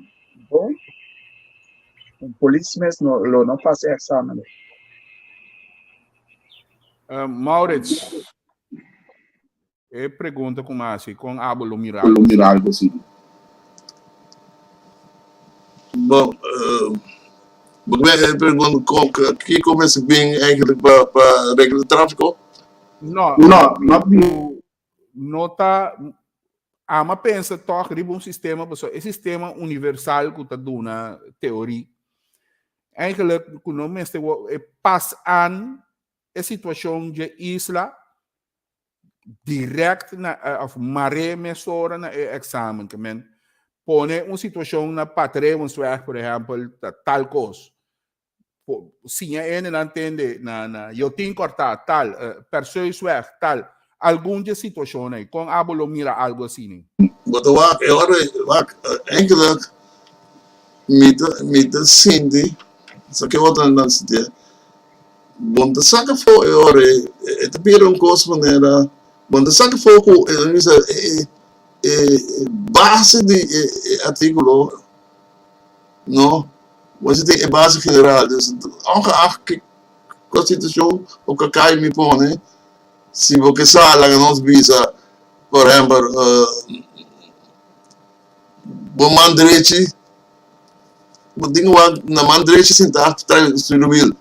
bon un polis mes lo no pasa e eksamen. Maurits, e pregunta ku mi hasi, kon abo lo mira algo así? Bon, bo ke e pregunta kon kiko mester bin eigenlijk pa pa regla di tráfiko? No, no, no ta ama pensa tòg riba un sistema pasobra e sistema universal ku ta duna teoria Eigenlijk ku no mester e pas aan e situashon dje isla direct na of mar'é mesora na e eksamen. Ke men pone un situashon na Patrewensweg por ehèmpel ta tal kos. Siña hendenan tende na na Jotin Kòrtá tal, Perseusweg tal. Algun dje situashonnan ei. Kon abo lo mira algu asina? Bo ta wak e ora ei, wak, eindelijk mi ta, mi ta sinti, sa ke otro nan sintié, bo no ta saka afó e ora ei, e ta bira un kos manera, bo no ta saka afó ku e bisa e e base di e artíkulo, no, bo tin e base general, dus ongeacht ki konstitushon òf kakai mi pone. Si bo ke sa laga nos bisa, por ehempel, bo man drechi, bo tin ku wak na man drechi sintá trae stuur wiel.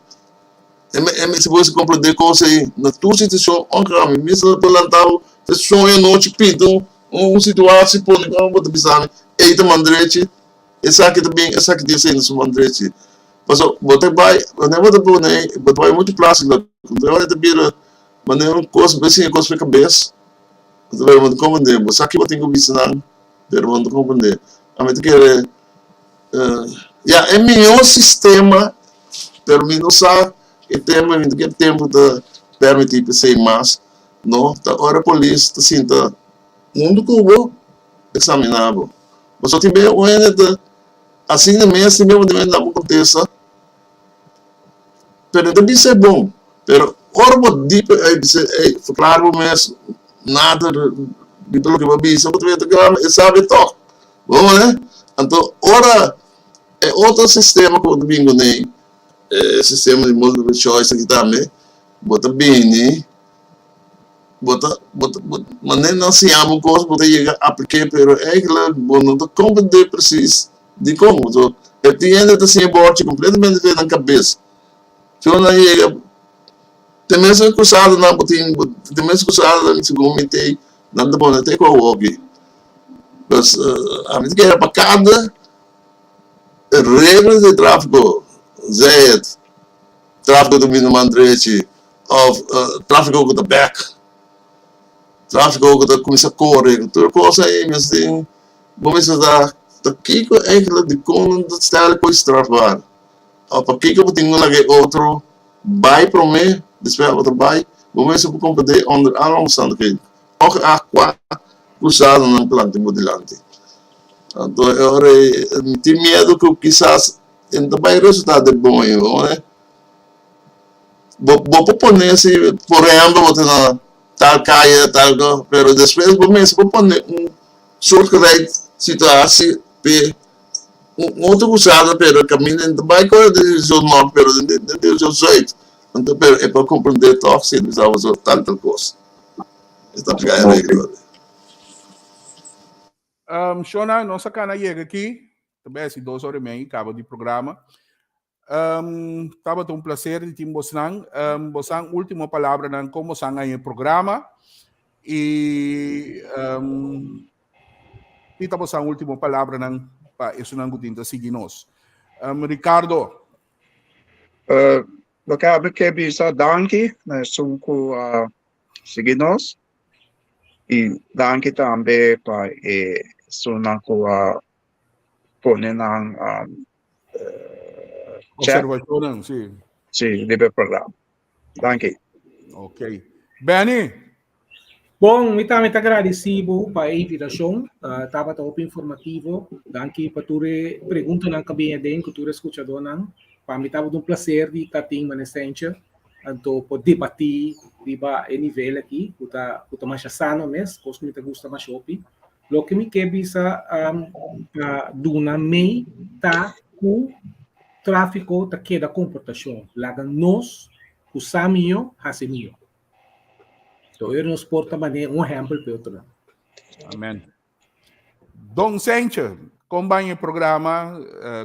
E si bo mester komprendé kos ei na tur situashon, ounke mi mes ta lanta bo ta soña anochi pinta un situashon pone kon bo ta bisa mi ei ta man drechi, esaki ta bin esaki tin esei na su man drechi. Pasobra bo ta bai, wanneer bo ta pone bo ta bai muchu plastic Ora ta bira manera un kos, bo siña kos pa e kabes, bo ta bira bo no ta komprendé. Bo sa ki bo tin ku bisa nan, pero bo no ta komprendé. Ami ta kere, ya, e mihó sistema, pero mi no sa e tema, mi no ke tempu ta permití p'esei mas, no, ta ora polis ta sinta huntu ku bo, eksaminá bo. Pasobra tin bes un hende ta asina mes, tin bes bo debe da bo kontesta. Pero ta bisa e bon. Pero ora bo dieper ei bisa ei verklaar bo mes nader riba loke bo a bisa bo ta weta grandi e sabi tog. Bo wak? Anto ora e otro sistema ku bo ta bin kuné e sistema di multiple choice aki tambe bo ta bini bo ta bo ta manera nan siña bo kos bo ta yega aplik'é pero eigenlijk bo no ta komprendé presis Dikon? Pasobra e tin hende ta siña bòrchi kompletamente den nan kabes. Si ora nan yega te mes krusadanan bo tin, te mes krusadanan segun mi tei nan ta pone te ku awoki. Pues ami ta kere pa kada regla di trafiko, zij het trafiko ta bini man drechi òf trafiko ku ta bèk. Tráfiko ku ta kuminsá kore, tur kos ei mester tin, bo mester ta ta kiko eigenlijk dikon nan ta stèl kos strafbaar? Òf pakiko bo tin ku laga e otro bai promé, despues e otro bai? Bo mester por komprendé onder alle omstandigheden, ongeacht kua krusadonan planta bo dilanti. Anto e ora ei mi tin miedu ku kisas e no ta bai resultá den bon ei, bo Bo bo por pone si por ehempel bo ta na tal calle tal ko pero despues bo mester por pone un soortgelijk situatie p'e un otro cruzada pero caminda no ta bay core den direccion nort pero den direccion zuid anto pero e por comprende toch si bisa bo tal tal cos e ta aplica e regla. Shona nos a cana yega aki ta bay haci dos ora y media caba di programa. Um, tabata un placer di tin bosnan. Um, bosan último palabranan kon bosan haña e programa. I um, ki ta bosan último palabranan pa esunnan ku tin ta sigui nos. Um, Ricardo. Uh, loke abi ke bisa danki na esun ku a sigui nos i danki tambe pa e esunnan ku a pone nan um, chat. Observacionnan, sí. Sí, riba e programa. Danki. Ok. Benny. Bon, mi tambe ta agradeci bo pa e invitacion. Uh, tabata hopi informativo. Danki pa tur e preguntanan ku a bini aden, ku tur e escuchadornan. Pa mi tabata un placer di ta tin mane Sentje. Anto por debati riba e nivel aki, ku ta ku ta masha sano mes, kos ku mi ta gusta masha hopi. Loke mi ke bisa pa duna mei ta ku tráfiko ta keda komportashon. Laga nos ku sa mihó hasi mihó. So ora nos por ta manera un ehèmpel pa e otronan. Amen. Don Senche, kon ban e programa?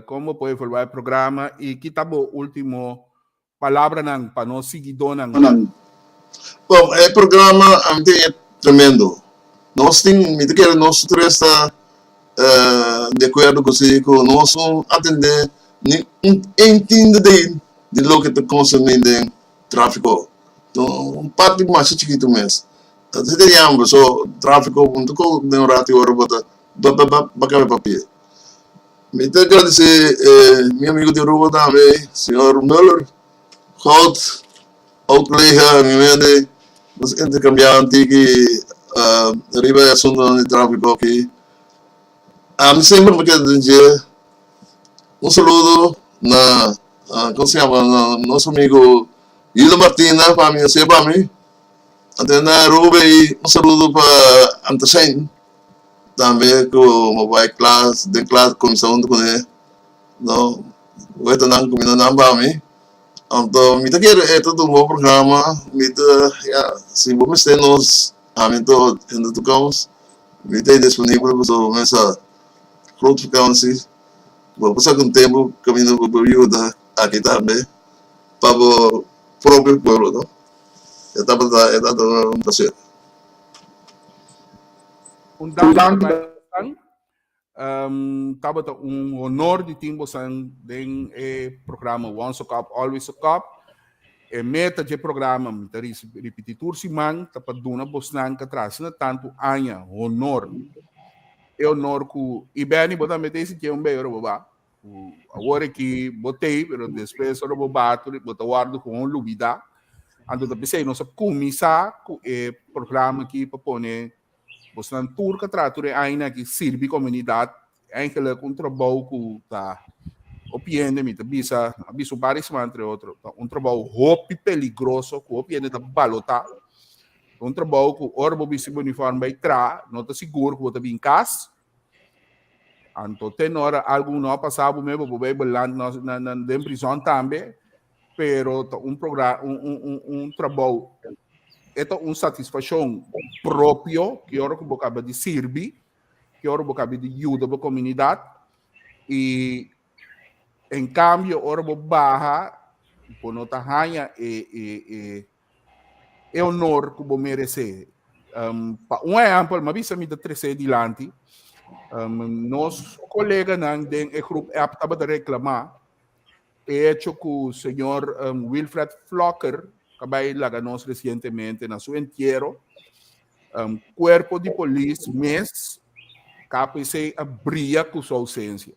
Kon bo por evaluá e programa? I ki ta bo último Palabranan pa nos siguidónan. Bon, e programa a mi tin e tremendo. Nos tin, mi ta kere nos tres ta di akuerdo ku si ku nos no atendé ni un entiende di di loke ta konserní den tráfiko. Un parti masha chikitu mes. Ta ta yama paso tráfiko bo no ta kohe den un ratu i ora bo ta ba ba ba ba kaba papia. Mi ta gradisé mi amigo di Aruba tambe, señor Muller, Goud, oud collega, mi mende, nos intercambiá un tiki riba e asuntonan di tráfiko aki. Ami semper mi keda den dje. Un saludo na, kon se yama, na nos amigo Hildo Martina, pa mi, así pa mi. Anto na Aruba ei, un saludo pa Antersijn. Tambe ku bo bai klas den klas kuminsá huntu kuné no weta nan kuminda nan pa mi anto mi ta kere e ta un bon programa mi ta ya si bo mester nos ami to in de toekomst mi ta disponibel pasobra bo mester groot vakantie bo por saka un tempu kaminda bo por yuda aki tambe pa bo propio pueblo no e tabata e tabata un placer. Un danki ta bai bosan. Um, tabata un honor di tin bosan den e programa Once a Cop, Always a Cop. E meta dje programa, mi ta ripiti tur siman, ta pa duna bosnan ka tras na tantu aña honor. E honor ku, i Benny, bo tambe ta sinti un bei ora bo ba. Ku awor aki bo tei, pero despues ora bo ba, tur bo ta wòrdu gewoon lubidá. Anto ta p'esei nos a kuminsá ku e programa aki pa pone Bosnan tur ka traha tur e aña aki sirbi komunidat, eigenlijk un trabou ku ta hopi hende mi ta bisa, a bisa un par di siman entre otro, ta un trabou hopi peligroso ku hopi hende ta balotá. Un trabou ku ora bo bisti bo uniform bai traha, no ta sigur ku bo ta bin kas. Anto te ora algu no a pasa bo mes, bo por bai beland na na den prizòn tambe. Pero ta un progra un un un un trabou e ta un satisfakshon propio ki ora ku bo kaba di sirbi, ki ora bo kaba di yuda bo komunidat i en kambio ora bo baha bo no ta haña e e e e honor ku bo meresé. Um, pa un ehèmpel, mi a bisa mi ta tresé dilanti, um, nos koleganan den e groep app tabata reklamá E hecho ku señor Wilfred Flocker a bai laga nos resientemente na su entiero. Um, cuerpo di polis mes, KPC a bria ku su ausencia.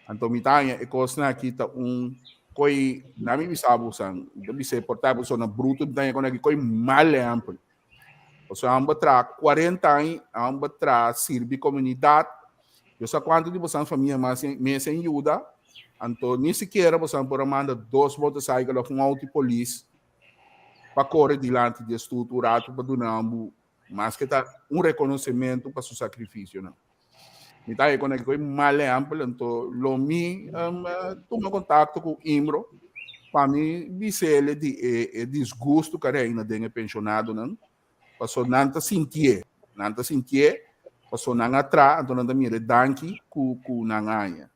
Anto mi ta haña e kosnan aki ta un koi, na mi bisa bosan, mi ta bisa por ta boso na bruto, mi ta haña kon aki koi mal ehempel. Pasobra amba tra 40 aña, amba tra sirbi komunidat, yo sa kuantu di bosan famia mas mes en yuda, anto ni sikiera bosan por a manda dos motorcycle of un auto di polis pa kore dilanti di e stoet un ratu pa duna ambu maske ta un rekonosementu pa su sakrifisionan. Mi ta haña ku e mal ehèmpel, anto lo mi tuma kontakto ku Imro pa mi bis'el di e disgusto ku a reina den e penshonadonan, pasobra nan ta sintié, nan ta sintié pasobra nan a traha, anto nan ta mira e danki ku nan a haña.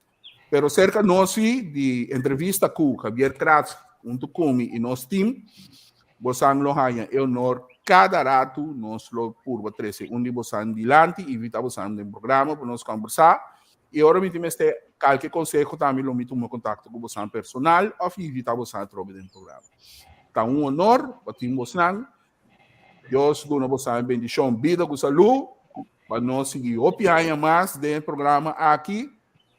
Pero serka nos si di entrevista ku Javier Kratz huntu ku mi i nos team, bosan lo haña e honor kada ratu nos lo purba trese un di bosan dilanti i invita bosan den programa pa nos kombersá. I ora mi tin mester kalke konseho tambe lo mi tuma kontakto ku bosan personal òf invita bosan atrobe den programa. Ta un honor pa tin bosnan. Dios duna bosan bendishon, bida ku salú pa nos sigui hopi aña mas den e programa aki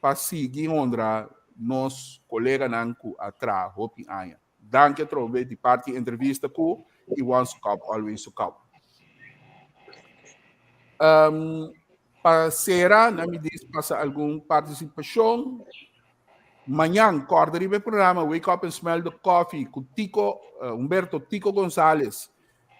pa sigui honra nos koleganan ku a traha hopi aña. Danki atrobe di parti entrevista ku i Once a Cup Always a Cup. Um, pa sera, na mi dis pasa algun partisipashon. Mañan, kòrda riba e programa Wake Up and Smell the Coffee ku Tico, uh, Humberto Tico González,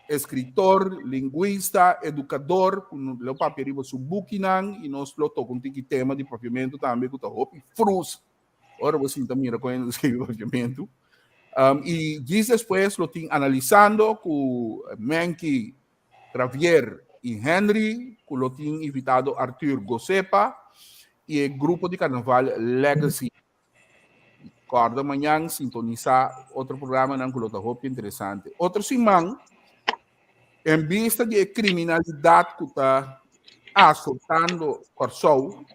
escritor, linguista, educador, ku lo papia riba su bukinan i nos lo toka un tiki tema di papiamentu tambe ku ta hopi frus ora bo sinta mira kon hende ta skirbi papiamentu. Um, i djis despues lo tin analisando ku Menki, Travier i Henry, ku lo tin invitado Arthur Gosepa i e grupo di karnaval Legacy. Kòrda mañan sintonisá otro programanan ku lo ta hopi interesante. Otro siman, en bista di e kriminalidat ku ta asortando Kòrsou,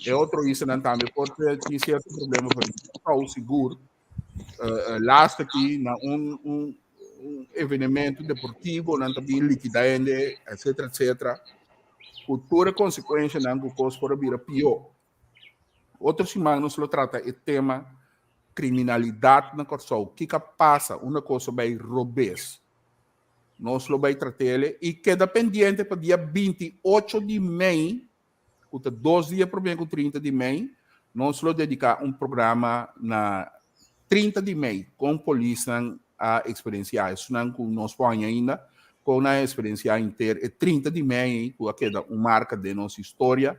e otro islanan tambe por tin sierto problema, pero Kòrsou sigur, laatste aki na un un un evenemento deportivo nan ta bin likidá hende, etcetera, etcetera, ku tur e konsekuenshanan ku kos por a bira pió. Otro siman nos lo trata e tema kriminalidat na Kòrsou. Kiko a pasa? Unda kos a bai robes? Nos lo bai trat'el i keda pendiente pa dia 28 di mei, ku ta dos dia promé ku 30 di mei, nos lo dediká un programa na 30 di mei kon polisnan a eksperensiá, esunnan ku nos por haña ainda, kon nan a eksperensiá henter e 30 di mei ku a keda un marka den nos historia.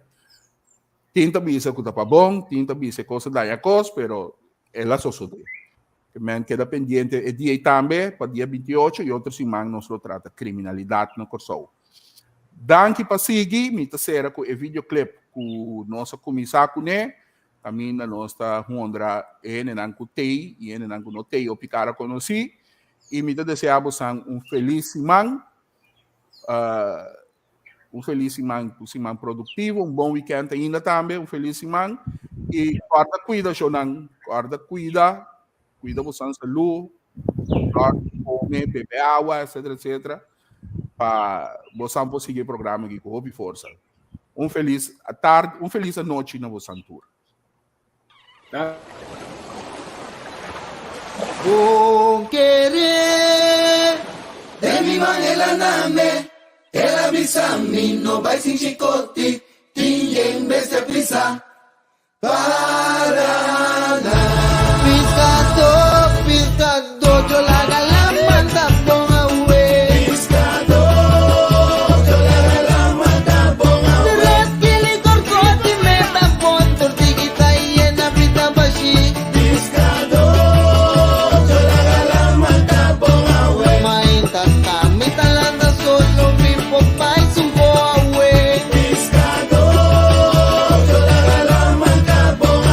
Tin ta bisa ku ta pa bon, tin ta bisa e kos a daña kos, pero el a sosodé. Ke men keda pendiente e dia ei tambe, pa dia 28 i otro siman nos lo trata kriminalidat na Kòrsou. Danki pa sigui, mi ta sera ku e videoclip ku nos a kuminsá kuné, kaminda nos ta honra e hendenan ku tei i e hendenan ku no tei hopi kara konosí, i mi ta deseá bosan un felis siman. Un feliz siman, un siman productivo, un bon weekend ainda tambe, un feliz siman. Y guarda cuida, shonan, guarda cuida, cuida bosan salud, guarda come, bebe agua, etcétera, etcétera, pa bosan por sigui e programa aki cu hopi forsa. Un feliz tarde, un feliz anochi na bosan tur. Bon kere Den mi man el a name El a bisa mi no bai sin chikoti Tin yen bestia prisa Para na Piskadó, piskadó, yo laga la manda bon awe Piskadó, yo laga la manda bon awe Tres kili korkoti me ta bon Tortigita yena frita bashi Piskadó, yo laga la manda bon awe Mainta ta mi ta landa solo mi por bai sumbo awe Piskadó, yo laga la manda bon awe.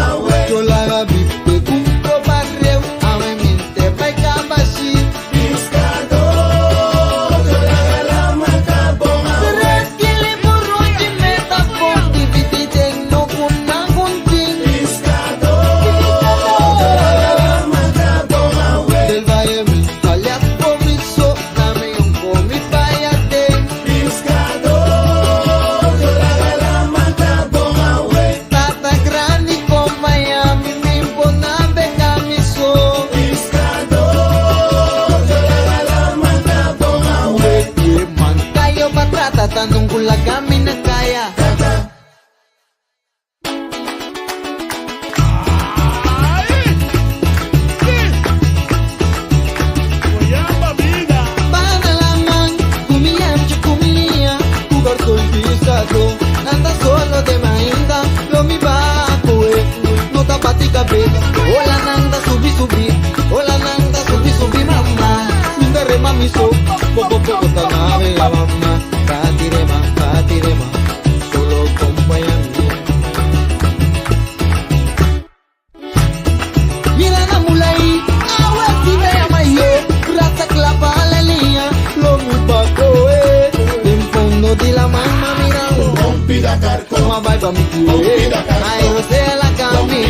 m'a bai pa mi kue. Ai rosea laga mi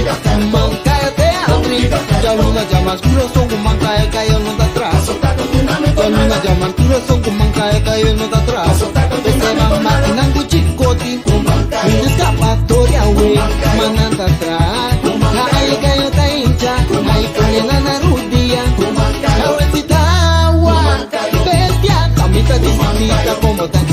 man kai te abri. Djaluna djamars kurason ku man kai kai no ta traha. Djaluna djamars kurason ku man kai kai no ta traha. P'esei ban makinan ku chikoti. Min eskapatoria we manan ta traha. Ai kayo ta hincha. Ai pone nan na rudia. Awe si ta awa. Bestia, mi ta disidí ta komo ta.